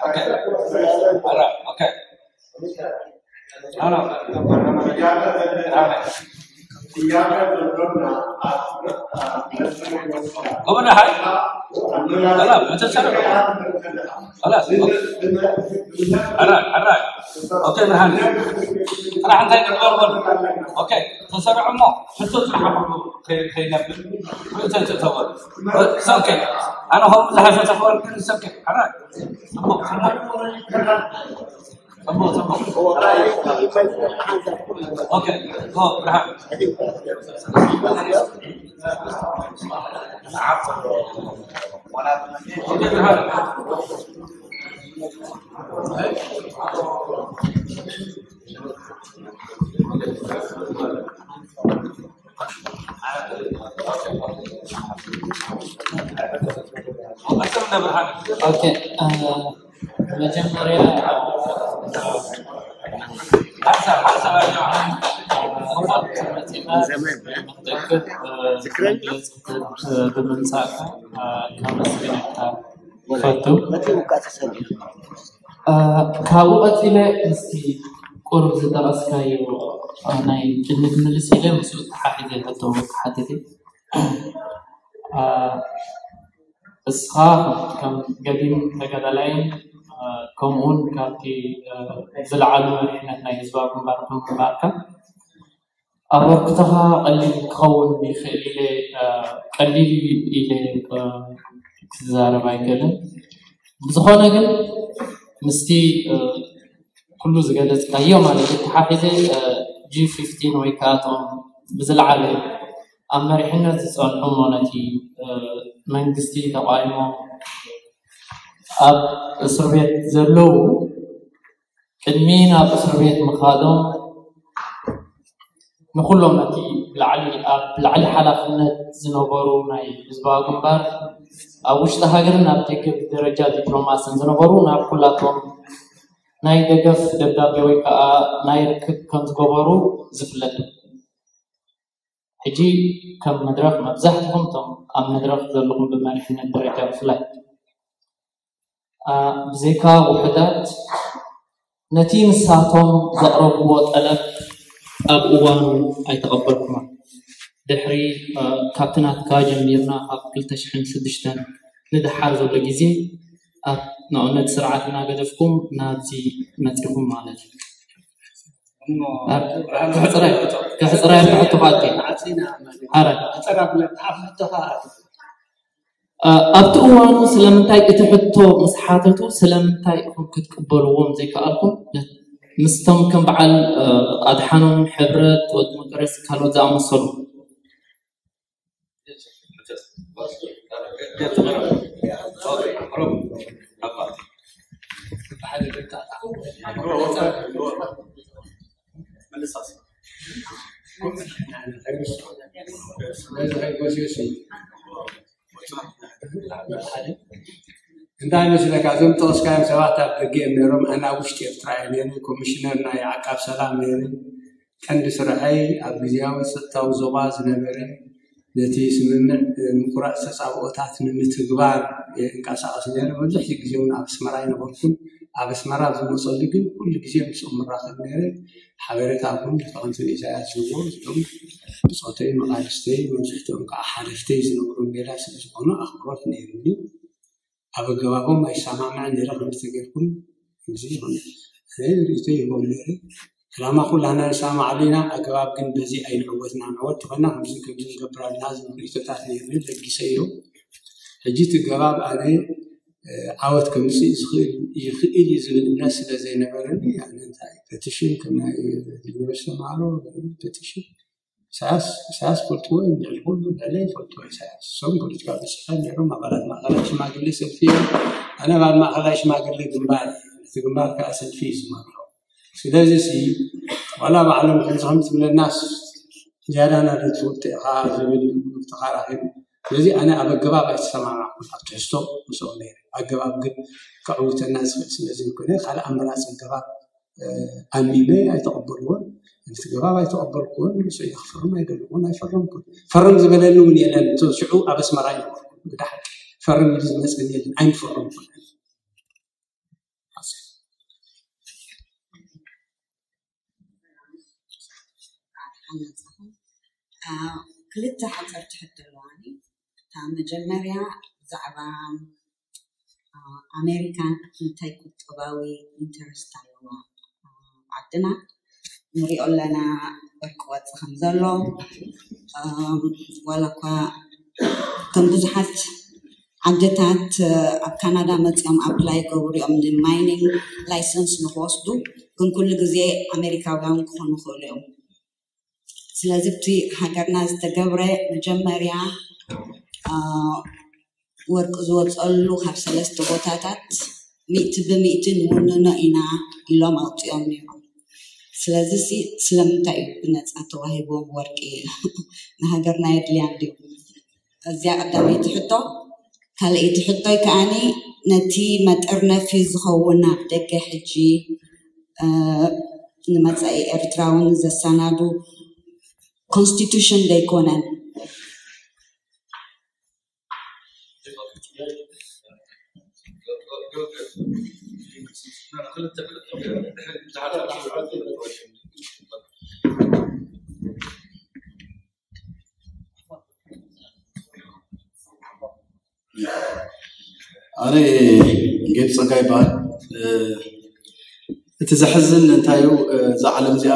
ሓራ قبل هاي خلاص متسرع خلاص حراي حراي اوكي برهان راح انت تقول اوكي تسرع مو حتى تروح خي خي نبل انت تتول اوكي انا هو زحفه تقول كل سكت حراي ጽቡቕ፣ ጽቡቕ። ኦኬ፣ ጎ፣ ብርሃን። ኦኬ፣ ብርሃን። ኦኬ፣ እ፣ መጀመርያ ሓሳብ፣ ሓሳብ ኣለዋ። መጠቅህ፣ እ፣ መግለጺ፣ እ፣ ብምምጻእካ፣ እ፣ ከመስግነካ እፈቱ። እ፣ ካብኡ ቀጺለ ምስቲ ቁሩብ ዝጠቐስካዮ፣ እ፣ ናይ ቅድሚ ክምልስ ኢለ ምስኡ ተሓሒዘ ሕቶ ክሓትት እየ። እ፣ እስኻ ከም ገዲም ተጋዳላይን፣ እ፣ ከምኡውን ካብቲ፣ እ፣ ዝለዓሉ መሪሕነት ናይ ህዝባዊ ግንባር ብምንባርካ፣ ኣበርክቶኻ ቀሊል ክኸውን ይኽእል ኢለ፣ እ፣ ቀሊል እዩ ኢለ፣ እ፣ ክዛረብ ኣይክእልን። ብዝኾነ ግን ምስቲ፣ እ፣ ኩሉ ዝገለጽካዮ ማለት እዩ፣ ተሓሒዘ፣ እ፣ ጂ ፊፍቲን ወይ ከዓ እቶም ብዝለዓለ ኣብ መሪሕነት ዝጸንሑ እሞ ነቲ፣ እ፣ መንግስቲ ተቃዊሞም ኣብ እስር ቤት ዘለዉ ቅድሚ ናብ እስር ቤት ምኻዶም ንኩሎም ነቲ ላዕሊ፣ ኣብ ላዕሊ ሓላፍነት ዝነበሩ ናይ ህዝባዊ ግንባር ኣብ ውሽጢ ሃገርን ኣብ ደገ ብደረጃ ዲፕሎማስን ዝነበሩ ናብ ኩላቶም ናይ ደገፍ ደብዳቤ ወይ ከዓ ናይ ርክብ ከም ዝገበሩ ዝፍለጥ እዩ። ሕጂ ከም መድረኽ መብዛሕትኹም እቶም ኣብ መድረኽ ዘለኹም ብመሪሕነት ደረጃ ብፍላይ፣ አ፣ ብዘይካ ውሑዳት ነቲ ንሳቶም ዘቕረብዎ ጠለብ ኣብ እዋኑ ኣይተቐበልኩሞን። ድሕሪ፣ አ፣ ካብቲ ናትካ ጀሚርና ካብ ክልተ ሽሕን ሽዱሽተን ንደሓር ዘሎ ግዜ ኣብ ንኣብነት ስርዓት እናገደፍኩም ናብዚ መጺኹም ማለት እዩ። እሞ ኣብ ክሕጽራይ፣ ክሕጽራይ ብሕቶኻ ኣትየ። ዓጺና ማለት እዩ። ሓረ። ኣጸር ኣብለ፣ ኣብ ሕቶኻ ኣትየ። እ፣ ኣብቲ እዋኑ ስለምንታይ እቲ ሕቶ ምስ ሓተቱ ስለምንታይ ኢኹም ክትቅበልዎም ዘይከኣልኩም? ምስቶም ከም በዓል፣ እ፣ ኣድሓኖም፣ ሕብረት፣ ወዲ መቀረስ፣ ካልኦት ዝኣመሰሉ። እንታይ መስለካ፣ እዞም ጠቕስካዮም ሰባት ኣብ ደገ እዮም ነይሮም፣ ኣነ ኣብ ውሽጢ ኤርትራ እየ ነይረ፣ ኮሚሽነር ናይ ዓቃብ ሰላም ነይረ። ቀንዲ ስርሐይ ኣብ ግዝያዊ ጸጥታዊ ዞባ ዝነበረ ነቲ ስምምዕ ምቁራጽ ተጻብኦታት ንምትግባር እየ እንቀሳቐስ ነይረ። መብዛሕትኡ ግዜ እውን ኣብ ኣስመራ ኣይነበርኩን። ኣብ ኣስመራ ኣብ ዝመጸሉ ግን ኩሉ ግዜ ምስኦም ምራኸብ ነይረ። ሓበሬታ እውን ተቐምቲ ኢሳያስ ዝብዎ እዚኦም ብጾተይ መቓልስተይ መብዛሕትኦም ከዓ ሓለፍተይ ዝነበሩ ሜዳ ስለ ዝኾኑ ኣኽብሮት ነይሩኒ። ኣብ ኣገባቦም ኣይሰማማዕን ነይረ ከም ዝተገርኩም እዚ ይኹን ኣነ ርእይቶ ይህቦም ነይረ። ዕላማ ኩላህና ንሰማማዕ ኣለና፣ ኣገባብ ግን በዚ ኣይንዕወትና፣ ንዕወት ተኾይና ከምዚ ከምዚ ንገብር ኣለና ዝብል ርእይቶታት ነይሩኒ ለጊሰዮ። ሕጂ እቲ ገባብ ኣነ እ፣ ዓወት ከምፅእ ዝኽእል ይኽእል እዩ ዝብል እምነት ስለ ዘይነበረኒ ኣነ እንታይ ፐቲሽን ከም ናይ ዩኒቨርሲቲ ተምሃሮ ፐቲሽን ኢሳያስ ኢሳያስ ፈልጥዎ እዮም ልዕሊ ኩሉ ልዕለ ይፈልጥዎ ኢሳያስ እሶም ፖለቲካ ብፅሐ ነይሮም ኣባላት ማእኸላይ ሽማግሌ ሰልፊ እዮም ኣነ ኣባል ማእኸላይ ሽማግሌ ግንባር እቲ ግንባር ከዓ ሰልፊ እዩ ዝመርሖ ስለዚ ሲ ዋላ ባዕሎም ከምዚ ከም ትብለናስ ዝያዳ ናደ ትፈልጦ ኢኻ ዝብል ተኻራኺ ስለዚ ኣነ ኣብ ኣገባብ ኣይተሰማማዕኩን ኣብ ትሕዝቶ ምስኦም ነይረ ኣገባብ ግን ከዕውተና ዝኽእል ስለ ዘይኮነ ካልእ ኣመራፂ ኣገባብ ኣሚመ ኣይተቐበልዎን እቲ ገባብ ኣይተቐበልኩዎን ንሱ ኢለ ክፈርም ኣይደለኹን ኣይፈረምኩን ፈርም ዝበለኒ እውን የለን እቶ ሽዑ ኣብ ኣስመራ ይነበርኩ ብዳሕ ፈርም ኢሉ ዝመፀኒ የለን ኣይንፈረምኩን ክልተ ሓፀርቲ ሕቶ ኣለዋኒ እታ መጀመርያ ብዛዕባ ኣሜሪካ እንታይ ቁጠባዊ ኢንተረስት ኣለዋ ዓድና ንሪኦ ኣለና ወርቂ ወፂ ከም ዘሎ ዋላ እኳ ከም ብዙሓት ዓድታት ኣብ ካናዳ መፂኦም ኣፕላይ ይገብሩ እዮም ንማይኒንግ ላይሰንስ ንክወስዱ ግን ኩሉ ግዜ ኣሜሪካውያን ክኾኑ ይኽእሉ እዮም። ስለዚ እቲ ሃገርና ዝተገብረ መጀመርያ ወርቂ ዝወፀሉ ካብ ሰለስተ ቦታታት ሚእቲ ብሚእቲ ንውንኖ ኢና ኢሎም ኣውፂኦም ነይሮም። ስለዚ ሲ ስለምንታይ እዩ ብነፃ ተዋሂቦም ወርቂ ንሃገርና የድልያ እንድዩ? እዚያ ቀዳመይቲ ሕቶ። ካልኣይቲ ሕቶይ ከዓኒ ነቲ መጠርነፊ ዝኸውን ኣብ ደገ ሕጂ ንመጻኢ ኤርትራውን ዘሰናዱ ኮንስቲቱሽን ዘይኮነን? ኣነ ጌቱ ጸጋ ይበሃል። እቲ ዘሕዝን እንታይ እዩ፣ እዛ ዓለም እዚኣ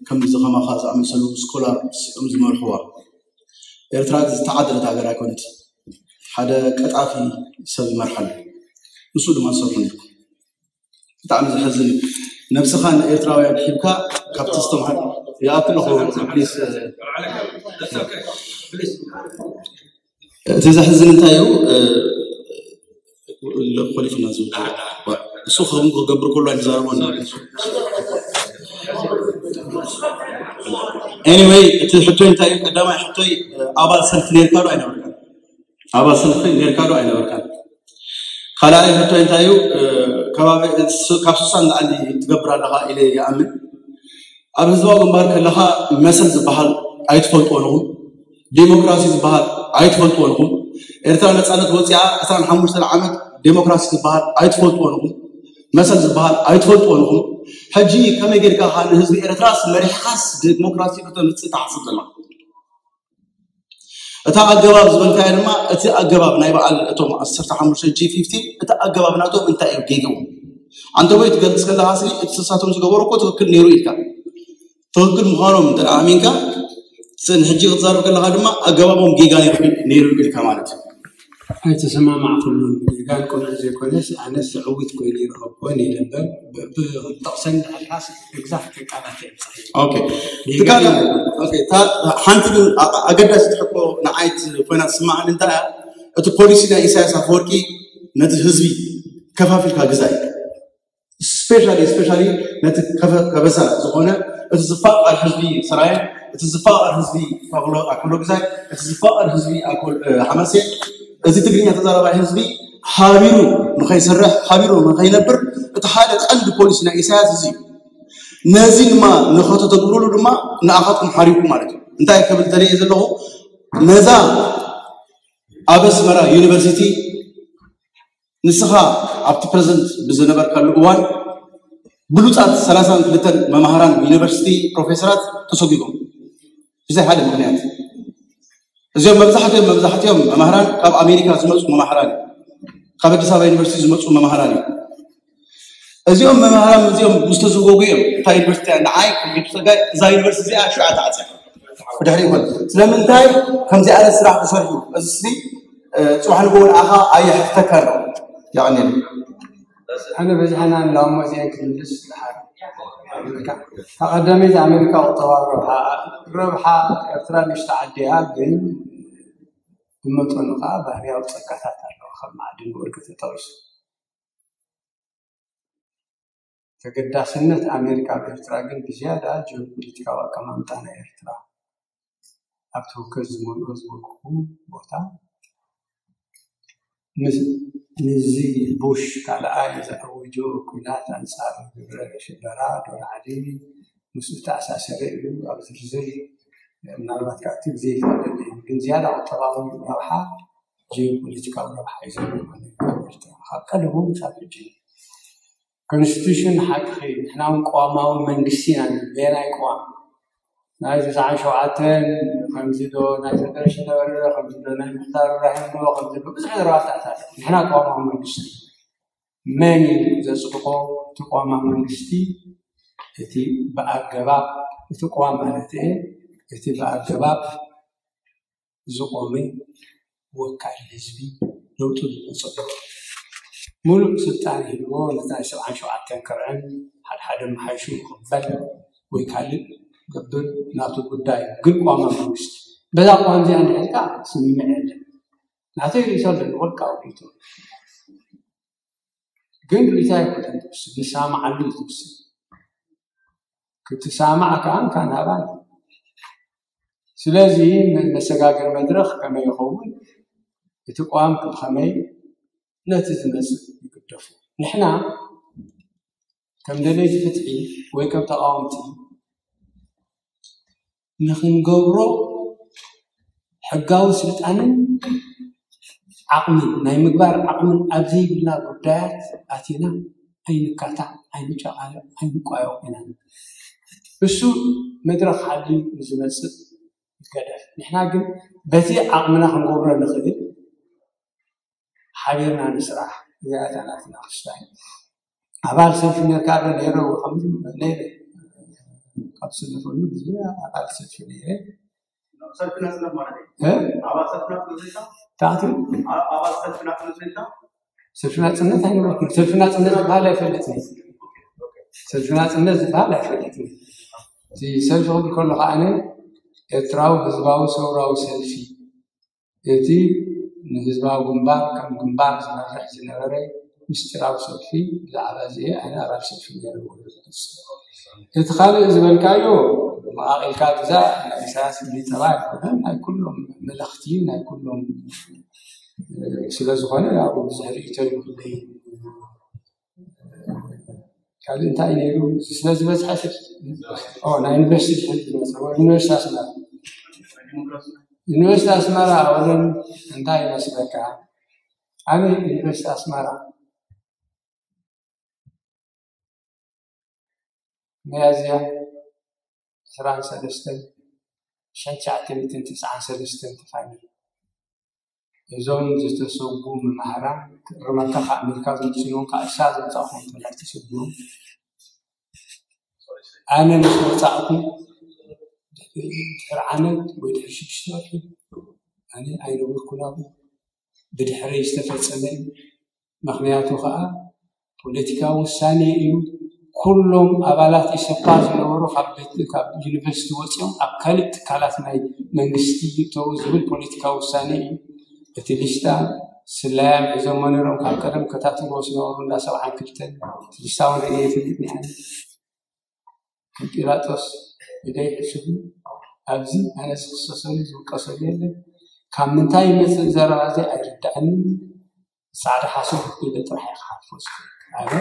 ከምዚ ከማኻ ዝኣመሰሉ ስኮላር እዮም ዝመርሕዋ። ኤርትራ ዝተዓደለት ሃገር ኣይኮነት። ሓደ ቀጣፊ ሰብ ይመርሓሉ። ንሱ ድማ ዝሰርሑ ነይርኩም። ብጣዕሚ ዘሕዝን እዩ። ነብስኻ ንኤርትራውያን ሒብካ ካብቲ ዝተምሃር ይኣክል ኣለኹ ፕሊስ። እቲ ዘሕዝን እንታይ እዩ? ኮሊፍና ዝብል እሱ ከም ክገብር ከሎ ኣይዛረቦ። Anyway፣ እቲ ሕቶይ እንታይ እዩ? ቀዳማይ ሕቶይ ኣባል ሰልፊ ነርካ ዶ ኣይነበርካን? ኣባል ሰልፊ ነርካ ዶ ኣይነበርካን? ካልኣይ ሕቶይ እንታይ እዩ? ከባቢ ካብ ስሳን ንላዕሊ ትገብር ኣለኻ ኢለ ይኣምን። ኣብ ህዝባዊ ግንባር ከለኻ መሰል ዝበሃል ኣይትፈልጥዎን ኢኹም። ዴሞክራሲ ዝበሃል ኣይትፈልጥዎን ኢኹም። ኤርትራ ነፃነት ወፂኣ ዕስራን ሓሙሽተን ዓመት ዴሞክራሲ ዝበሃል ኣይትፈልጥዎን ኢኹም። መሰል ዝበሃል ኣይትፈልጥዎን ኢኹም። ሕጂ ከመይ ጌርካ ንህዝቢ ኤርትራስ መሪሕኻስ ዴሞክራሲ ከተምፅእ ትሓስብ ዘለኻ? እታ ኣገባብ ዝበልካያ ድማ እቲ ኣገባብ ናይ በዓል እቶም ዓሰርተ ሓሙሽተ ጂ ፊፍቲን እቲ ኣገባብ ናቶም እንታይ እዩ ጌግኡ? ኣንተ ወይ ትገልጽ ከለኻ ሲ እቲ ንሳቶም ዝገበሩ እኮ ትኽክል ነይሩ ኢልካ ትኽክል ምዃኖም እንተ ኣሚንካ ንሕጂ ክትዛረብ ከለኻ ድማ ኣገባቦም ጌጋ ነይሩ ኢልካ ማለት እዩ። ኣይተሰማማዕኩሉን ጌጋን ቅኑዕ ዘይኮነስ ኣነስ ዕዊት ኮይኑ ይረኸብኩወን ኢለ እምበር ብጥቕሰን ድሕርካስ ኤግዛክት ቃላት የብፅሕ ሓንቲ ግን ኣገዳሲት ሕቶ ንዓይ ኮይና ትስማዓኒ እንታይ እያ እቲ ፖሊሲ ናይ ኢሳያስ ኣፈወርቂ ነቲ ህዝቢ ከፋፊልካ ግዛእ እዩ ስፔሻሊ ስፔሻሊ ነቲ ከበሳ ዝኾነ እቲ ዝፋቐር ህዝቢ ሰራየ እቲ ዝፋቐር ህዝቢ ኣኮሎ ግዛይ እቲ ዝፋቐር ህዝቢ ሓማሴ እዚ ትግርኛ ተዛራባይ ህዝቢ ሓቢሩ ንኸይሰርሕ ሓቢሩ ንኸይነብር እቲ ሓደ ቀንዲ ፖሊሲ ናይ ኢሳያስ እዚ እዩ ነዚ ድማ ንኸተተግብሩሉ ድማ ንኣኻትኩም ሓሪኩ ማለት እዩ እንታይ ክብል ተለየ ዘለኹ ነዛ ኣብ ኣስመራ ዩኒቨርሲቲ ንስኻ ኣብቲ ፕረዘንት ብዝነበርካሉ እዋን ብሉፃት ሰላሳን ክልተን መማህራን ዩኒቨርሲቲ ፕሮፌሰራት ተሰጒጎም ብዘይ ሓደ ምክንያት እዚኦም መብዛሕትኦም መብዛሕትኦም መማህራን ካብ ኣሜሪካ ዝመፁ መማህራን ካብ ኣዲስ ኣበባ ዩኒቨርሲቲ ዝመፁ መማህራን እዮም እዚኦም መማህራን እዚኦም ምስ ተዝጎጉ እዮም እታ ዩኒቨርሲቲ ንዓይ ከም ጌቱ ፀጋይ እዛ ዩኒቨርሲቲ እዚኣ ሽዓ ተዓፅያ ብድሕሪ ይኮን ስለምንታይ ከምዚ ዓይነት ስራሕ ክሰርሑ እዚ ስኒ ፅባሕ ንግሆ ንዓኻ ኣየሕፍተካ ኣሎ የቐኒል ኣነ በዝሕና ንላሞ እዚአን ክምልስ ዝሓር ኣሜሪካ ተቐዳሚት ኣሜሪካ ቁጠባዊ ረብሓ ረብሓ ኤርትራ ንሽተ ዓዲ እያ ግን ብመጠኑ ከዓ ባህርያዊ ፀጋታት ኣለዎ ከም ማዕድን ወርቂ ተጠቂሱ ተገዳስነት ኣሜሪካ ኣብ ኤርትራ ግን ብዝያዳ ጂኦፖለቲካዊ ኣቀማምጣ ናይ ኤርትራ ኣብ ትውከል ዝመልኦ ዝበልኩኹም ቦታ ንዚ ቡሽ ካልኣይ ዘኣወጆ ኲናት ኣንጻር ግብረ ሽበራ ዶላዕሊ ምስኡ ተኣሳሰረ እዩ ኣብ ዝርዝር ምናልባት ካብቲ ግዜ ይፈልጥ ግን ዝያዳ ቁጠባዊ ረብሓ ጂኦፖለቲካዊ ረብሓ እዩ ዘለዎ ማለት ካብ ኤርትራ ካብ ቀደሙ ክሳብ ሕጂ ኮንስቲቱሽን ሓቂ ንሕና እውን ቅዋማዊ መንግስቲ ኢና ንብል በየናይ ቅዋም ናይ ተስዓን ሸውዓተን ከምዚ ዶ ናይ ፌደሬሽን ነበረ ዶ ከምዚ ዶ ናይ ምክታር ኢብራሂም ዶ ከምዚ ዶ ብዙሕ ዘረባታት ኣሎ ንሕና ቅዋማዊ መንግስቲ መን እዩ ዘፅድቆ እቲ ቅዋማዊ መንግስቲ እቲ ብኣገባብ እቲ ቅዋም ማለት እየ እቲ ብኣገባብ ዝቆመ ወካል ህዝቢ ለውጢ ዝመፀሉ ሙሉእ ስልጣን ሂብዎ ነቲ ናይ ሰብዓን ሸውዓተን ከርዕን ሓድሓደ መሓይሹ ክቕበል ወይ ካልእ ገብር ናቱ ጉዳይ፣ ግን ቅዋማ መንግስቲ በዛ ቅዋም እዚኣ እንድሕርካ ስምምዕ የለን። ናተይ ርእይቶ ኣለኒ፣ ውልቃዊ ርእይቶ፣ ግን ርእይቶ ኣይኮነን ዝውስን፣ ንሰማማዓሉ እዩ ዝውስን። ክትሰማማዕ ከኣ ካን ኣባል። ስለዚ መሰጋገሪ መድረኽ ከመይ ይኸውን፣ እቲ ቅዋም ከመይ ነቲ ዝመጽእ ይግደፉ። ንሕና ከም ደለይቲ ፍትሒ ወይ ከም ተቓወምቲ ንኽንገብሮ ሕጋዊ ስልጣንን ዓቕምን ናይ ምግባር ዓቕምን ኣብ ዘይብልና ጉዳያት ኣቲና ኣይንካታዕ፣ ኣይንጨቓለቕ፣ ኣይንቋየቕ ኢና። እሱ መድረኽ ሓልዩ ንዝመጽእ ይገደፍ። ንሕና ግን በቲ ዓቕምና ክንገብሮ ንኽእል ሓቢርና ንስራሕ። እዚኣ እታ ናትና ክስታይ። ኣባል ሰልፊ ነርካ ዶ? ነይረ፣ ከምዚ ነይረ። ካብ ዝሰለፈሉ ግዜ ኣባል ሰልፊ ነይረ። ሰልፊ ናጽነት ማለት እዩ። እ? ኣባል ሰልፊ ናጽነት ዘይታ? ታቱ? ኣ-፣ ኣባል ሰልፊ ናጽነት ዘይታ? ሰልፊ ናጽነት ኣይነበርኩን። ሰልፊ ናጽነት ዝበሃል ኣይፈልጥን። ሰልፊ ናጽነት ዝበሃል ኣይፈልጥን። እቲ ሰልፊ ክብል ከሎ ከኣ ኣነ ኤርትራዊ ህዝባዊ ሰውራዊ ሰልፊ፣ እቲ ንህዝባዊ ግንባር ከም ግንባር ዝመርሕ ዝነበረ ምስጢራዊ ሰልፊ፣ ብዛዕባ እዚ ኣነ ኣባል ሰልፊ ነይረ። እቲ ካልእ ዝበልካዮ መቓቒልካ ግዛእ፣ ናይ ኢሳያስ ብሊጠባ ኣይኮነን፣ ናይ ኩሎም መለኽቲ፣ ናይ ኩሎም ስለ ዝኾነ ኣብኡ ብዙሕ ርእይቶ ይብለይ። ካልእ እንታይ ነይሩ? ስለ ዝበዝሐ ኦ፣ ናይ ዩኒቨርሲቲ ዝሕል ዝመጽእ፣ ዩኒቨርሲቲ ኣስመራ። ዩኒቨርሲቲ ኣስመራ ኣወለን እንታይ ይመስለካ? ኣነ ዩኒቨርሲቲ ኣስመራ ሚያዝያ ዕስራን ሰለስተን ሽሕን ትሽዓተ ሚእትን ትስዓን ሰለስተን ተፋንዩ። እዞም ዝተሰጉ መማህራን ክእርመካ ካብ ኣሜሪካ ዝመፅኡ፣ ካብ እሳ ዝመፃኹም ተላዕቲ ስጉም። ኣነ ምስ ወፃእኩ ድሕሪ ዓመት ወይ ድሕሪ ሽዱሽተ ወርሒ ኣነ ኣይነበርኩን ኣብኡ። ብድሕረይ ዝተፈፀመ እዩ። ምኽንያቱ ከዓ ፖለቲካዊ ውሳኔ እዩ። ኩሎም ኣባላት ኢሰፓ ዝነበሩ ካብ ቤት፣ ካብ ዩኒቨርሲቲ ወፂኦም ኣብ ካልእ ትካላት ናይ መንግስቲ ይእተዉ ዝብል ፖለቲካዊ ውሳኔ እዩ። እቲ ሊስታ ስላያም ሒዞሞ ነይሮም፣ ካብ ቀደም ከታተልዎ ዝነበሩ እንዳ ሰብዓን ክልተን፣ እቲ ሊስታ እውን ርእየ ይፈልጥ እየ። ከም ጲላጦስ ኢደይ ሕሹኺ፣ ኣብዚ ኣነ ዝኽሰሰሉ ዝውቀሰሉ የለን። ካብ ምንታይ ይመጽእ ዘረባ እዚ ኣይርድኣንን። ጻዕዳ ሓሶት ኢለ ጥራሕ እየ ክሓልፎ ዝኽእል። ኣነ